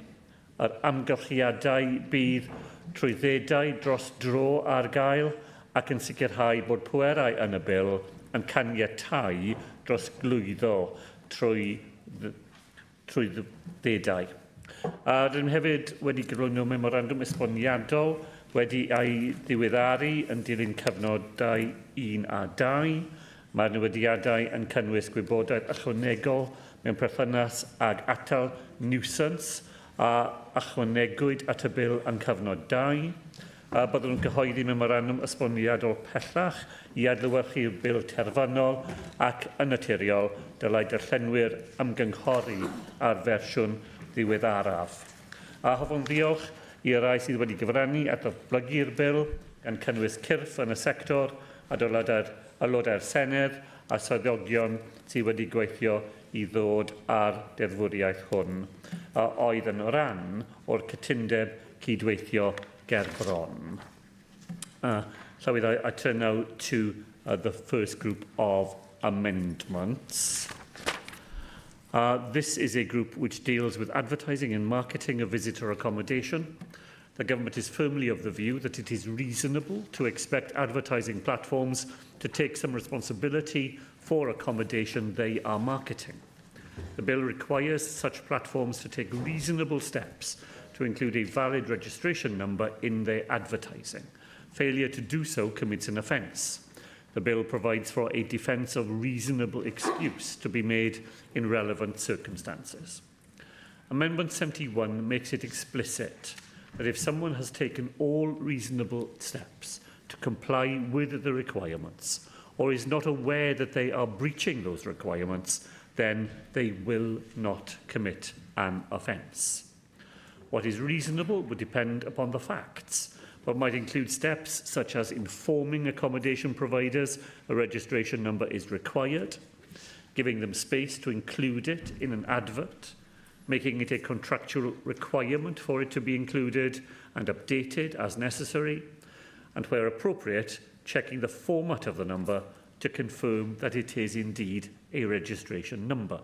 yr amgylchiadau bydd trwyddedau dros dro ar gael ac yn sicrhau bod pwerau yn y Bil yn caniatáu drosglwyddo trwy trwyddedau. A rydym hefyd wedi gyflwyno memorandwm esboniadol wedi ei ddiweddaru yn dilyn cyfnodau 1 a 2. Mae'r newidiadau yn cynnwys gwybodaeth ychwanegol mewn perthynas ag atal niwsans a ychwanegwyd at y Bil yng nghyfnod 2, a byddwn yn cyhoeddi memorandwm esboniadol pellach i adlewyrchu'r Bil terfynol ac, yn naturiol, dylai darllenwyr ymgynghori â'r fersiwn ddiweddaraf. A hoffwn ddiolch i'r rhai sydd wedi cyfrannu at ddatblygu'r Bil, gan cynnwys cyrff yn y sector, adoladau'r Aelodau'r Senedd a swyddogion sydd wedi gweithio i ddod â'r deddfwriaeth hwn, a oedd yn rhan o'r cytundeb cydweithio ger bron. Uh, Llywydd, I, I turn now to uh, the first group of amendments. Uh, this is a group which deals with advertising and marketing of visitor accommodation. The government is firmly of the view that it is reasonable to expect advertising platforms to take some responsibility for accommodation they are marketing. The bill requires such platforms to take reasonable steps to include a valid registration number in their advertising. Failure to do so commits an offence. The bill provides for a defence of reasonable excuse to be made in relevant circumstances. Amendment 71 makes it explicit that if someone has taken all reasonable steps to comply with the requirements or is not aware that they are breaching those requirements, then they will not commit an offence. What is reasonable would depend upon the facts, but might include steps such as informing accommodation providers a registration number is required, giving them space to include it in an advert, making it a contractual requirement for it to be included and updated as necessary, and where appropriate, checking the format of the number to confirm that it is indeed a registration number.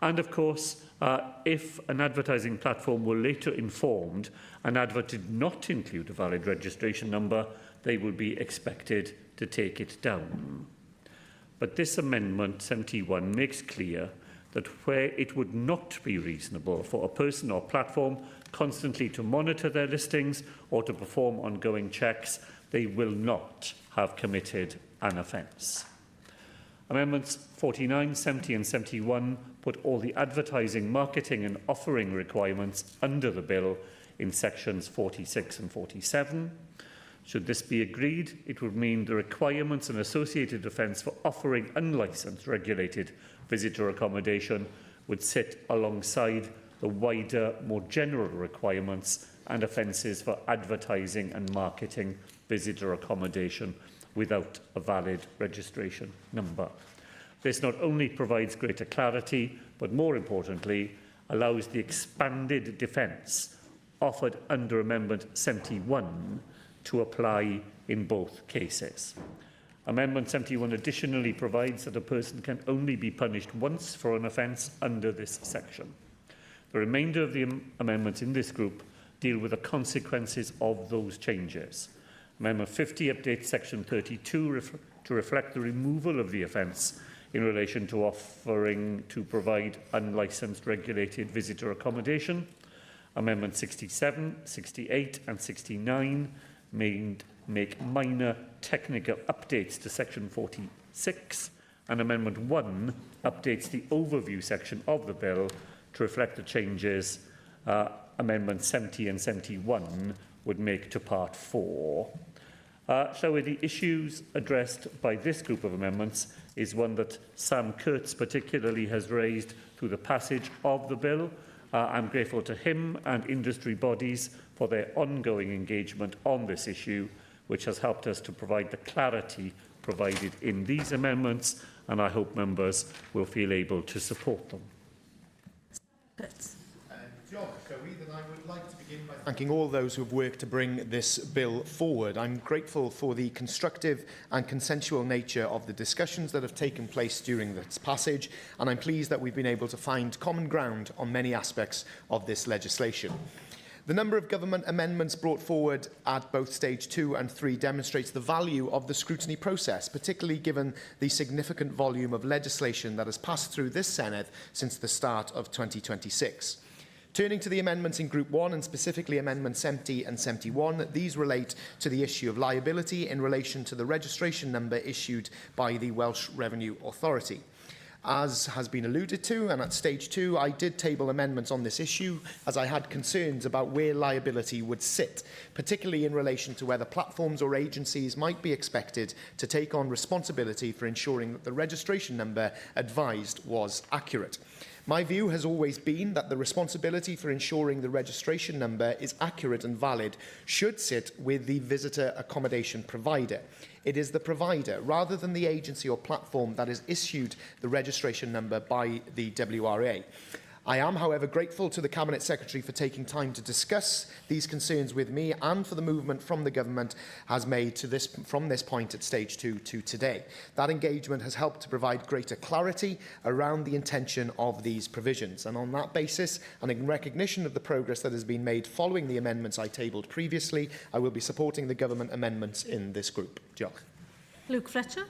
And of course, uh, if an advertising platform were later informed an advert did not include a valid registration number, they would be expected to take it down. But this Amendment 71 makes clear that where it would not be reasonable for a person or platform constantly to monitor their listings or to perform ongoing checks, they will not have committed an offence. Amendments 49, 70 and 71 put all the advertising, marketing and offering requirements under the bill in sections 46 and 47. Should this be agreed, it would mean the requirements and associated offence for offering unlicensed regulated visitor accommodation would sit alongside the wider, more general requirements and offences for advertising and marketing visitor accommodation without a valid registration number. This not only provides greater clarity, but more importantly, allows the expanded defence offered under Amendment 71 to apply in both cases. Amendment 71 additionally provides that a person can only be punished once for an offence under this section. The remainder of the am amendments in this group deal with the consequences of those changes. Amendment 50 updates section 32 ref to reflect the removal of the offence in relation to offering to provide unlicensed regulated visitor accommodation. Amendment 67, 68 and 69 made, make minor technical updates to section 46 and Amendment 1 updates the overview section of the bill to reflect the changes uh, Amendment 70 and 71 would make to Part 4. Uh, Llywydd, the issues addressed by this group of amendments is one that Sam Kurtz particularly has raised through the passage of the bill. Uh, I'm grateful to him and industry bodies for their ongoing engagement on this issue, which has helped us to provide the clarity provided in these amendments, and I hope members will feel able to support them. Diolch, Llywydd, and I would like to begin by thanking all those who have worked to bring this bill forward. I'm grateful for the constructive and consensual nature of the discussions that have taken place during this passage, and I'm pleased that we've been able to find common ground on many aspects of this legislation. The number of government amendments brought forward at both stage 2 and 3 demonstrates the value of the scrutiny process, particularly given the significant volume of legislation that has passed through this Senedd since the start of 2026. Turning to the amendments in Group 1 and specifically Amendments 70 and 71, these relate to the issue of liability in relation to the registration number issued by the Welsh Revenue Authority. As has been alluded to, and at stage two, I did table amendments on this issue as I had concerns about where liability would sit, particularly in relation to whether platforms or agencies might be expected to take on responsibility for ensuring that the registration number advised was accurate. My view has always been that the responsibility for ensuring the registration number is accurate and valid should sit with the visitor accommodation provider. It is the provider, rather than the agency or platform, that has issued the registration number by the WRA. I am, however, grateful to the Cabinet Secretary for taking time to discuss these concerns with me and for the movement from the government has made to this, from this point at stage two to today. That engagement has helped to provide greater clarity around the intention of these provisions. And on that basis, and in recognition of the progress that has been made following the amendments I tabled previously, I will be supporting the government amendments in this group. Diolch. Luke Fletcher.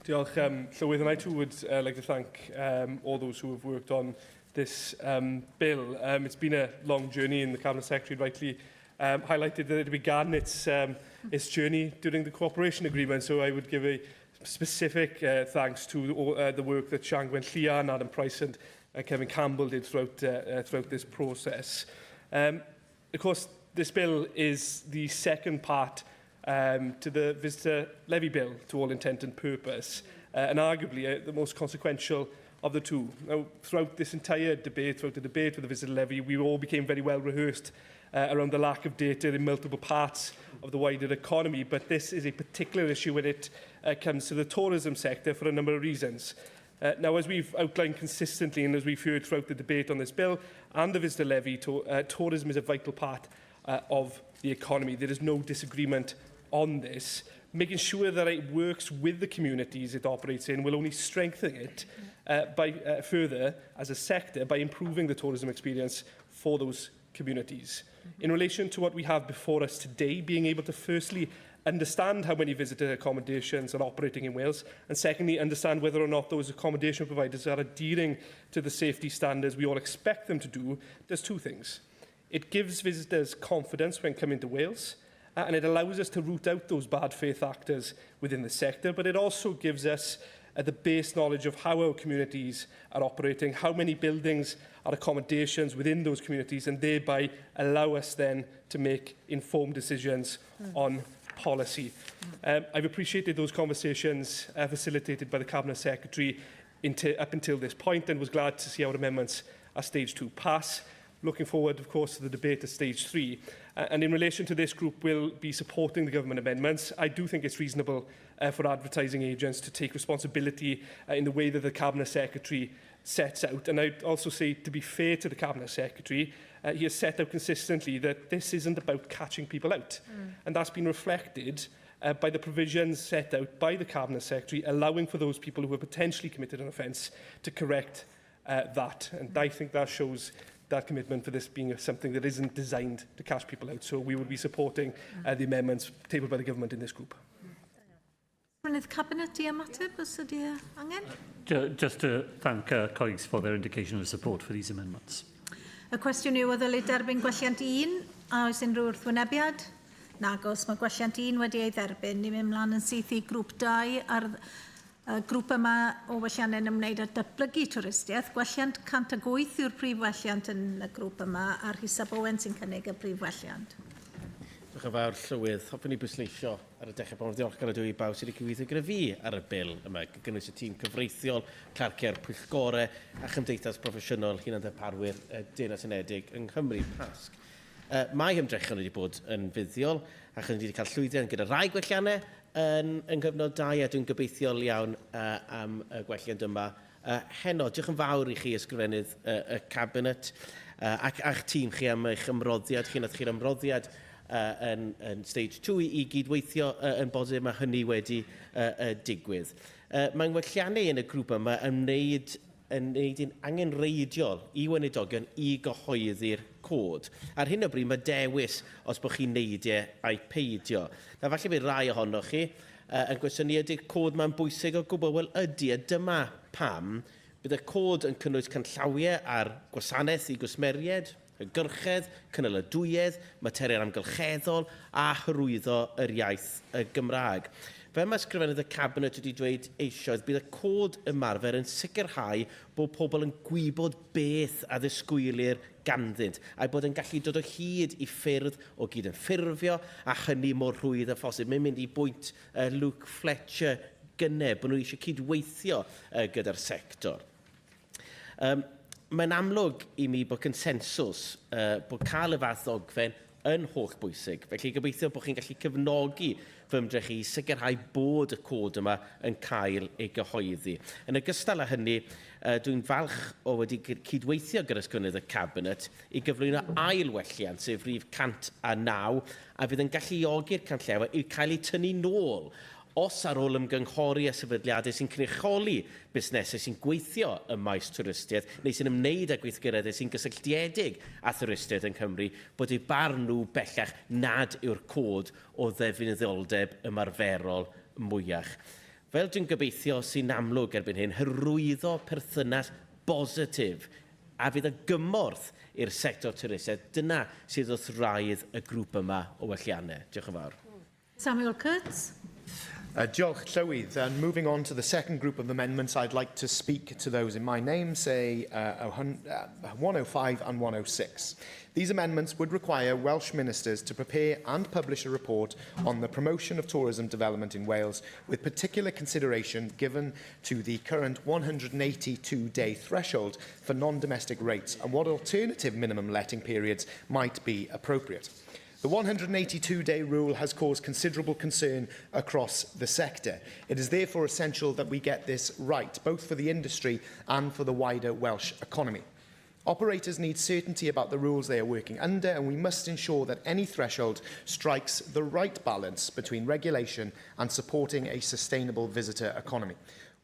Diolch, um, Llywydd, and I too would uh, like to thank um, all those who have worked on this um, bill. Um, it's been a long journey, and the Cabinet Secretary rightly um, highlighted that it began its, um, its journey during the cooperation agreement, so I would give a specific uh, thanks to all, uh, the work that Sian Gwenllian, Adam Price and uh, Kevin Campbell did throughout, uh, uh, throughout this process. Um, of course, this bill is the second part um, to the visitor levy bill to all intent and purpose, uh, and arguably uh, the most consequential of the two. Now, throughout this entire debate, throughout the debate with the visitor levy, we all became very well rehearsed uh, around the lack of data in multiple parts of the wider economy, but this is a particular issue when it uh, comes to the tourism sector for a number of reasons. Uh, now, as we've outlined consistently and as we've heard throughout the debate on this bill and the visitor levy, to, uh, tourism is a vital part uh, of the economy. There is no disagreement on this, making sure that it works with the communities it operates in will only strengthen it uh, by, uh, further as a sector by improving the tourism experience for those communities. In relation to what we have before us today, being able to firstly understand how many visitor accommodations are operating in Wales, and secondly, understand whether or not those accommodation providers are adhering to the safety standards we all expect them to do, does two things. It gives visitors confidence when coming to Wales, uh, and it allows us to root out those bad faith actors within the sector, but it also gives us uh, the base knowledge of how our communities are operating, how many buildings are accommodations within those communities, and thereby allow us then to make informed decisions mm. on policy. Um, I've appreciated those conversations uh, facilitated by the Cabinet Secretary into, up until this point and was glad to see our amendments at stage two pass. Looking forward, of course, to the debate at stage three. Uh, and in relation to this group, we'll be supporting the government amendments. I do think it's reasonable uh, for advertising agents to take responsibility uh, in the way that the Cabinet Secretary sets out. And I'd also say, to be fair to the Cabinet Secretary, uh, he has set out consistently that this isn't about catching people out. Mm. And that's been reflected uh, by the provisions set out by the Cabinet Secretary, allowing for those people who have potentially committed an offence to correct uh, that. And I think that shows that commitment for this being something that isn't designed to catch people out. So we would be supporting uh, the amendments tabled by the government in this group. Ysgrifennydd Cabinet i ymateb os ydy e angen? Just to thank colleagues for their indication of support for these amendments. Y cwestiwn yw, a ddylid derbyn gwelliant 1? A oes unrhyw wrthwynebiad? Nagos, mae gwelliant 1 wedi ei dderbyn. Ni'n mynd mlaen yn syth i grŵp 2 a'r y grŵp yma o welliannau'n ymwneud â datblygu twristiaeth. Gwelliant 108 yw'r prif welliant yn y grŵp yma a Rhys ab Owen sy'n cynnig y prif welliant. Diolch yn fawr, Llywydd. Hoffwn i bwysleisio ar y dechrau pa mor ddiolchgar ydw i bawb sydd wedi cydweithio gyda fi ar y bil yma, gan gynnwys y tîm cyfreithiol, clerciau'r pwyllgorau a Chymdeithas Broffesiynol Hunanddarparwyr y Deyrnas Unedig yng Nghymru, PASC. Mae hymdrechion wedi bod yn fuddiol, ac rydyn ni wedi cael llwyddiant gyda rhai gwelliannau yn, yng nghyfnod 2, a dwi'n gobeithiol iawn am y gwelliant yma heno. Diolch yn fawr i chi, Ysgrifennydd y Cabinet, ac a'ch tîm chi am eich ymroddiad chi. Nath chi'r ymroddiad yn, yn stage 2 i, i gydweithio yn bosib, mae hynny wedi digwydd. Mae'n welliannau yn y grŵp yma yn wneud yn wneud yn angenrheidiol i weinidogion i gyhoeddi'r cod. Ar hyn o bryd mae dewis os bod chi'n neud e ai peidio. Na falle bydd rai ohonoch chi yn gwestiynu ydy'r cod ma'n bwysig o gwbl? Wel ydy, a dyma pam bydd y cod yn cynnwys canllawiau ar gwasanaeth i gwsmeriaid, hygyrchedd, cynaladwyedd, materion amgylcheddol a hyrwyddo yr iaith y Gymraeg. Fel mae Ysgrifennydd y Cabinet wedi dweud eisoes, bydd y cod ymarfer yn sicrhau bod pobl yn gwybod beth a ddisgwylir ganddynt, a'u bod yn gallu dod o hyd i ffyrdd o gydymffurfio, a hynny mor rhwydd â phosib. Mae'n mynd i bwynt Luke Fletcher gynne, bod nhw eisiau cydweithio gyda'r sector. Um, mae'n amlwg i mi bod consensws, bod cael y fath ddogfen yn holl bwysig. Felly gobeithio bod chi'n gallu cefnogi fy ymdrech i sicrhau bod y cod yma yn cael ei gyhoeddi. Yn ogystal â hynny, dwi'n falch o wedi cydweithio gyda Ysgrifennydd y Cabinet i gyflwyno ail welliant, sef rhif 109, a fydd yn galluogi'r canllawiau i cael eu tynnu nôl os ar ôl ymgynghori â sefydliadau sy'n cynrychioli busnesau sy'n gweithio ym maes twristiaeth neu sy'n ymwneud â gweithgareddau sy'n gysylltiedig â thwristiaeth yng Nghymru, bod eu barn nhw bellach nad yw'r cod o ddefnyddioldeb ymarferol mwyach. Fel dwi'n gobeithio sy'n amlwg erbyn hyn, hyrwyddo perthynas bositif a fydd o gymorth i'r sector twristiaeth, dyna sydd wrth wraidd y grŵp yma o welliannau. Diolch yn fawr. Samuel Kurtz. Diolch, Llywydd. And moving on to the second group of amendments, I'd like to speak to those in my name, say 105 and 106. These amendments would require Welsh ministers to prepare and publish a report on the promotion of tourism development in Wales, with particular consideration given to the current 182-day threshold for non-domestic rates and what alternative minimum letting periods might be appropriate. The 182-day rule has caused considerable concern across the sector. It is therefore essential that we get this right, both for the industry and for the wider Welsh economy. Operators need certainty about the rules they are working under, and we must ensure that any threshold strikes the right balance between regulation and supporting a sustainable visitor economy.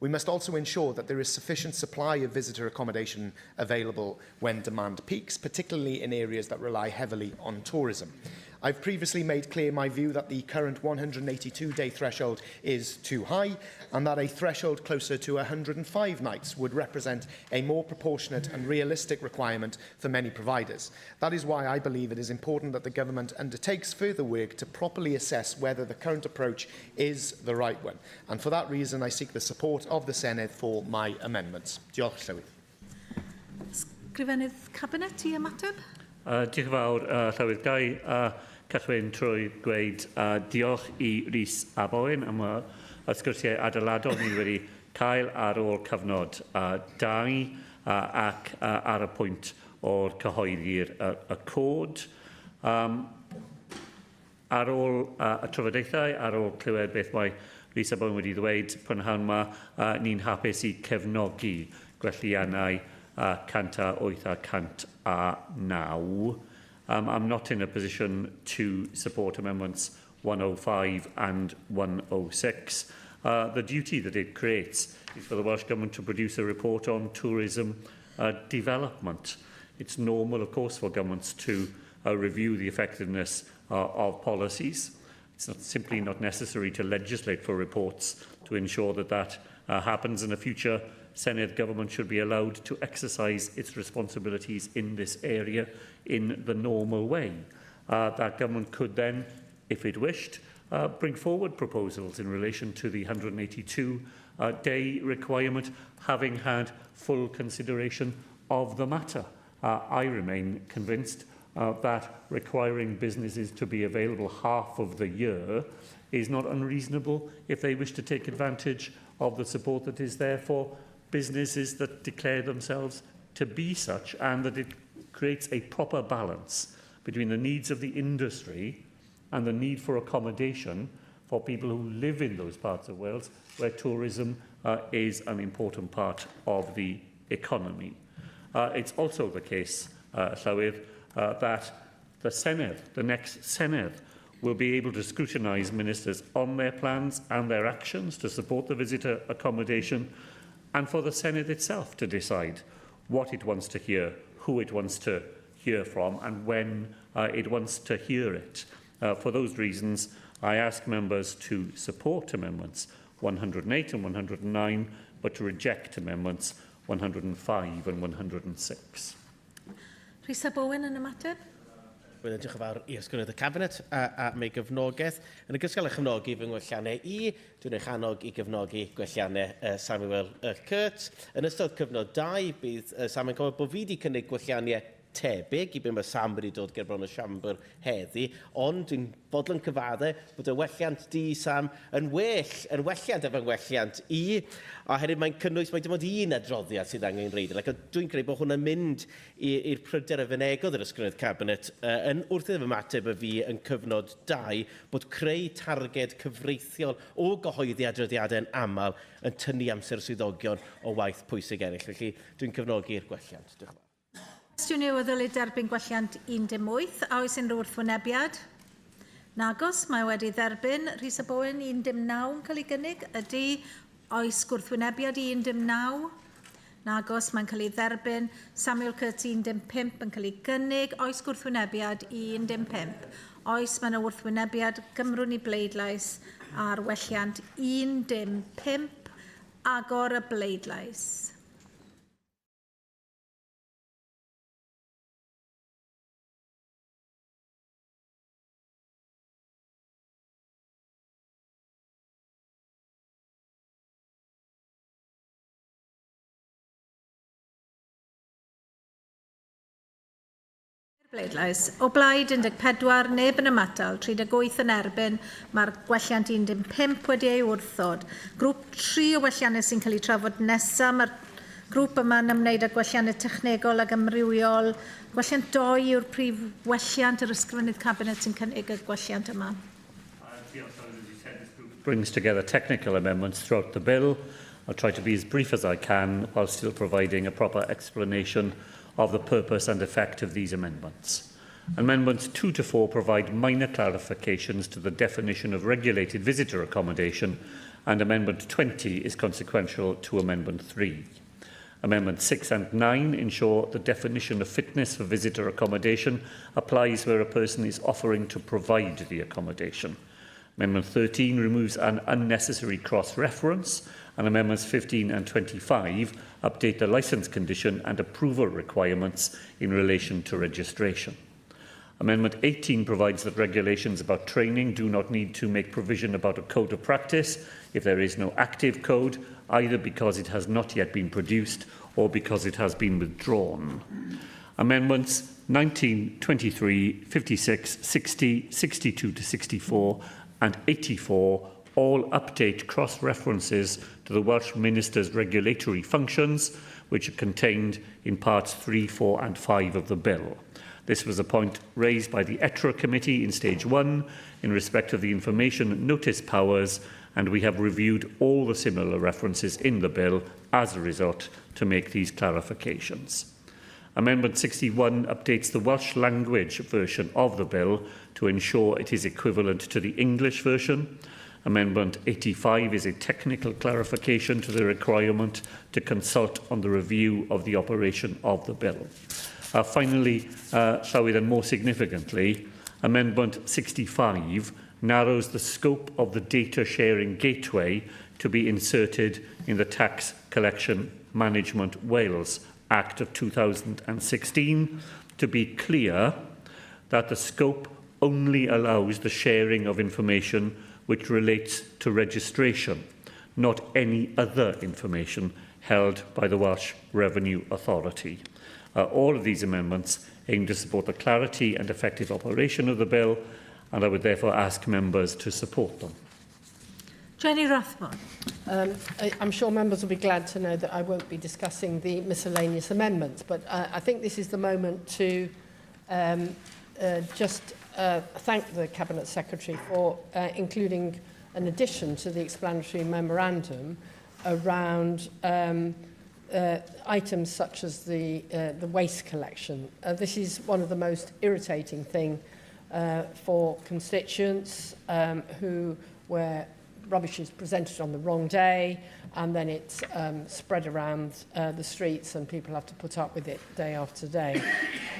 We must also ensure that there is sufficient supply of visitor accommodation available when demand peaks, particularly in areas that rely heavily on tourism. I've previously made clear my view that the current 182-day threshold is too high and that a threshold closer to 105 nights would represent a more proportionate and realistic requirement for many providers. That is why I believe it is important that the government undertakes further work to properly assess whether the current approach is the right one. And for that reason, I seek the support of the Senedd for my amendments. Diolch, Llywydd. Ysgrifennydd Cabinet i ymateb? Diolch yn fawr, Llywydd. Ga i cychwyn trwy gweud diolch i Rhys ab Owen am y, y sgwrsiau adeiladol ni wedi cael ar ôl cyfnod 2 ac ar y pwynt o'r cyhoeddi'r y, y cod. Um, ar ôl y trafodaethau, ar ôl clywed beth mae Rhys ab Owen wedi ddweud prynhawn yma, ni'n hapus i cefnogi gwelliannau 108 a 109. I'm not in a position to support amendments 105 and 106. The duty that it creates is for the Welsh Government to produce a report on tourism development. It's normal, of course, for governments to review the effectiveness of policies. It's not simply not necessary to legislate for reports to ensure that that happens. And the future Senedd government should be allowed to exercise its responsibilities in this area in the normal way. That government could then, if it wished, bring forward proposals in relation to the 182-day requirement, having had full consideration of the matter. I remain convinced that requiring businesses to be available half of the year is not unreasonable if they wish to take advantage of the support that is there for businesses that declare themselves to be such, and that it creates a proper balance between the needs of the industry and the need for accommodation for people who live in those parts of Wales where tourism is an important part of the economy. It's also the case, Llywydd, that the Senedd, the next Senedd, will be able to scrutinise ministers on their plans and their actions to support the visitor accommodation, and for the Senedd itself to decide what it wants to hear, who it wants to hear from, and when it wants to hear it. For those reasons, I ask members to support Amendments 108 and 109, but to reject Amendments 105 and 106. Rhys ap Owen yn ymateb. Wel, diolch yn fawr i Ysgrifennydd y Cabinet a am ei gefnogaeth. Yn ogystal â chefnogi fy ngwelliannau i, dwi'n eich annog i gefnogi gwelliannau Samuel Kurtz. Yn ystod cyfnod 2, bydd Sam yn cofio bod fi wedi cynnig gwelliannau tebyg i be mae Sam wedi dod ger bron y siambr heddi, ond dwi'n fodlon cyfadde bod y welliant di, Sam, yn well, yn welliant efo ngwelliant i, oherwydd mae'n cynnwys, mae dim ond un adroddiad sydd angen reid. Ac dwi'n credu bod hwnna'n mynd i'r pryder a fynegodd yr Ysgrifennydd Cabinet yn wrth iddo ymateb y fi yn cyfnod 2, bod creu targed cyfreithiol o gyhoeddi adroddiadau'n aml yn tynnu amser swyddogion o waith pwysig eraill. Felly dwi'n cefnogi'r gwelliant. Diolch yn fawr. Cwestiwn yw a ddylid derbyn gwelliant 18, a oes unrhyw wrthwynebiad? Nagos, mae wedi dderbyn. Rhys ap Owen, 19 yn cael ei gynnig. Ydy, oes gwrthwynebiad i 19? Nagos, mae'n cael ei dderbyn. Samuel Kurtz, 15 yn cael ei gynnig. Oes gwrthwynebiad i 15? Oes, mae yna wrthwynebiad. Gymrwn ni bleidlais ar welliant 15. Agor y bleidlais. Bleidlais. O blaid 14, neb yn ymatal, 38 yn erbyn, mae'r gwelliant 15 wedi ei wrthod. Grŵp 3 o welliannau sy'n cael ei trafod nesaf, mae'r grŵp yma'n ymwneud â gwelliannau technegol ac amrywiol. Gwelliant 2 yw'r prif welliant yr Ysgrifennydd Cabinet sy'n cynnig y gwelliant yma. Brings together technical amendments throughout the bill. I'll try to be as brief as I can while still providing a proper explanation of the purpose and effect of these amendments. Amendments 2 to 4 provide minor clarifications to the definition of regulated visitor accommodation, and Amendment 20 is consequential to Amendment 3. Amendment 6 and 9 ensure the definition of fitness for visitor accommodation applies where a person is offering to provide the accommodation. Amendment 13 removes an unnecessary cross-reference, and Amendments 15 and 25 update the licence condition and approval requirements in relation to registration. Amendment 18 provides that regulations about training do not need to make provision about a code of practice if there is no active code, either because it has not yet been produced or because it has been withdrawn. Amendments 19, 23, 56, 60, 62 to 64 and 84 all update cross-references to the Welsh Minister's regulatory functions, which are contained in parts 3, 4 and 5 of the bill. This was a point raised by the ETRA Committee in Stage 1 in respect of the information notice powers, and we have reviewed all the similar references in the bill as a result to make these clarifications. Amendment 61 updates the Welsh language version of the bill to ensure it is equivalent to the English version. Amendment 85 is a technical clarification to the requirement to consult on the review of the operation of the bill. Finally, Llywydd, and more significantly, Amendment 65 narrows the scope of the data sharing gateway to be inserted in the Tax Collection Management Wales Act of 2016 to be clear that the scope only allows the sharing of information which relates to registration, not any other information held by the Welsh Revenue Authority. Uh, all of these amendments aim to support the clarity and effective operation of the bill, and I would therefore ask members to support them. Jenny Rathbone. Um, I, I'm sure members will be glad to know that I won't be discussing the miscellaneous amendments, but I, I think this is the moment to um, uh, just uh, thank the Cabinet Secretary for uh, including an addition to the explanatory memorandum around um, uh, items such as the, uh, the waste collection. Uh, this is one of the most irritating thing uh, for constituents um, who where rubbish is presented on the wrong day and then it's um, spread around uh, the streets and people have to put up with it day after day.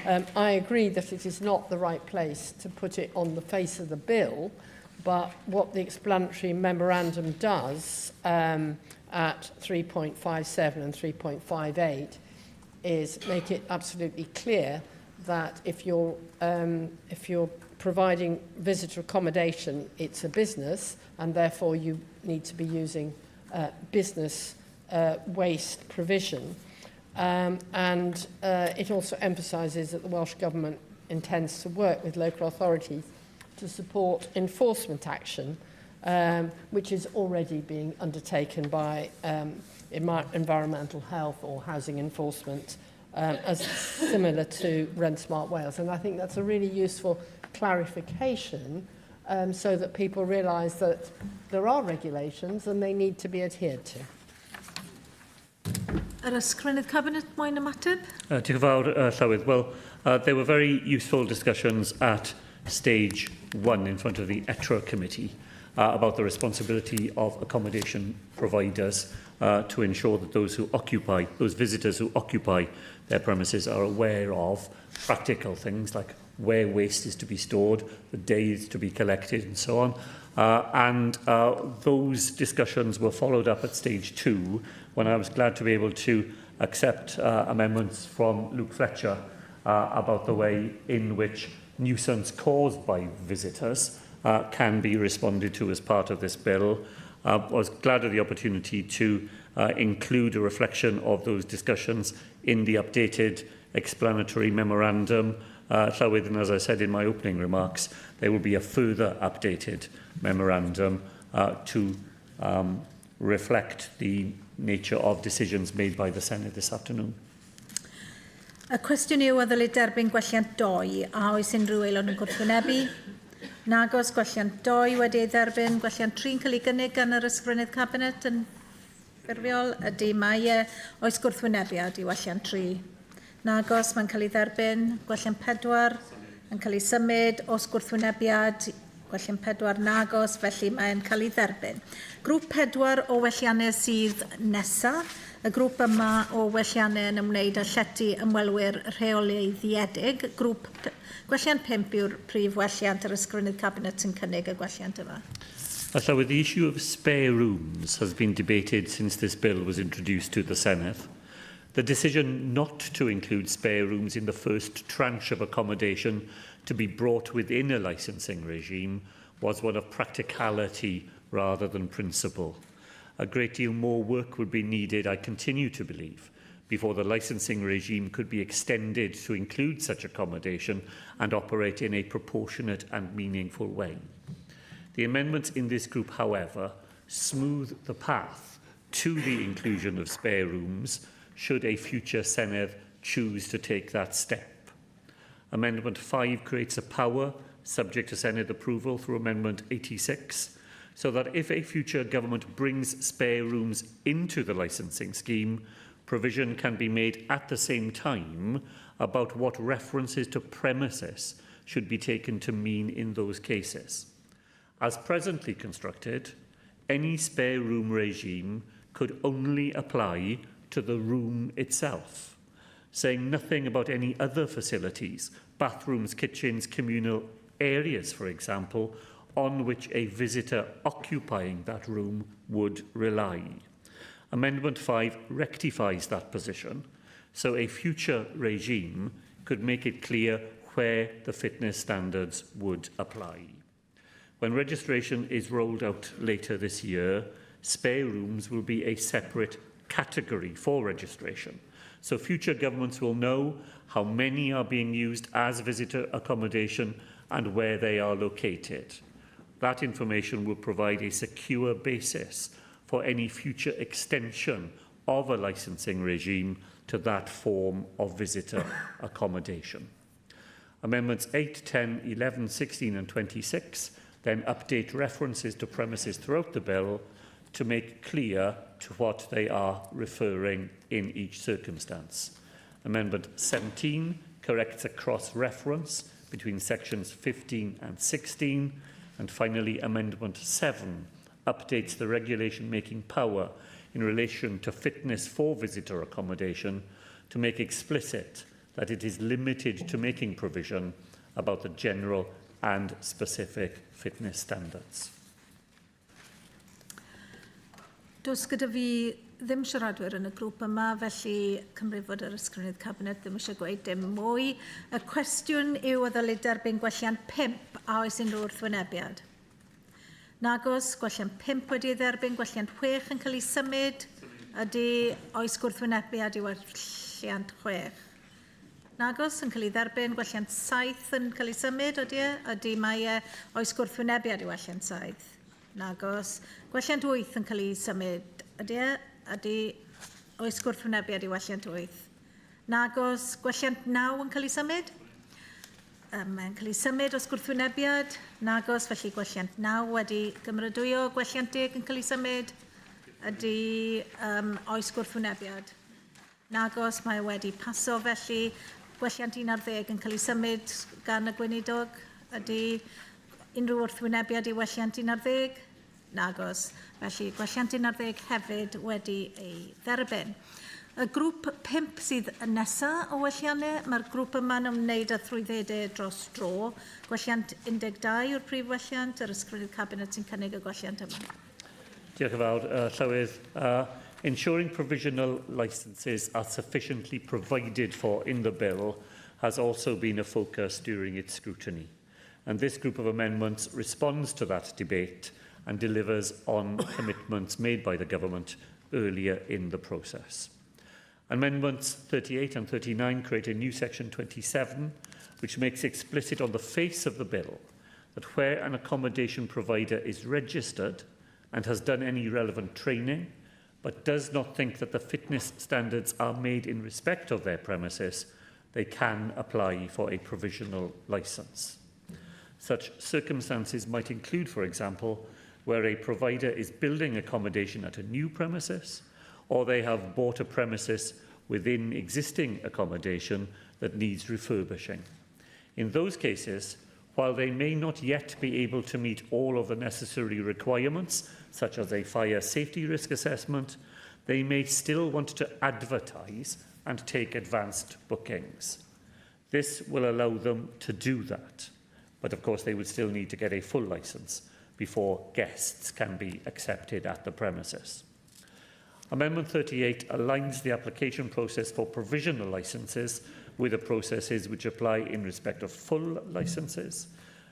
Um, I agree that it is not the right place to put it on the face of the bill, but what the explanatory memorandum does um, at 3.57 and 3.58 is make it absolutely clear that if you're, um, if you're providing visitor accommodation, it's a business, and therefore you need to be using uh, business uh, waste provision. Um, and uh, it also emphasises that the Welsh Government intends to work with local authorities to support enforcement action, um, which is already being undertaken by um, environmental health or housing enforcement, um, as similar to Rent Smart Wales. And I think that's a really useful clarification um, so that people realise that there are regulations and they need to be adhered to. Yr Ysgrifennydd Cabinet moyn ymateb? Uh, diolch yn fawr, uh, Llywydd. Well, uh, there were very useful discussions at stage one in front of the ETRA committee uh, about the responsibility of accommodation providers uh, to ensure that those who occupy, those visitors who occupy their premises are aware of practical things like where waste is to be stored, the days to be collected and so on. Uh, and uh, those discussions were followed up at stage two when I was glad to be able to accept uh, amendments from Luke Fletcher uh, about the way in which nuisance caused by visitors uh, can be responded to as part of this bill. I uh, was glad of the opportunity to uh, include a reflection of those discussions in the updated explanatory memorandum. Uh, Llywydd, and as I said in my opening remarks, there will be a further updated memorandum uh, to um, reflect the nature of decisions made by the Senate this afternoon. Y cwestiwn yw a ddylid derbyn gwelliant doi, a oes unrhyw aelod yn gwrthwynebu? Nagos gwelliant doi wedi ei dderbyn, gwelliant tri'n cael ei gynnig gan yr Ysgrifennydd Cabinet yn ffurfiol, ydy mae e, oes gwrthwynebiad i welliant tri. Nagos, mae'n cael ei dderbyn, gwelliant pedwar yn cael ei symud, os gwrthwynebiad, gwelliant pedwar nagos, felly mae'n cael ei dderbyn. Grŵp pedwar o welliannau sydd nesaf. Y grŵp yma o welliannau yn ymwneud â llety ymwelwyr rheoleiddiedig. Grŵp gwelliant 5 yw'r prif welliant yr ysgrifennydd cabinet sy'n cynnig y gwelliant yma. Llywydd, the issue of spare rooms has been debated since this bill was introduced to the Senate. The decision not to include spare rooms in the first tranche of accommodation to be brought within a licensing regime was one of practicality rather than principle. A great deal more work would be needed, I continue to believe, before the licensing regime could be extended to include such accommodation and operate in a proportionate and meaningful way. The amendments in this group, however, smooth the path to the inclusion of spare rooms should a future Senedd choose to take that step. Amendment 5 creates a power subject to Senedd approval through Amendment 86, so that if a future government brings spare rooms into the licensing scheme, provision can be made at the same time about what references to premises should be taken to mean in those cases. As presently constructed, any spare room regime could only apply to the room itself, saying nothing about any other facilities, bathrooms, kitchens, communal areas, for example, on which a visitor occupying that room would rely. Amendment 5 rectifies that position, so a future regime could make it clear where the fitness standards would apply. When registration is rolled out later this year, spare rooms will be a separate category for registration. So future governments will know how many are being used as visitor accommodation and where they are located. That information will provide a secure basis for any future extension of a licensing regime to that form of visitor accommodation. Amendments 8, 10, 11, 16 and 26 then update references to premises throughout the bill to make clear to what they are referring in each circumstance. Amendment 17 corrects a cross-reference between sections 15 and 16. And finally, Amendment 7 updates the regulation-making power in relation to fitness for visitor accommodation to make explicit that it is limited to making provision about the general and specific fitness standards. Does gyda fi ddim siaradwyr yn y grŵp yma, felly cymryd fod yr ysgrifennydd cabinet ddim eisiau gweud dim mwy. Y cwestiwn yw a ddylid derbyn gwelliant 5 a oes unrhyw wrthwynebiad? Nagos, gwelliant 5 wedi ei dderbyn, gwelliant 6 yn cael ei symud. Ydy oes gwrthwynebiad i welliant 6? Nagos, yn cael ei dderbyn, gwelliant 7 yn cael ei symud, ydy e? Ydy mae e, oes gwrthwynebiad i welliant 7? Nagos. Gwelliant 8 yn cael ei symud. Ydy e? Ydy oes gwrthwynebiad i welliant 8? Nagos. Gwelliant 9 yn cael ei symud? Mae'n cael ei symud os gwrthwynebiad. Nagos, felly gwelliant 9 wedi gymrydwyo. Gwelliant 10 yn cael ei symud. Ydy um, oes gwrthwynebiad? Nagos, mae wedi paso felly. Gwelliant 11 yn cael ei symud gan y gweinidog. Ydy unrhyw wrthwynebiad i welliant 11? Nagos. Felly, gwelliant 11 hefyd wedi ei dderbyn. Y grŵp 5 sydd yn nesaf o welliannau, mae'r grŵp yma'n ymwneud â thrwyddedau dros dro. Gwelliant 12 yw'r prif welliant, yr ysgrifennydd cabinet sy'n cynnig y gwelliant yma. Diolch yn fawr, uh, Llywydd. Uh, ensuring provisional licences are sufficiently provided for in the bill has also been a focus during its scrutiny. And this group of amendments responds to that debate and delivers on commitments made by the government earlier in the process. Amendments 38 and 39 create a new section 27, which makes explicit on the face of the bill that where an accommodation provider is registered and has done any relevant training, but does not think that the fitness standards are made in respect of their premises, they can apply for a provisional licence. Such circumstances might include, for example, where a provider is building accommodation at a new premises, or they have bought a premises within existing accommodation that needs refurbishing. In those cases, while they may not yet be able to meet all of the necessary requirements, such as a fire safety risk assessment, they may still want to advertise and take advanced bookings. This will allow them to do that, but of course they would still need to get a full licence before guests can be accepted at the premises. Amendment 38 aligns the application process for provisional licences with the processes which apply in respect of full licences.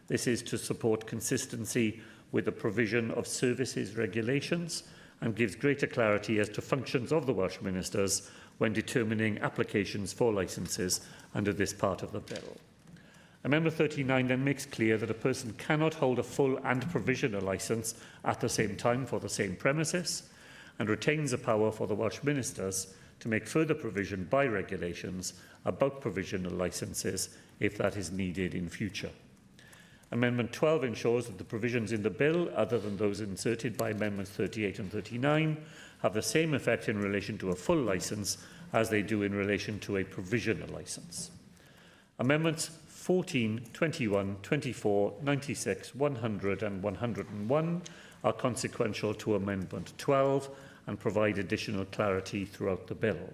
This is to support consistency with the provision of services regulations and gives greater clarity as to functions of the Welsh Ministers when determining applications for licences under this part of the bill. Amendment 39 then makes clear that a person cannot hold a full and provisional licence at the same time for the same premises and retains the power for the Welsh Ministers to make further provision by regulations about provisional licences if that is needed in future. Amendment 12 ensures that the provisions in the bill, other than those inserted by Amendments 38 and 39, have the same effect in relation to a full licence as they do in relation to a provisional licence. Amendments 14, 21, 24, 96, 100 and 101 are consequential to Amendment 12 and provide additional clarity throughout the bill.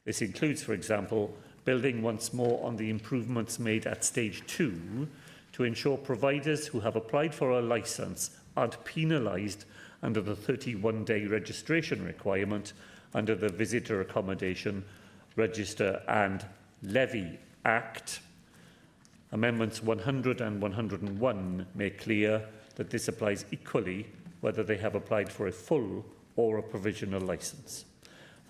This includes, for example, building once more on the improvements made at stage 2 to ensure providers who have applied for a licence aren't penalised under the 31-day registration requirement under the Visitor Accommodation Register and Levy Act. Amendments 100 and 101 make clear that this applies equally whether they have applied for a full or a provisional licence.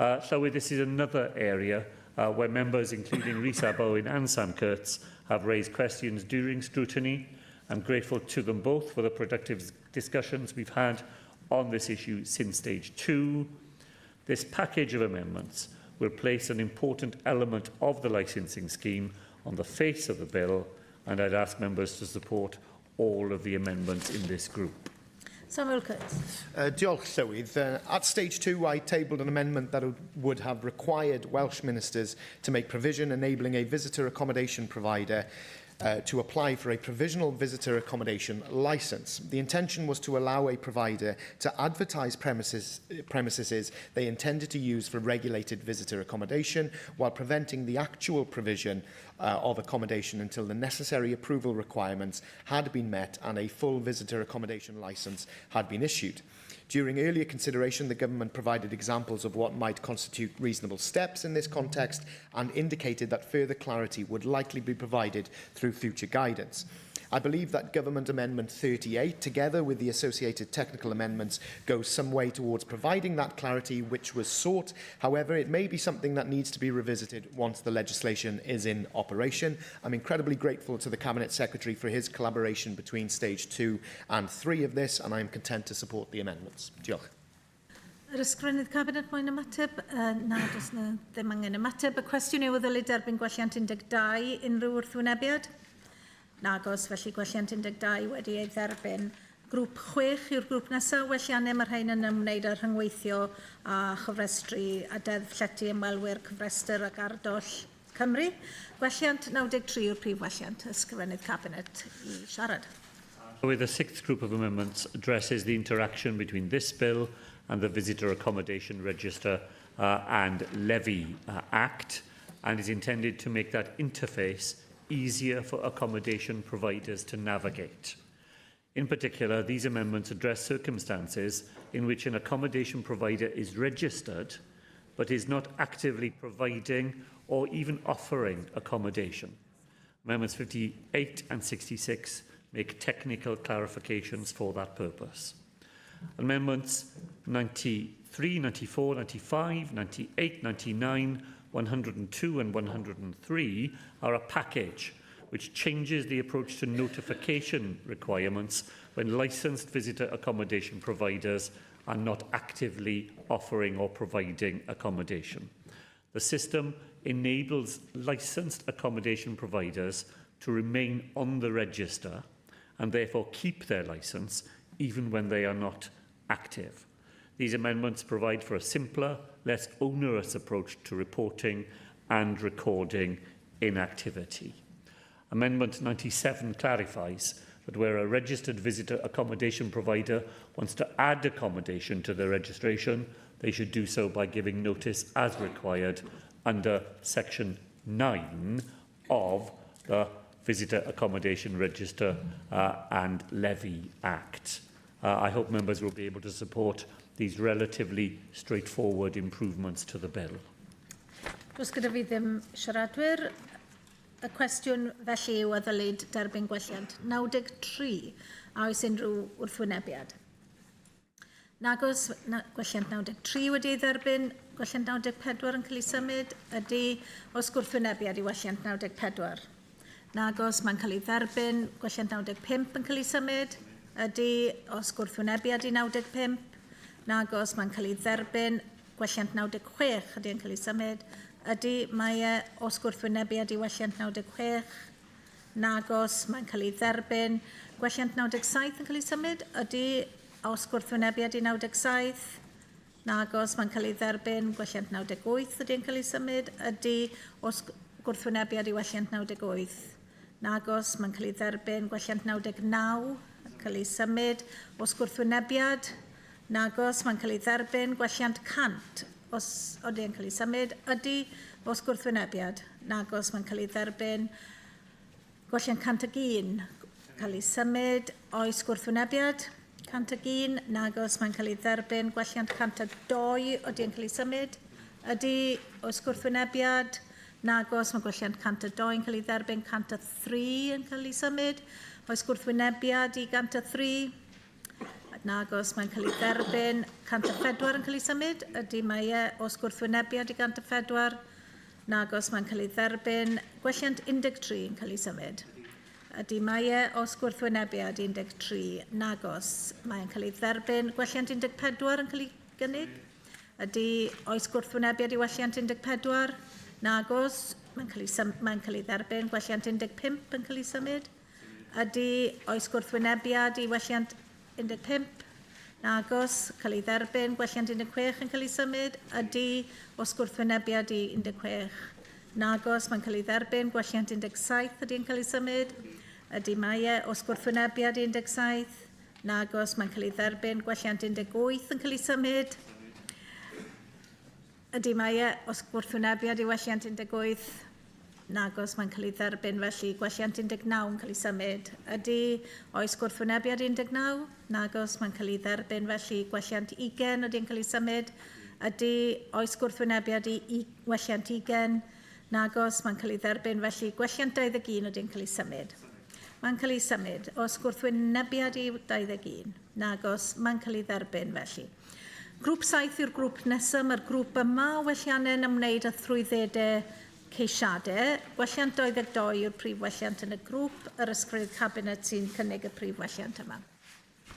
Uh, Llywydd, this is another area uh, where members, including Rhys ab Owen and Sam Kurtz, have raised questions during scrutiny. I'm grateful to them both for the productive discussions we've had on this issue since stage two. This package of amendments will place an important element of the licensing scheme on the face of the bill, and I'd ask members to support all of the amendments in this group. Samuel Kurtz. Uh, diolch, Llywydd. Uh, at stage two, I tabled an amendment that would have required Welsh ministers to make provision enabling a visitor accommodation provider uh, to apply for a provisional visitor accommodation licence. The intention was to allow a provider to advertise premises, premises they intended to use for regulated visitor accommodation while preventing the actual provision uh, of accommodation until the necessary approval requirements had been met and a full visitor accommodation licence had been issued. During earlier consideration, the government provided examples of what might constitute reasonable steps in this context and indicated that further clarity would likely be provided through future guidance. I believe that Government Amendment 38, together with the associated technical amendments, goes some way towards providing that clarity which was sought. However, it may be something that needs to be revisited once the legislation is in operation. I'm incredibly grateful to the Cabinet Secretary for his collaboration between stage 2 and 3 of this, and I am content to support the amendments. Diolch. Yr ysgrifennydd cabinet moyn ymateb? Uh, na, does na ddim angen ymateb. Y cwestiwn yw o ddylid derbyn gwelliant 12 unrhyw wrthwynebiad? Nagos, felly gwelliant 12 wedi ei dderbyn. Grŵp 6 yw'r grŵp nesaf. Welliannau mae'r rhain yn ymwneud â rhyngweithio a chofrestru a deddf llety ymwelwyr cyfrestr ac ardoll Cymru. Gwelliant 93 yw'r prif welliant ysgrifennydd cabinet i siarad. With the sixth group of amendments addresses the interaction between this bill and the Visitor Accommodation Register uh, and Levy uh, Act and is intended to make that interface easier for accommodation providers to navigate. In particular, these amendments address circumstances in which an accommodation provider is registered but is not actively providing or even offering accommodation. Amendments 58 and 66 make technical clarifications for that purpose. Amendments 93, 94, 95, 98, 99, 102 and 103 are a package which changes the approach to notification requirements when licensed visitor accommodation providers are not actively offering or providing accommodation. The system enables licensed accommodation providers to remain on the register and therefore keep their licence even when they are not active. These amendments provide for a simpler, less onerous approach to reporting and recording inactivity. Amendment 97 clarifies that where a registered visitor accommodation provider wants to add accommodation to their registration, they should do so by giving notice as required under Section 9 of the Visitor Accommodation Register uh, and Levy Act. Uh, I hope members will be able to support these relatively straightforward improvements to the bill. Does gyda fi ddim siaradwyr. Y cwestiwn felly yw a ddylid derbyn gwelliant 93. A oes unrhyw wrthwynebiad? Nagos, na, gwelliant 93 wedi ei dderbyn, gwelliant 94 yn cael ei symud, ydy, os gwrthwynebiad i welliant 94. Nagos, mae'n cael ei dderbyn, gwelliant 95 yn cael ei symud, ydy, os gwrthwynebiad i 95. Nagos, mae'n cael ei dderbyn, gwelliant 96 ydy yn cael ei symud, ydy, mae e, os gwrthwynebiad i welliant 96. Nagos, mae'n cael ei dderbyn, gwelliant 97 yn cael ei symud, ydy, os gwrthwynebiad i 97. Nagos, mae'n cael ei dderbyn, gwelliant 98 ydy yn cael ei symud, ydy, os gwrthwynebiad i welliant 98. Nagos, mae'n cael ei dderbyn, gwelliant 99 yn cael ei symud, os gwrthwynebiad, nagos, mae'n cael ei dderbyn, gwelliant 100, os ydy yn cael ei symud, ydy, os gwrthwynebiad, nagos, mae'n cael ei dderbyn, gwelliant 101, Cael ei symud. Oes gwrthwynebiad? 101. Nagos, mae'n cael ei dderbyn. Gwelliant 102 ydy yn cael ei symud. Ydy, oes gwrthwynebiad? Nagos, mae gwelliant 102 yn cael ei dderbyn. 103 yn cael ei symud. Oes gwrthwynebiad i 103? Nagos, mae'n cael ei dderbyn. 104 yn cael ei symud. Ydy, mae e. Oes gwrthwynebiad i 104? Nagos, mae'n cael ei dderbyn. Gwelliant 13 yn cael ei symud. Ydy, mae e. Oes gwrthwynebiad 13? Nagos, mae'n cael ei dderbyn. Gwelliant 14 yn cael ei gynnig? Ydy, oes gwrthwynebiad i welliant 14? Nagos, mae'n cael ei, mae'n cael ei dderbyn. Gwelliant 15 yn cael ei symud? Ydy, oes gwrthwynebiad i welliant 15? Nagos, cael ei dderbyn. Gwelliant 16 yn cael ei symud? Ydy, oes gwrthwynebiad i 16? Nagos, mae'n cael ei dderbyn. Gwelliant 17 ydy yn cael ei symud? Ydy, mae e. Oes gwrthwynebiad i 17? Nagos, mae'n cael ei dderbyn. Gwelliant 18 yn cael ei symud? Ydy, mae e. Oes gwrthwynebiad i welliant 18? Nagos, mae'n cael ei dderbyn. Felly, gwelliant 19 yn cael ei symud. Ydy, oes gwrthwynebiad 19? Nagos, mae'n cael ei dderbyn. Felly, gwelliant 20 ydy'n cael ei symud. Ydy, oes gwrthwynebiad i, i welliant 20? Nagos, mae'n cael ei dderbyn. Felly, gwelliant 21 ydy'n cael ei symud. Mae'n cael ei symud. Oes gwrthwynebiad i 21? Nagos, mae'n cael ei dderbyn felly. Grŵp 7 yw'r grŵp nesaf. Mae'r grŵp yma o welliannau'n ymwneud â thrwyddedau ceisiadau. Gwelliant 22 yw'r prif welliant yn y grŵp. Yr ysgrifennydd cabinet sy'n cynnig y prif welliant yma.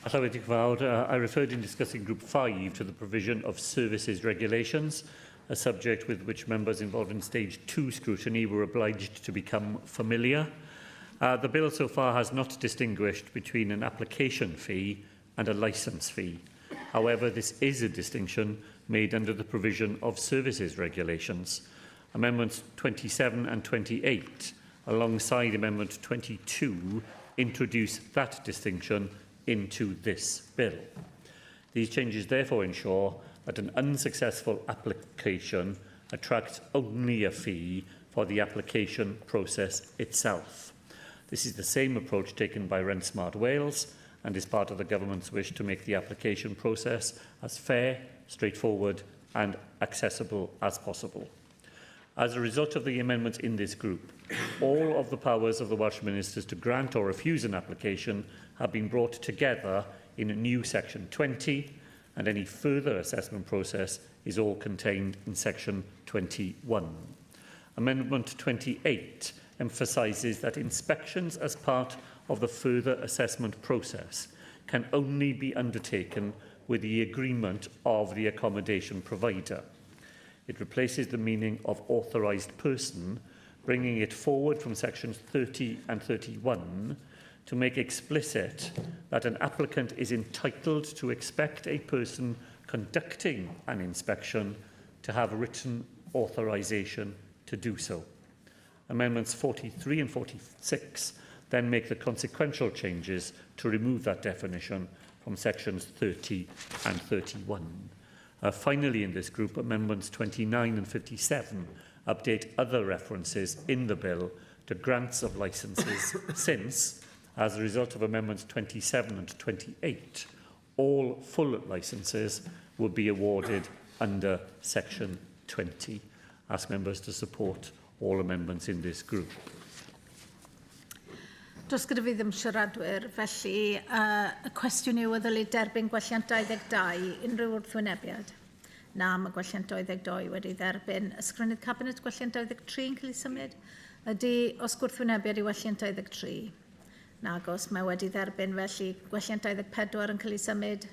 Llywydd, diolch yn fawr. I referred in discussing Group 5 to the provision of services regulations, a subject with which members involved in Stage 2 scrutiny were obliged to become familiar. The bill so far has not distinguished between an application fee and a licence fee. However, this is a distinction made under the provision of services regulations. Amendments 27 and 28, alongside Amendment 22, introduce that distinction into this bill. These changes therefore ensure that an unsuccessful application attracts only a fee for the application process itself. This is the same approach taken by Rent Smart Wales and is part of the government's wish to make the application process as fair, straightforward and accessible as possible. As a result of the amendments in this group, all of the powers of the Welsh Ministers to grant or refuse an application have been brought together in a new Section 20, and any further assessment process is all contained in Section 21. Amendment 28 emphasises that inspections as part of the further assessment process can only be undertaken with the agreement of the accommodation provider. It replaces the meaning of authorised person, bringing it forward from sections 30 and 31 to make explicit that an applicant is entitled to expect a person conducting an inspection to have written authorisation to do so. Amendments 43 and 46 then make the consequential changes to remove that definition from sections 30 and 31. Finally, in this group, Amendments 29 and 57 update other references in the bill to grants of licences since, as a result of Amendments 27 and 28, all full licences will be awarded under Section 20. Ask members to support all amendments in this group. Does gyda fi ddim siaradwyr, felly y cwestiwn yw y ddylid derbyn gwelliant 22, unrhyw wrthwynebiad? Na, mae gwelliant 22 wedi dderbyn. Ysgrifennydd Cabinet, gwelliant 23 yn cael ei symud? Ydy, oes gwrthwynebiad i welliant 23? Nagos, mae wedi dderbyn, felly gwelliant 24 yn cael ei symud?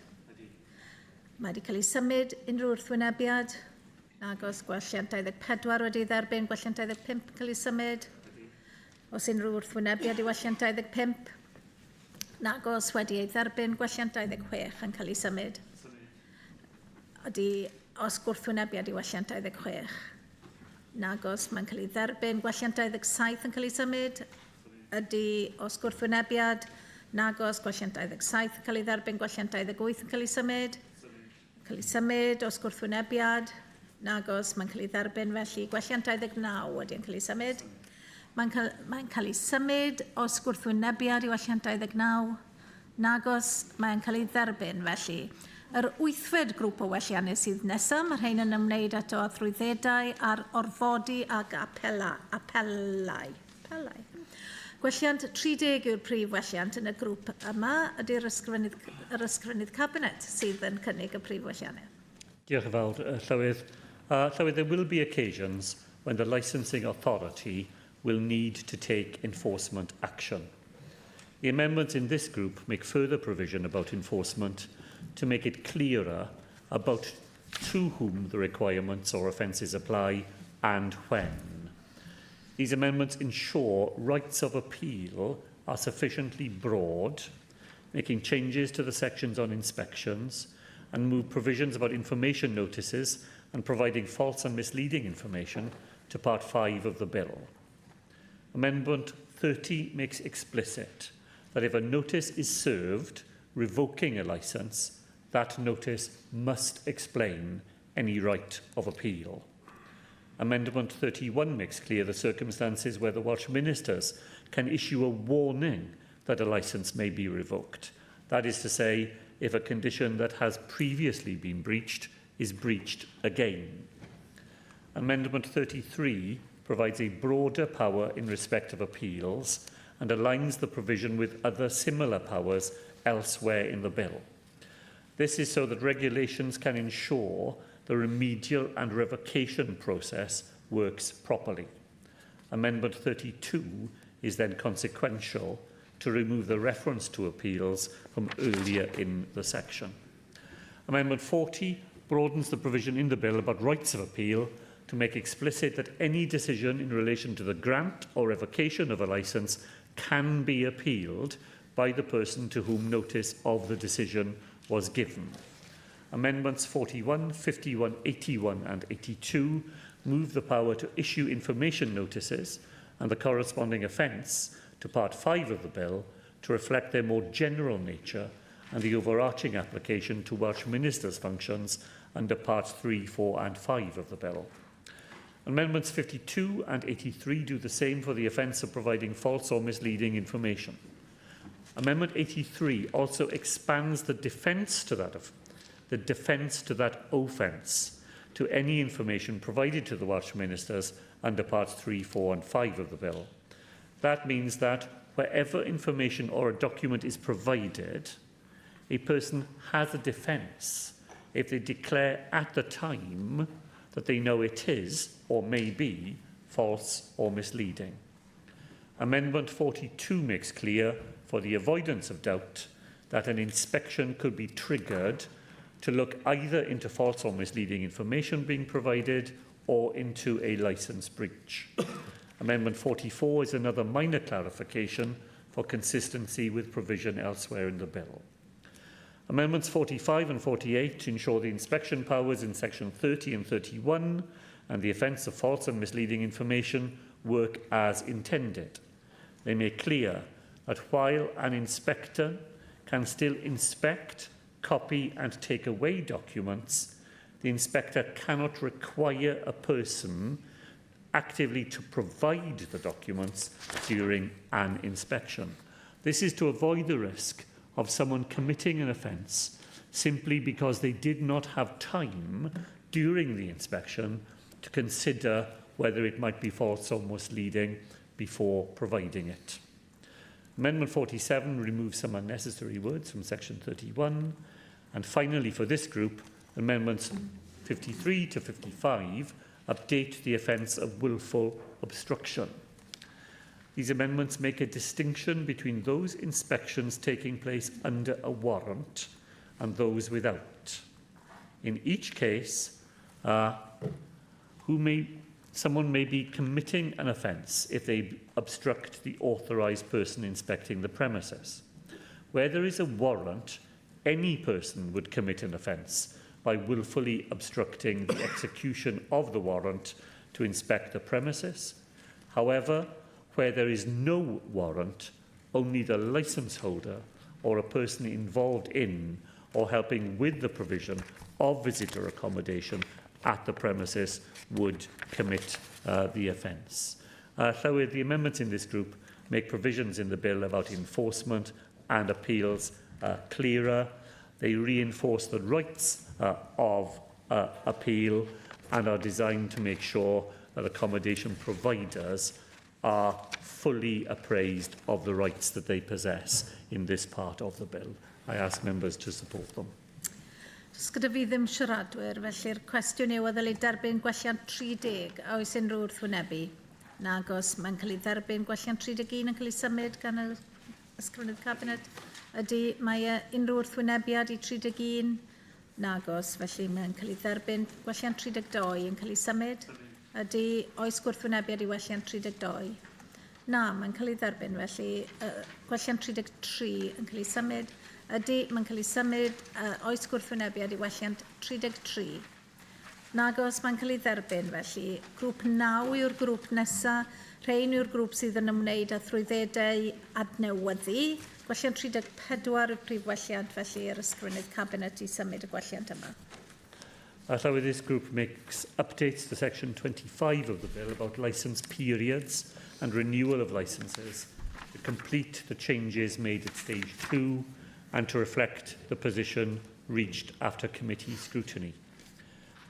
Mae wedi cael ei symud, unrhyw wrthwynebiad? Nagos, gwelliant 24 wedi dderbyn, gwelliant 25 yn cael ei symud? Oes unrhyw wrthwynebiad i welliant 25? Nagos, wedi ei dderbyn, gwelliant 26 yn cael ei symud. Ydy, oes gwrthwynebiad i welliant 26? Nagos, mae'n cael ei dderbyn, gwelliant 27 yn cael ei symud. Ydy, oes gwrthwynebiad? Nagos, gwelliant 27 yn cael ei dderbyn, gwelliant 28 yn cael ei symud. Cael ei symud, oes gwrthwynebiad? Nagos, mae'n cael ei dderbyn, felly gwelliant 29 wedi yn cael ei symud. Mae'n cael, mae cael ei symud os gwrthwynebiad i welliant 29. Nagos, mae'n cael ei dderbyn felly. Yr wythfed grŵp o welliannau sydd nesaf, mae rhain yn ymwneud eto â thrwyddedau ar orfodi ac apela, apelau. Apelau. Gwelliant 30 yw'r prif welliant yn y grŵp yma. Ydy'r ysgrifennydd, yr ysgrifennydd cabinet sydd yn cynnig y prif welliannau. Diolch yn fawr, Llywydd. Llywydd, there will be occasions when the licensing authority will need to take enforcement action. The amendments in this group make further provision about enforcement to make it clearer about to whom the requirements or offences apply and when. These amendments ensure rights of appeal are sufficiently broad, making changes to the sections on inspections and move provisions about information notices and providing false and misleading information to Part 5 of the bill. Amendment 30 makes explicit that if a notice is served revoking a licence, that notice must explain any right of appeal. Amendment 31 makes clear the circumstances where the Welsh Ministers can issue a warning that a licence may be revoked. That is to say, if a condition that has previously been breached is breached again. Amendment 33 provides a broader power in respect of appeals and aligns the provision with other similar powers elsewhere in the bill. This is so that regulations can ensure the remedial and revocation process works properly. Amendment 32 is then consequential to remove the reference to appeals from earlier in the section. Amendment 40 broadens the provision in the bill about rights of appeal to make explicit that any decision in relation to the grant or revocation of a licence can be appealed by the person to whom notice of the decision was given. Amendments 41, 51, 81 and 82 move the power to issue information notices and the corresponding offence to Part 5 of the bill to reflect their more general nature and the overarching application to Welsh Ministers' functions under Parts 3, 4 and 5 of the bill. Amendments 52 and 83 do the same for the offence of providing false or misleading information. Amendment 83 also expands the defence to that of, the defence to that offence to any information provided to the Welsh Ministers under Parts 3, 4 and 5 of the bill. That means that wherever information or a document is provided, a person has a defence if they declare at the time that they know it is, or may be, false or misleading. Amendment 42 makes clear, for the avoidance of doubt, that an inspection could be triggered to look either into false or misleading information being provided or into a licence breach. Amendment 44 is another minor clarification for consistency with provision elsewhere in the bill. Amendments 45 and 48 to ensure the inspection powers in section 30 and 31 and the offence of false and misleading information work as intended. They make clear that while an inspector can still inspect, copy and take away documents, the inspector cannot require a person actively to provide the documents during an inspection. This is to avoid the risk of someone committing an offence simply because they did not have time during the inspection to consider whether it might be false or misleading before providing it. Amendment 47 removes some unnecessary words from section 31. And finally, for this group, amendments 53 to 55 update the offence of willful obstruction. These amendments make a distinction between those inspections taking place under a warrant and those without. In each case, who may, someone may be committing an offence if they obstruct the authorised person inspecting the premises. Where there is a warrant, any person would commit an offence by willfully obstructing the execution of the warrant to inspect the premises. However, where there is no warrant, only the licence holder or a person involved in or helping with the provision of visitor accommodation at the premises would commit the offence. Llywydd, the amendments in this group make provisions in the bill about enforcement and appeals clearer. They reinforce the rights of appeal and are designed to make sure that accommodation providers are fully appraised of the rights that they possess in this part of the bill. I ask members to support them. Does gyda fi ddim siaradwyr, felly'r cwestiwn yw a ddylid derbyn gwelliant 30. A oes unrhyw wrthwynebu? Nag oes, mae'n cael ei dderbyn. Gwelliant 31 yn cael ei symud gan y Ysgrifennydd Cabinet. Ydy, mae unrhyw wrthwynebiad i 31? Nag oes, felly mae'n cael ei dderbyn. Gwelliant 32 yn cael ei symud. Ydy, oes gwrthwynebiad i welliant 32? Na, mae'n cael ei dderbyn, felly gwelliant 33 yn cael ei symud. Ydy, mae'n cael ei symud, oes gwrthwynebiad i welliant 33? Nag oes, mae'n cael ei dderbyn, felly grŵp 9 yw'r grŵp nesaf. Rhein yw'r grŵp sydd yn ymwneud â thrwyddedau adnewyddu. Gwelliant 34 yw'r prif welliant, felly yr Ysgrifennydd Cabinet i symud y gwelliant yma. Llywydd, this group makes updates to section 25 of the bill about licence periods and renewal of licences to complete the changes made at stage 2 and to reflect the position reached after committee scrutiny.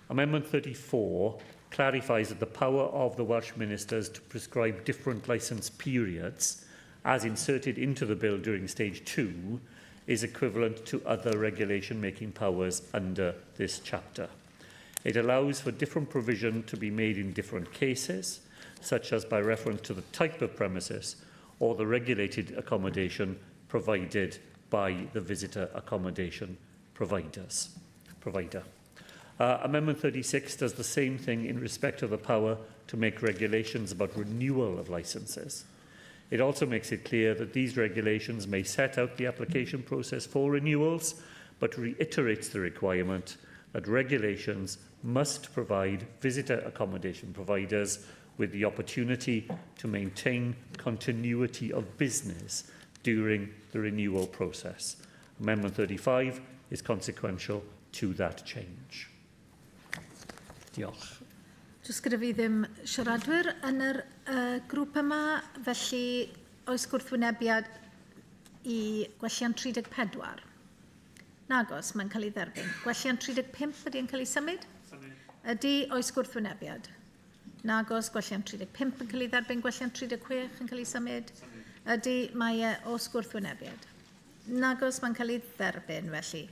Amendment 34 clarifies that the power of the Welsh Ministers to prescribe different licence periods, as inserted into the bill during stage 2, is equivalent to other regulation-making powers under this chapter. It allows for different provision to be made in different cases, such as by reference to the type of premises or the regulated accommodation provided by the visitor accommodation provider. Amendment 36 does the same thing in respect of the power to make regulations about renewal of licences. It also makes it clear that these regulations may set out the application process for renewals, but reiterates the requirement that regulations must provide visitor accommodation providers with the opportunity to maintain continuity of business during the renewal process. Amendment 35 is consequential to that change. Diolch. Does gyda fi ddim siaradwyr yn yr grŵp yma, felly oes gwrthwynebiad i gwelliant 34? Nag oes, mae'n cael ei dderbyn. Gwelliant 35 ydy yn cael ei symud? Ydy, oes gwrthwynebiad? Nag oes, gwelliant 35 yn cael ei dderbyn, gwelliant 36 yn cael ei symud? Ydy, mae e oes gwrthwynebiad? Nag oes, mae'n cael ei dderbyn felly.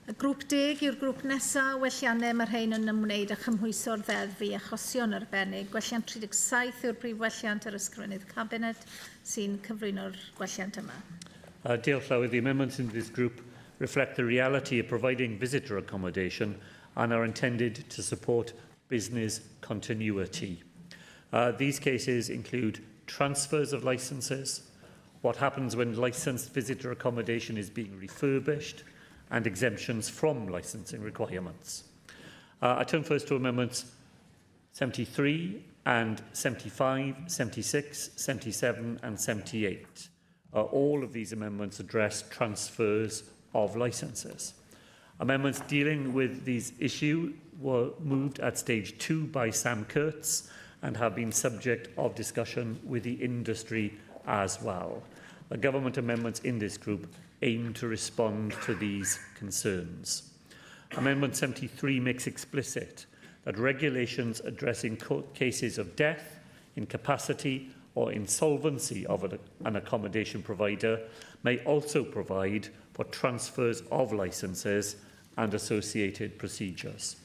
Y grŵp 10 yw'r grŵp nesaf, welliannau mae rhain yn ymwneud â chymhwyso'r ddeddf i achosion arbennig. Gwelliant 37 yw'r prif welliant yr Ysgrifennydd Cabinet sy'n cyflwyno'r gwelliant yma. Diolch, Llywydd. The amendments in this group reflect the reality of providing visitor accommodation and are intended to support business continuity. These cases include transfers of licences, what happens when licensed visitor accommodation is being refurbished, and exemptions from licensing requirements. I turn first to Amendments 73 and 75, 76, 77 and 78. All of these amendments address transfers of licences. Amendments dealing with these issues were moved at stage 2 by Sam Kurtz and have been subject of discussion with the industry as well. The government amendments in this group aim to respond to these concerns. Amendment 73 makes explicit that regulations addressing cases of death, incapacity or insolvency of an accommodation provider may also provide for transfers of licences and associated procedures.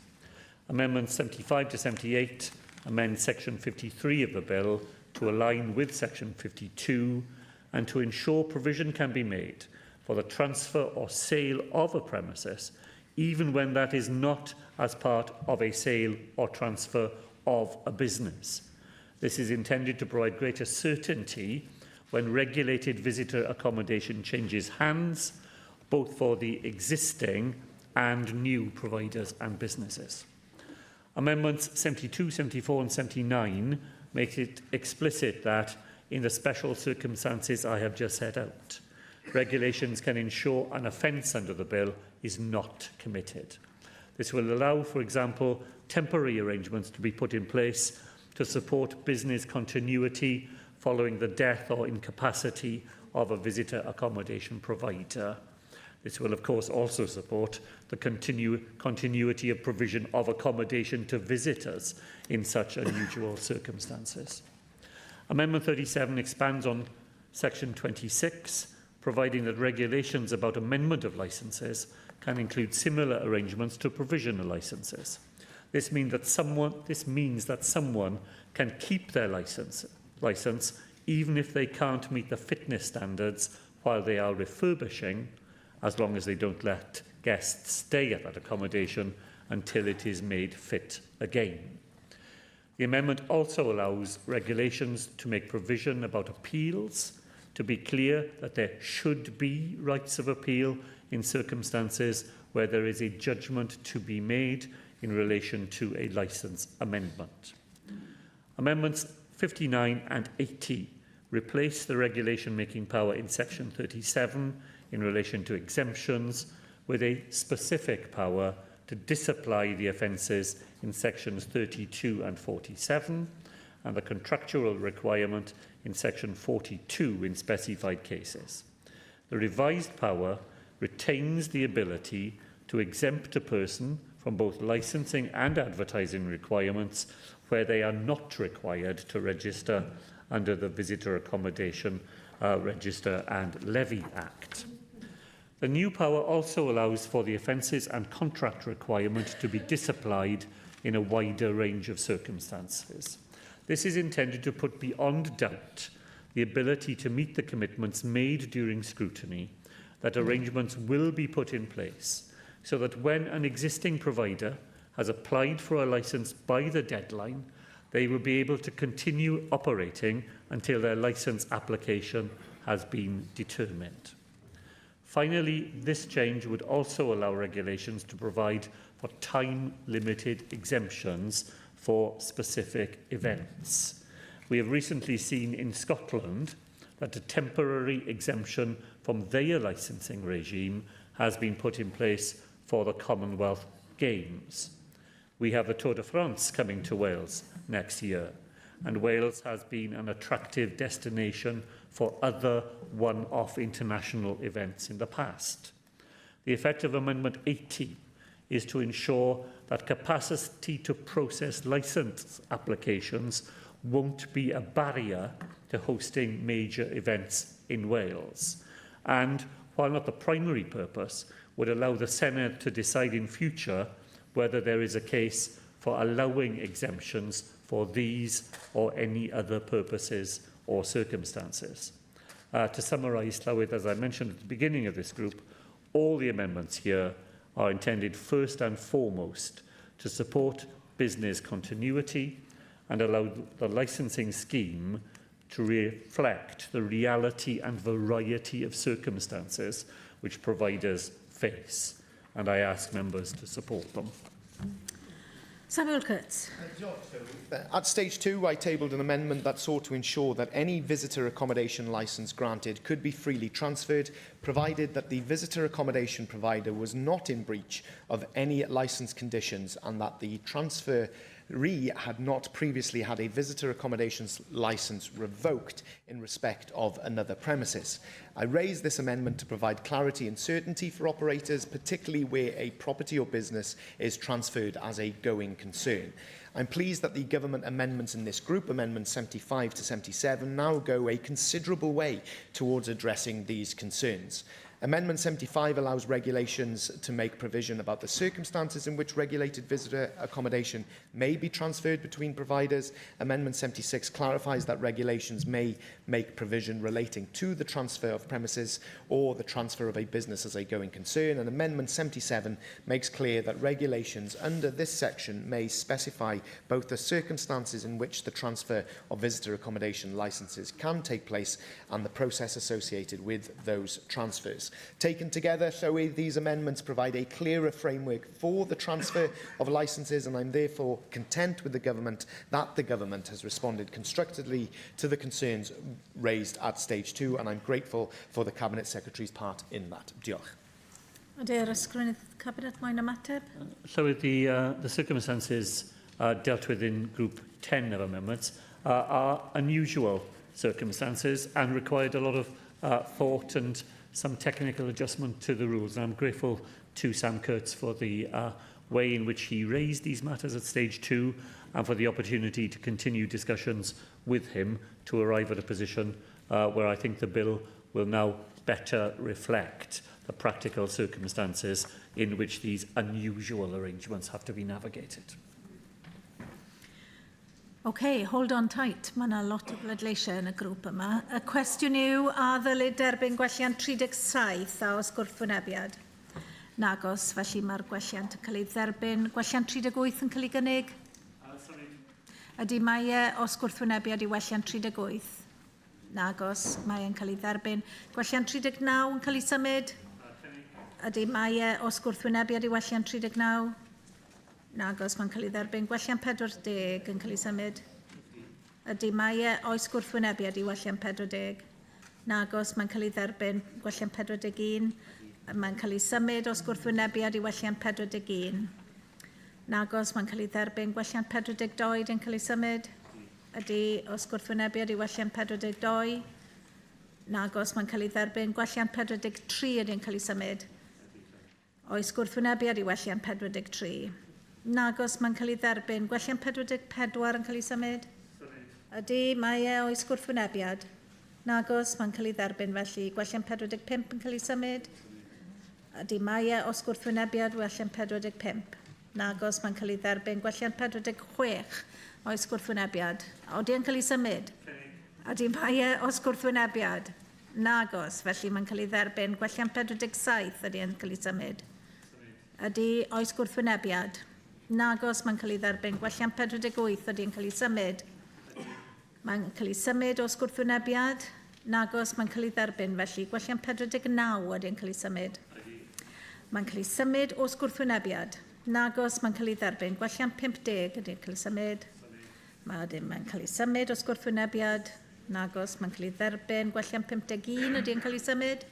Amendments 75 to 78 amend Section 53 of the bill to align with Section 52 and to ensure provision can be made for the transfer or sale of a premises, even when that is not as part of a sale or transfer of a business. This is intended to provide greater certainty when regulated visitor accommodation changes hands, both for the existing and new providers and businesses. Amendments 72, 74 and 79 make it explicit that, in the special circumstances I have just set out, regulations can ensure an offence under the bill is not committed. This will allow, for example, temporary arrangements to be put in place to support business continuity following the death or incapacity of a visitor accommodation provider. This will, of course, also support the continu continuity of provision of accommodation to visitors in such unusual circumstances. Amendment 37 expands on Section 26, providing that regulations about amendment of licences can include similar arrangements to provisional licences. This, mean that someone, this means that someone can keep their license, license even if they can't meet the fitness standards while they are refurbishing, as long as they don't let guests stay at that accommodation until it is made fit again. The amendment also allows regulations to make provision about appeals, to be clear that there should be rights of appeal in circumstances where there is a judgment to be made in relation to a licence amendment. Amendments 59 and 80 replace the regulation-making power in Section 37 in relation to exemptions with a specific power to disapply the offences in sections 32 and 47 and the contractual requirement in section 42 in specified cases. The revised power retains the ability to exempt a person from both licensing and advertising requirements where they are not required to register under the Visitor Accommodation uh, Register and Levy Act. The new power also allows for the offences and contract requirement to be disapplied in a wider range of circumstances. This is intended to put beyond doubt the ability to meet the commitments made during scrutiny that arrangements will be put in place so that when an existing provider has applied for a licence by the deadline, they will be able to continue operating until their licence application has been determined. Finally, this change would also allow regulations to provide for time-limited exemptions for specific events. We have recently seen in Scotland that a temporary exemption from their licensing regime has been put in place for the Commonwealth Games. We have the Tour de France coming to Wales next year, and Wales has been an attractive destination for other one-off international events in the past. The effect of Amendment 80 is to ensure that capacity to process licence applications won't be a barrier to hosting major events in Wales. And, while not the primary purpose, would allow the Senate to decide in future whether there is a case for allowing exemptions for these or any other purposes or circumstances. Uh, to summarise, Llywydd, as I mentioned at the beginning of this group, all the amendments here are intended first and foremost to support business continuity and allow the licensing scheme to reflect the reality and variety of circumstances which providers face. And I ask members to support them. Samuel Kurtz. At stage two, I tabled an amendment that sought to ensure that any visitor accommodation licence granted could be freely transferred, provided that the visitor accommodation provider was not in breach of any licence conditions and that the transfer Re had not previously had a visitor accommodations licence revoked in respect of another premises. I raised this amendment to provide clarity and certainty for operators, particularly where a property or business is transferred as a going concern. I'm pleased that the government amendments in this group, Amendments 75 to 77, now go a considerable way towards addressing these concerns. Amendment 75 allows regulations to make provision about the circumstances in which regulated visitor accommodation may be transferred between providers. Amendment 76 clarifies that regulations may make provision relating to the transfer of premises or the transfer of a business as a going concern. And Amendment 77 makes clear that regulations under this section may specify both the circumstances in which the transfer of visitor accommodation licenses can take place and the process associated with those transfers. Taken together, Llywydd, these amendments provide a clearer framework for the transfer of licences, and I'm therefore content with the government that the government has responded constructively to the concerns raised at stage two, and I'm grateful for the Cabinet Secretary's part in that. Diolch. Ydy'r Ysgrifennydd Cabinet moyn ymateb? Llywydd, the, uh, the circumstances uh, dealt with in Group 10 of amendments, uh, are unusual circumstances and required a lot of uh, thought and some technical adjustment to the rules. And I'm grateful to Sam Kurtz for the uh, way in which he raised these matters at stage two and for the opportunity to continue discussions with him to arrive at a position uh, where I think the bill will now better reflect the practical circumstances in which these unusual arrangements have to be navigated. OK, hold on tight. Mae yna lot o bleidleisiau yn y grŵp yma. Y cwestiwn yw, a ddylid derbyn gwelliant 37 a oes gwrthwynebiad? Nagos, felly mae'r gwelliant yn cael ei dderbyn. Gwelliant 38 yn cael ei gynnig? Ydy mae e os gwrthwynebiad i welliant 38? Nagos, mae e'n cael ei dderbyn. Gwelliant 39 yn cael ei symud? Ydy mae e os gwrthwynebiad i welliant 39? Nagos, mae'n cael ei dderbyn. Gwelliant 40 yn cael ei symud. Ydy, mae e oes gwrthwynebiad i welliant 40. Nagos, mae'n cael ei dderbyn. Gwelliant 41. Mae'n cael ei symud os gwrthwynebiad i welliant 41. Nagos, mae'n cael ei dderbyn. Gwelliant 42 yn cael ei symud. Ydy, os gwrthwynebiad i welliant 42. Nagos, mae'n cael ei dderbyn. Gwelliant 43 ydy'n cael ei symud. Oes gwrthwynebiad i welliant 43. Nagos, mae'n cael ei dderbyn. Gwelliant 44 yn cael ei symud? Ydy, mae e oes gwrthwynebiad. Nagos, mae'n cael ei dderbyn felly. Gwelliant 45 yn cael ei symud? Ydy, mae e os gwrthwynebiad, gwelliant 45. Nagos, mae'n cael ei dderbyn. Gwelliant 46, oes gwrthwynebiad. Odi yn cael ei symud? Ydy, mae e os gwrthwynebiad. Nagos, felly mae'n cael ei dderbyn. Gwelliant 47 ydy yn cael ei symud. Ydy, oes gwrthwynebiad. Nagos, mae'n cael ei dderbyn. Gwelliant 48 ydy'n cael ei symud. Mae'n cael ei symud os gwrthwynebiad. Nagos, mae'n cael ei dderbyn. Felly, gwelliant 49 ydy'n cael ei symud. Mae'n cael ei symud os gwrthwynebiad. Nagos, mae'n cael ei dderbyn. Gwelliant 50 ydy'n cael ei symud. Mae'n cael ei symud os gwrthwynebiad. Nagos, mae'n cael ei dderbyn. Gwelliant 51 ydy'n cael ei symud.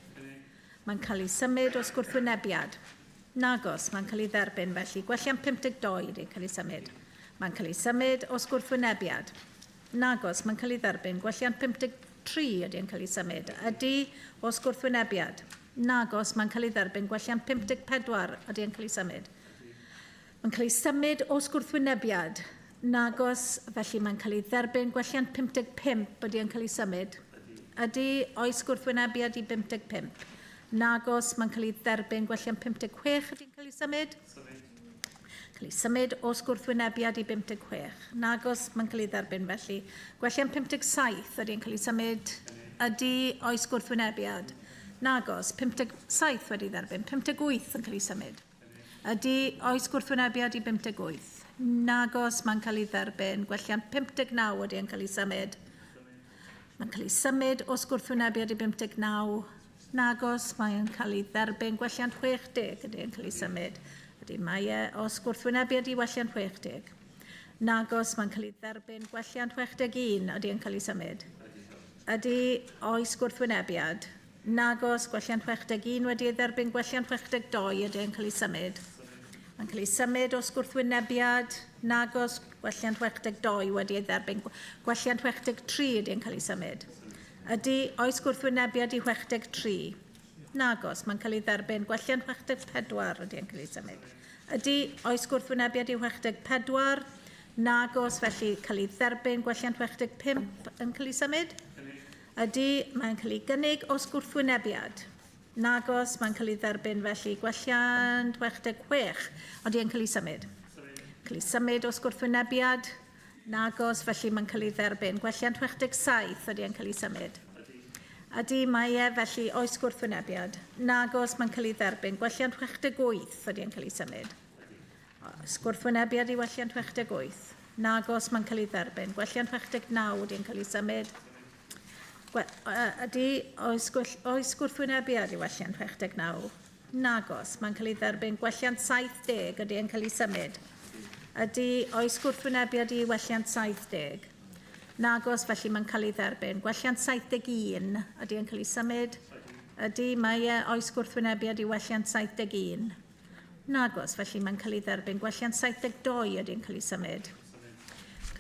Mae'n cael ei symud os gwrthwynebiad. Nagos, mae'n cael ei dderbyn felly. Gwelliant 52 wedi cael ei symud. Mae'n cael ei symud os gwrthwynebiad. Nagos, mae'n cael ei dderbyn. Gwelliant 53 ydy'n cael ei symud. Ydy os gwrthwynebiad. Nagos, mae'n cael ei dderbyn. Gwelliant 54 ydy'n cael ei symud. Mae'n cael ei symud os gwrthwynebiad. Nagos, felly mae'n cael ei dderbyn. Gwelliant 55 ydy'n cael ei symud. Ydy oes gwrthwynebiad i 55. Nagos, mae'n cael ei dderbyn. Gwelliant 56 ydy'n cael ei symud? Cael ei symud os gwrthwynebiad i 56. Nagos, mae'n cael ei dderbyn felly. Gwelliant 57 ydy'n cael ei symud? Ydy oes gwrthwynebiad? Nagos, 57 wedi dderbyn. 58 yn cael ei symud. Ydy oes gwrthwynebiad i 58? Nagos, mae'n cael ei dderbyn. Gwelliant 59 ydy yn cael ei symud. Mae'n cael ei symud os gwrthwynebiad i 59. Nagos, mae'n cael ei dderbyn. Gwelliant 60 ydy yn cael ei symud. Ydy, mae e os gwrthwynebiad i welliant 60. Nagos, mae'n cael ei dderbyn. Gwelliant 61 ydy yn cael ei symud. Ydy, oes gwrthwynebiad. Nagos, gwelliant 61 wedi ei dderbyn. Gwelliant 62 ydy yn cael ei symud. Mae'n cael ei symud os gwrthwynebiad. Nagos, gwelliant 62 wedi ei dderbyn. Gwelliant 63 ydy yn cael ei symud. Ydy, oes gwrthwynebiad i 63? Nagos, mae'n cael ei dderbyn. Gwelliant 64 ydy yn cael ei symud. Ydy, oes gwrthwynebiad i 64? Nagos, felly cael ei dderbyn. Gwelliant 65 yn cael ei symud? Ydy, mae'n cael ei gynnig os gwrthwynebiad. Nagos, mae'n cael ei dderbyn felly. Gwelliant 66, ydy yn cael ei symud. Cael ei symud os gwrthwynebiad. Nagos, felly mae'n cael ei dderbyn. Gwelliant 67 ydy yn cael ei symud. Ydy, mae e, felly oes gwrthwynebiad. Nagos, mae'n cael ei dderbyn. Gwelliant 68 ydy yn cael ei symud. Oes gwrthwynebiad i welliant 68. Nagos, mae'n cael ei dderbyn. Gwelliant 69 ydy yn cael ei symud. Ydy, oes, oes gwrthwynebiad i welliant 69? Nagos, mae'n cael ei dderbyn. Gwelliant 70 ydy yn cael ei symud. Ydy, oes gwrthwynebiad i welliant 70? Nagos, felly mae'n cael ei dderbyn. Gwelliant 71, ydy yn cael ei symud? Ydy, mae e, oes gwrthwynebiad i welliant 71? Nagos, felly mae'n cael ei dderbyn. Gwelliant 72 ydy yn cael ei symud.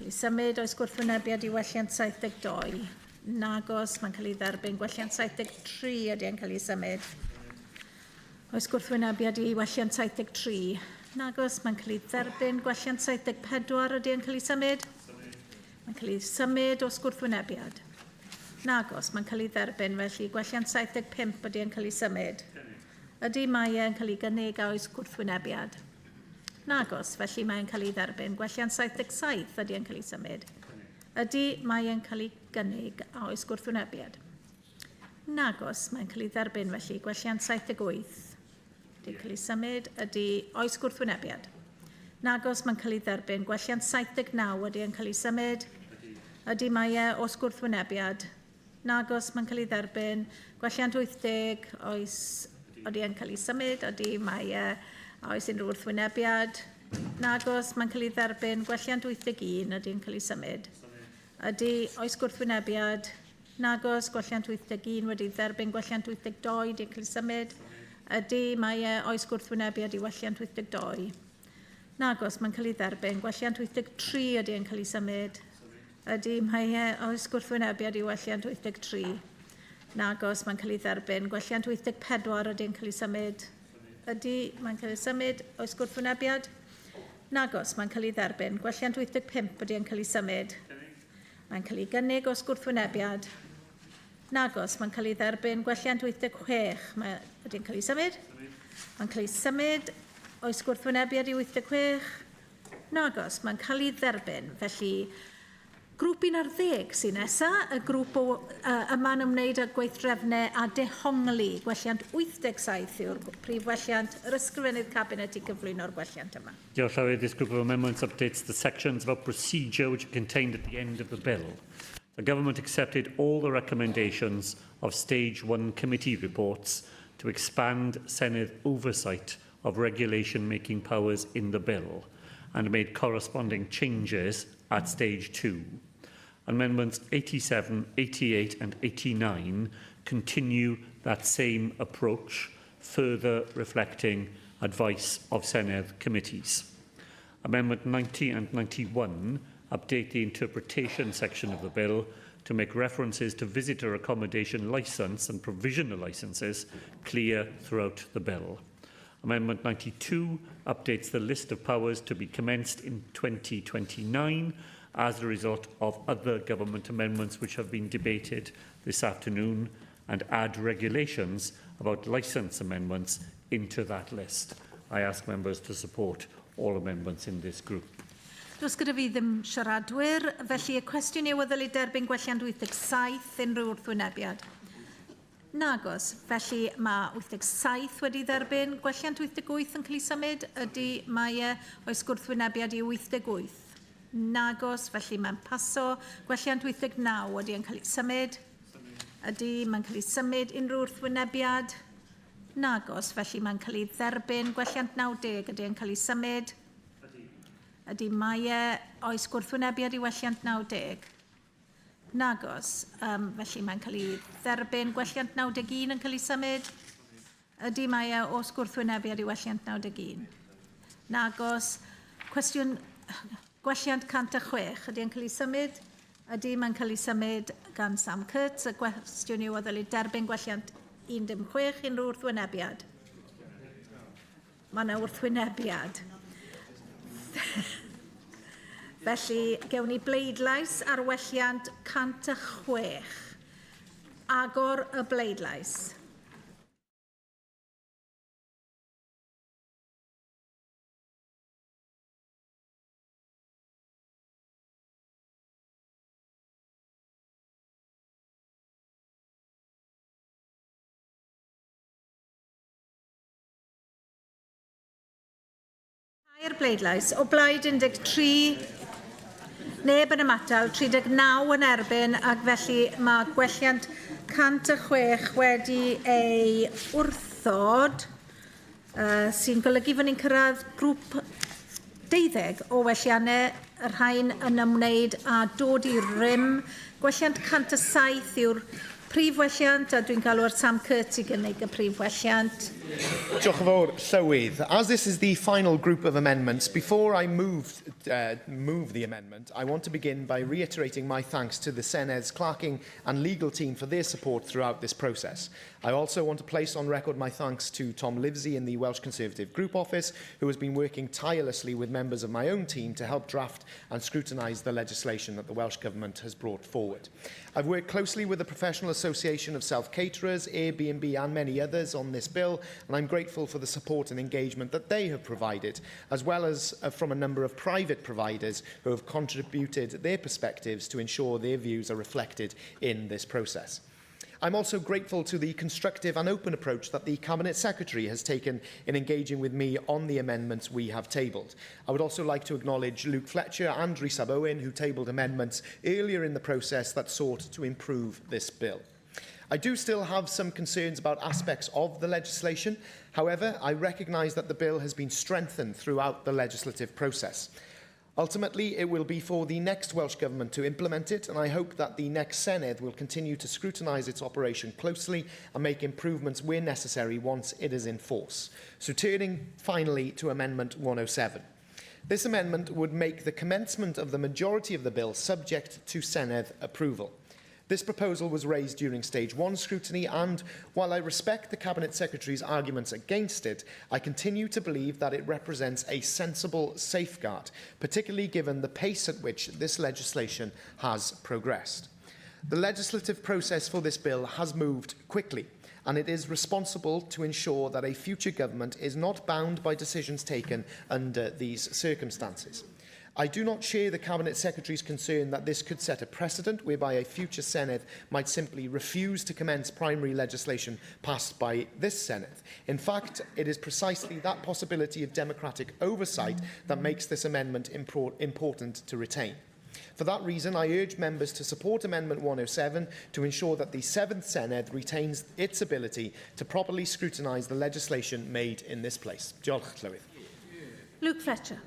Cael ei symud, oes gwrthwynebiad i welliant 72? Nagos, mae'n cael ei dderbyn. Gwelliant 73 ydy e'n cael ei symud. Oes gwrthwynebiad i welliant 73? Nagos, mae'n cael ei dderbyn. Gwelliant 74 ydy e'n cael ei symud? Mae'n cael ei symud oes gwrthwynebiad. Nagos, mae'n cael ei dderbyn. Felly, gwelliant 75 ydy e'n cael ei symud. Ydy, mae e'n cael ei gynnig a oes gwrthwynebiad. Nagos, felly mae'n cael ei dderbyn. Gwelliant 77 ydy e'n cael ei symud. Ydy, mae e'n cael ei gynnig a oes gwrthwynebiad. Nagos, mae'n cael ei dderbyn felly. Gwelliant 78 ydy'n cael ei symud. Ydy, oes gwrthwynebiad. Nagos, mae'n cael ei dderbyn. Gwelliant 79 ydy yn cael ei symud. Ydy, mae e, oes gwrthwynebiad. Nagos, mae'n cael ei dderbyn. Gwelliant 80, oes, ydy yn cael ei symud. Ydy, mae e, a oes unrhyw wrthwynebiad. Nagos, mae'n cael ei dderbyn. Gwelliant 81, ydy yn cael ei symud. Ydy, oes gwrthwynebiad. Nagos, gwelliant 81 wedi dderbyn. Gwelliant 82 wedi cael ei symud. Ydy, mae e, oes gwrthwynebiad i welliant 82. Nagos, mae'n cael ei dderbyn. Gwelliant 83 ydy yn cael ei symud. Ydy, mae e, oes gwrthwynebiad i welliant 83. Nagos, mae'n cael ei dderbyn. Gwelliant 84 ydy yn cael ei symud. Ydy, mae'n cael ei symud. Oes gwrthwynebiad? Nagos, mae'n cael ei dderbyn. Gwelliant 85 ydy yn cael ei symud. Mae'n cael ei gynnig oes gwrthwynebiad. Nagos, mae'n cael ei dderbyn. Gwelliant 86, mae, ydy'n cael ei symud? Mae'n cael ei symud. Oes gwrthwynebiad i 86? Nagos, mae'n cael ei dderbyn. Felly, grŵp 11 sy'n nesa, y grŵp o, uh, yma'n ymwneud â gweithdrefnau a dehongli. Gwelliant 87 yw'r prif welliant, yr ysgrifennydd cabinet i gyflwyno'r gwelliant yma. Diolch, Llywydd. This group of amendments updates the sections about procedure which are contained at the end of the bill. The government accepted all the recommendations of Stage 1 committee reports to expand Senedd oversight of regulation-making powers in the bill and made corresponding changes at Stage 2. Amendments 87, 88 and 89 continue that same approach, further reflecting advice of Senedd committees. Amendment 90 and 91 update the interpretation section of the bill to make references to visitor accommodation licence and provisional licences clear throughout the bill. Amendment 92 updates the list of powers to be commenced in 2029 as a result of other government amendments which have been debated this afternoon and add regulations about licence amendments into that list. I ask members to support all amendments in this group. Does gyda fi ddim siaradwyr, felly y cwestiwn yw a ddylid derbyn gwelliant 87 unrhyw wrthwynebiad. Nagos, felly mae 87 wedi dderbyn, gwelliant 88 yn cael ei symud, ydy mae e, oes gwrthwynebiad i 88. Nagos, felly mae'n paso, gwelliant 89 ydy yn cael ei symud, ydy mae'n cael ei symud, unrhyw wrthwynebiad. Nagos, felly mae'n cael ei dderbyn, gwelliant 90 ydy yn cael ei symud. Ydy mae e, oes gwrthwynebiad i welliant 90? Nagos, um, felly mae'n cael ei dderbyn. Gwelliant 91 yn cael ei symud? Ydy mae e oes gwrthwynebiad i welliant 91? Nagos. Cwestiwn, gwelliant 106, ydy yn cael ei symud? Ydy, mae'n cael ei symud gan Sam Kurtz. Y gwestiwn yw a ddylid derbyn gwelliant 16 unrhyw wrthwynebiad? Mae yna wrthwynebiad. Felly, gewn ni bleidlais ar welliant 106. Agor y bleidlais. Cau'r bleidlais. O blaid 13, neb yn ymatal, 39 yn erbyn, ac felly mae gwelliant 106 wedi ei wrthod, uh, sy'n golygu fod ni'n cyrraedd grŵp deuddeg o welliannau, y rhain yn ymwneud â dod i rym. Gwelliant 107 yw'r prif welliant, a dwi'n galw ar Sam Kurtz i gynnig y prif welliant. Diolch yn fawr, Llywydd. As this is the final group of amendments, before I move, move the amendment, I want to begin by reiterating my thanks to the Senedd's clerking and legal team for their support throughout this process. I also want to place on record my thanks to Tom Livesey in the Welsh Conservative Group Office, who has been working tirelessly with members of my own team to help draft and scrutinise the legislation that the Welsh Government has brought forward. I've worked closely with the Professional Association of Self-Caterers, Airbnb and many others on this bill, and I'm grateful for the support and engagement that they have provided, as well as from a number of private providers who have contributed their perspectives to ensure their views are reflected in this process. I'm also grateful to the constructive and open approach that the Cabinet Secretary has taken in engaging with me on the amendments we have tabled. I would also like to acknowledge Luke Fletcher and Rhys Ab Owen, who tabled amendments earlier in the process that sought to improve this bill. I do still have some concerns about aspects of the legislation. However, I recognise that the bill has been strengthened throughout the legislative process. Ultimately, it will be for the next Welsh Government to implement it, and I hope that the next Senedd will continue to scrutinise its operation closely and make improvements where necessary once it is in force. So turning finally to Amendment 107. This amendment would make the commencement of the majority of the bill subject to Senedd approval. This proposal was raised during stage one scrutiny and, while I respect the Cabinet Secretary's arguments against it, I continue to believe that it represents a sensible safeguard, particularly given the pace at which this legislation has progressed. The legislative process for this bill has moved quickly, and it is responsible to ensure that a future government is not bound by decisions taken under these circumstances. I do not share the Cabinet Secretary's concern that this could set a precedent whereby a future Senedd might simply refuse to commence primary legislation passed by this Senedd. In fact, it is precisely that possibility of democratic oversight that makes this amendment important to retain. For that reason, I urge members to support Amendment 107 to ensure that the 7th Senedd retains its ability to properly scrutinise the legislation made in this place. Diolch, Llywydd. Luke Fletcher.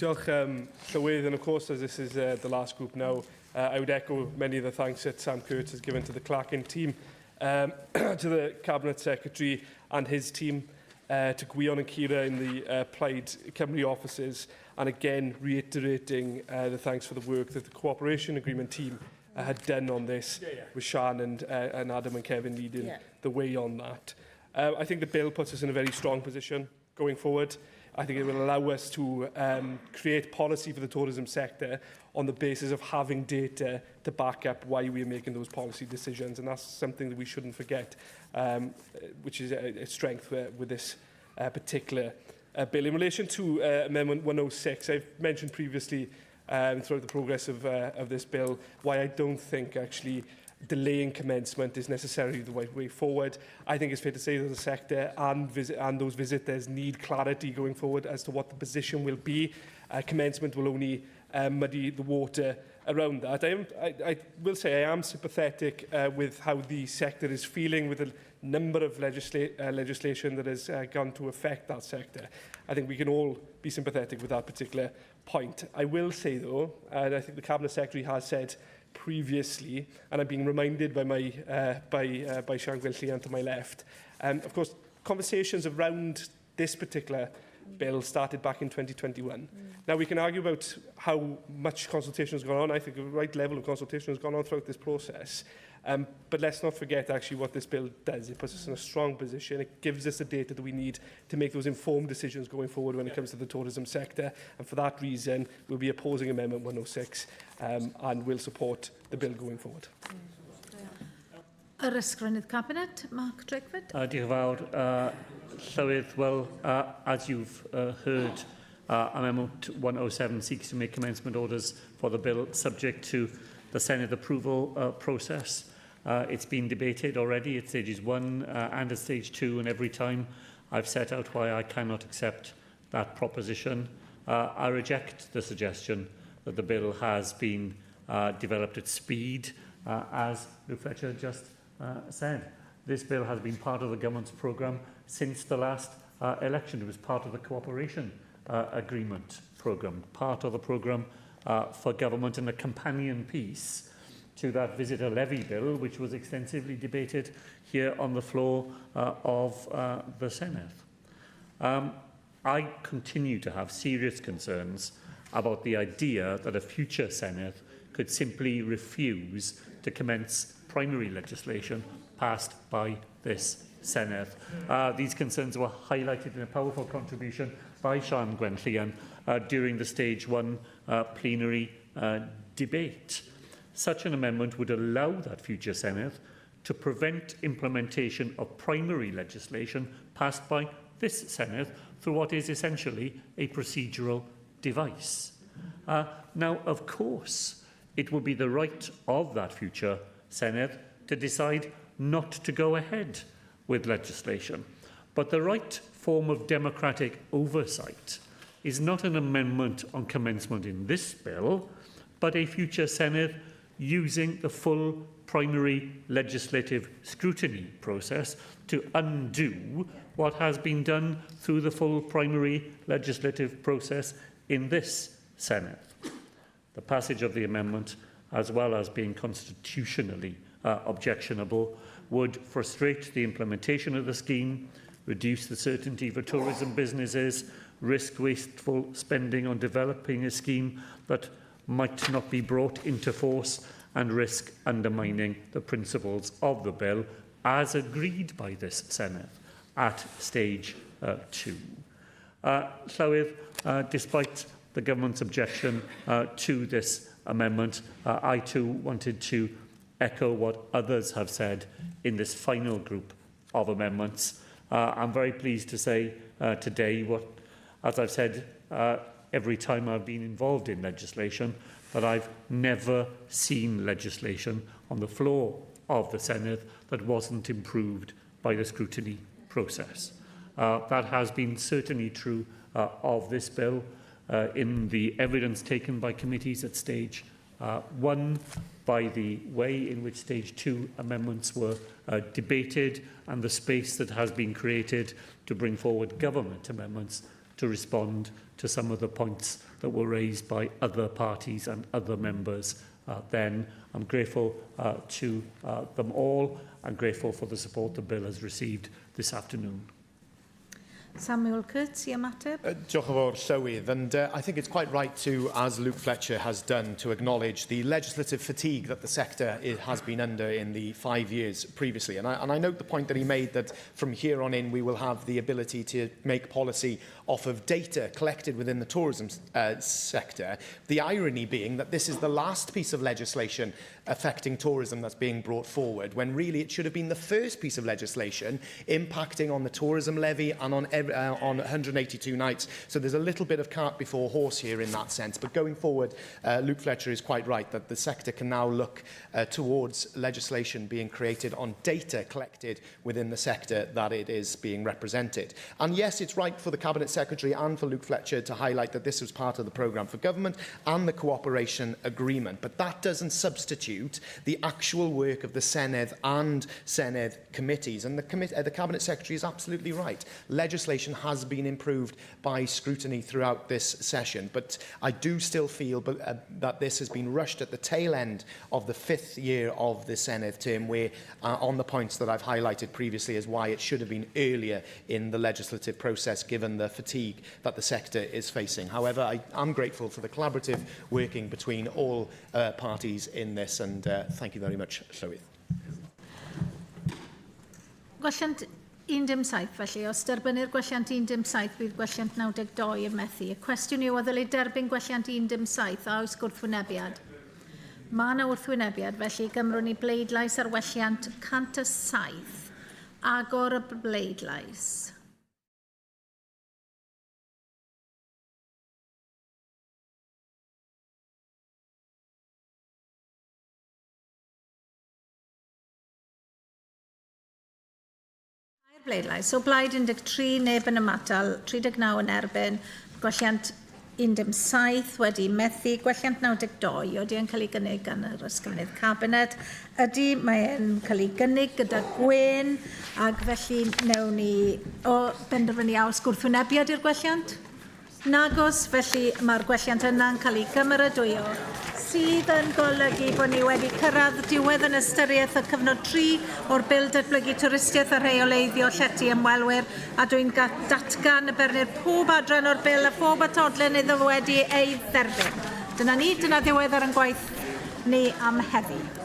Diolch, um, Llywydd, and of course, as this is uh, the last group now, uh, I would echo many of the thanks that Sam Kurtz has given to the Clarkin team, um, to the Cabinet Secretary and his team, uh, to Gwion and Kira in the uh, Plaid Cymru offices, and again reiterating uh, the thanks for the work that the Cooperation Agreement team uh, had done on this, yeah, yeah. with Sian and, uh, and Adam and Kevin leading yeah. the way on that. Uh, I think the bill puts us in a very strong position going forward. I think it will allow us to um, create policy for the tourism sector on the basis of having data to back up why we are making those policy decisions. And that's something that we shouldn't forget, um, which is a, a strength with, with this uh, particular uh, bill. In relation to uh, Amendment 106, I've mentioned previously um, throughout the progress of, uh, of this bill why I don't think actually delaying commencement is necessarily the right way forward. I think it's fair to say that the sector and, visit, and those visitors need clarity going forward as to what the position will be. Uh, commencement will only um, muddy the water around that. I, am, I, I will say I am sympathetic uh, with how the sector is feeling with the number of legisla uh, legislation that has uh, gone to affect that sector. I think we can all be sympathetic with that particular point. I will say, though, and I think the Cabinet Secretary has said previously, and I'm being reminded by, my, uh, by, uh, by Sian Gwenllian to my left. Um, of course, conversations around this particular bill started back in 2021. Mm. Now, we can argue about how much consultation has gone on. I think the right level of consultation has gone on throughout this process. Um, but let's not forget actually what this bill does. It puts us in a strong position. It gives us the data that we need to make those informed decisions going forward when it comes to the tourism sector. And for that reason, we'll be opposing Amendment 106 um, and will support the bill going forward. Yr Ysgrifennydd Cabinet, Mark Drakeford. Uh, diolch yn fawr. Uh, Llywydd, well, uh, as you've uh, heard, uh, Amendment 107 seeks to make commencement orders for the bill subject to the Senate approval uh, process. Uh, it's been debated already at stages one uh, and at stage two, and every time I've set out why I cannot accept that proposition. Uh, I reject the suggestion that the bill has been uh, developed at speed, uh, as Luke Fletcher just uh, said. This bill has been part of the government's programme since the last uh, election. It was part of the cooperation uh, agreement programme, part of the programme uh, for government and a companion piece to that visitor levy bill, which was extensively debated here on the floor uh, of uh, the Senate. Um, I continue to have serious concerns about the idea that a future Senate could simply refuse to commence primary legislation passed by this Senedd. Uh, these concerns were highlighted in a powerful contribution by Sian Gwenllian uh, during the Stage 1 uh, plenary uh, debate. Such an amendment would allow that future Senedd to prevent implementation of primary legislation passed by this Senedd through what is essentially a procedural device. Uh, now, of course, it would be the right of that future Senedd to decide not to go ahead with legislation. But the right form of democratic oversight is not an amendment on commencement in this bill, but a future Senedd using the full primary legislative scrutiny process to undo what has been done through the full primary legislative process in this Senedd. The passage of the amendment, as well as being constitutionally uh, objectionable, would frustrate the implementation of the scheme, reduce the certainty for tourism businesses, risk wasteful spending on developing a scheme that might not be brought into force and risk undermining the principles of the bill as agreed by this Senedd at stage uh, two. Uh, Llywydd, uh, despite the government's objection uh, to this amendment, uh, I too wanted to echo what others have said in this final group of amendments. Uh, I'm very pleased to say uh, today what, as I've said uh, every time I've been involved in legislation, that I've never seen legislation on the floor of the Senedd that wasn't improved by the scrutiny process. Uh, that has been certainly true uh, of this bill uh, in the evidence taken by committees at stage uh, one, by the way in which stage two amendments were uh, debated and the space that has been created to bring forward government amendments to respond to some of the points that were raised by other parties and other members uh, then. I'm grateful uh, to uh, them all and grateful for the support the bill has received this afternoon. Samuel Kurtz i ymateb. Uh, diolch yn fawr, Llywydd. And uh, I think it's quite right to, as Luke Fletcher has done, to acknowledge the legislative fatigue that the sector has been under in the five years previously. And I, and I note the point that he made that from here on in we will have the ability to make policy off of data collected within the tourism uh, sector. The irony being that this is the last piece of legislation affecting tourism that's being brought forward, when really it should have been the first piece of legislation impacting on the tourism levy and on, uh, on 182 nights. So there's a little bit of cart before horse here in that sense. But going forward, uh, Luke Fletcher is quite right that the sector can now look uh, towards legislation being created on data collected within the sector that it is being represented. And yes, it's right for the Cabinet Secretary and for Luke Fletcher to highlight that this was part of the programme for government and the cooperation agreement. But that doesn't substitute the actual work of the Senedd and Senedd committees. And the, commit uh, the Cabinet Secretary is absolutely right. Legislation has been improved by scrutiny throughout this session. But I do still feel but, uh, that this has been rushed at the tail end of the fifth year of the Senedd term, where uh, on the points that I've highlighted previously as why it should have been earlier in the legislative process, given the fatigue that the sector is facing. However, I am grateful for the collaborative working between all uh, parties in this, and uh, thank you very much, Llywydd. Gwelliant 17 felly, os derbynnir gwelliant 17 bydd gwelliant 92 yn methu. Y cwestiwn yw a ddylid derbyn gwelliant 17 a oes gwrthwynebiad? Mae yna wrthwynebiad, felly gymrwn ni bleidlais ar welliant 107. Agor y bleidlais. Bleidlais. So blaid 13, neb yn ymatal, 39 yn erbyn, gwelliant 17 wedi methu, gwelliant 92 ydy yn cael ei gynnig gan yr Ysgrifennydd Cabinet. Ydy, mae'n cael ei gynnig gyda gwen, ac felly newn ni o benderfynu a oes gwrthwynebiad i'r gwelliant? Nagos, felly mae'r gwelliant yna'n cael ei gymeradwyo. Sydd yn golygu bod ni wedi cyrraedd diwedd yn ystyriaeth y cyfnod 3 o'r Bil Datblygu Twristiaeth a Rheoleiddio Llety Ymwelwyr a dwi'n datgan y bernir pob adran o'r bil a phob atodlen iddo wedi ei dderbyn. Dyna ni, dyna ddiwedd ar ein gwaith ni am heddi.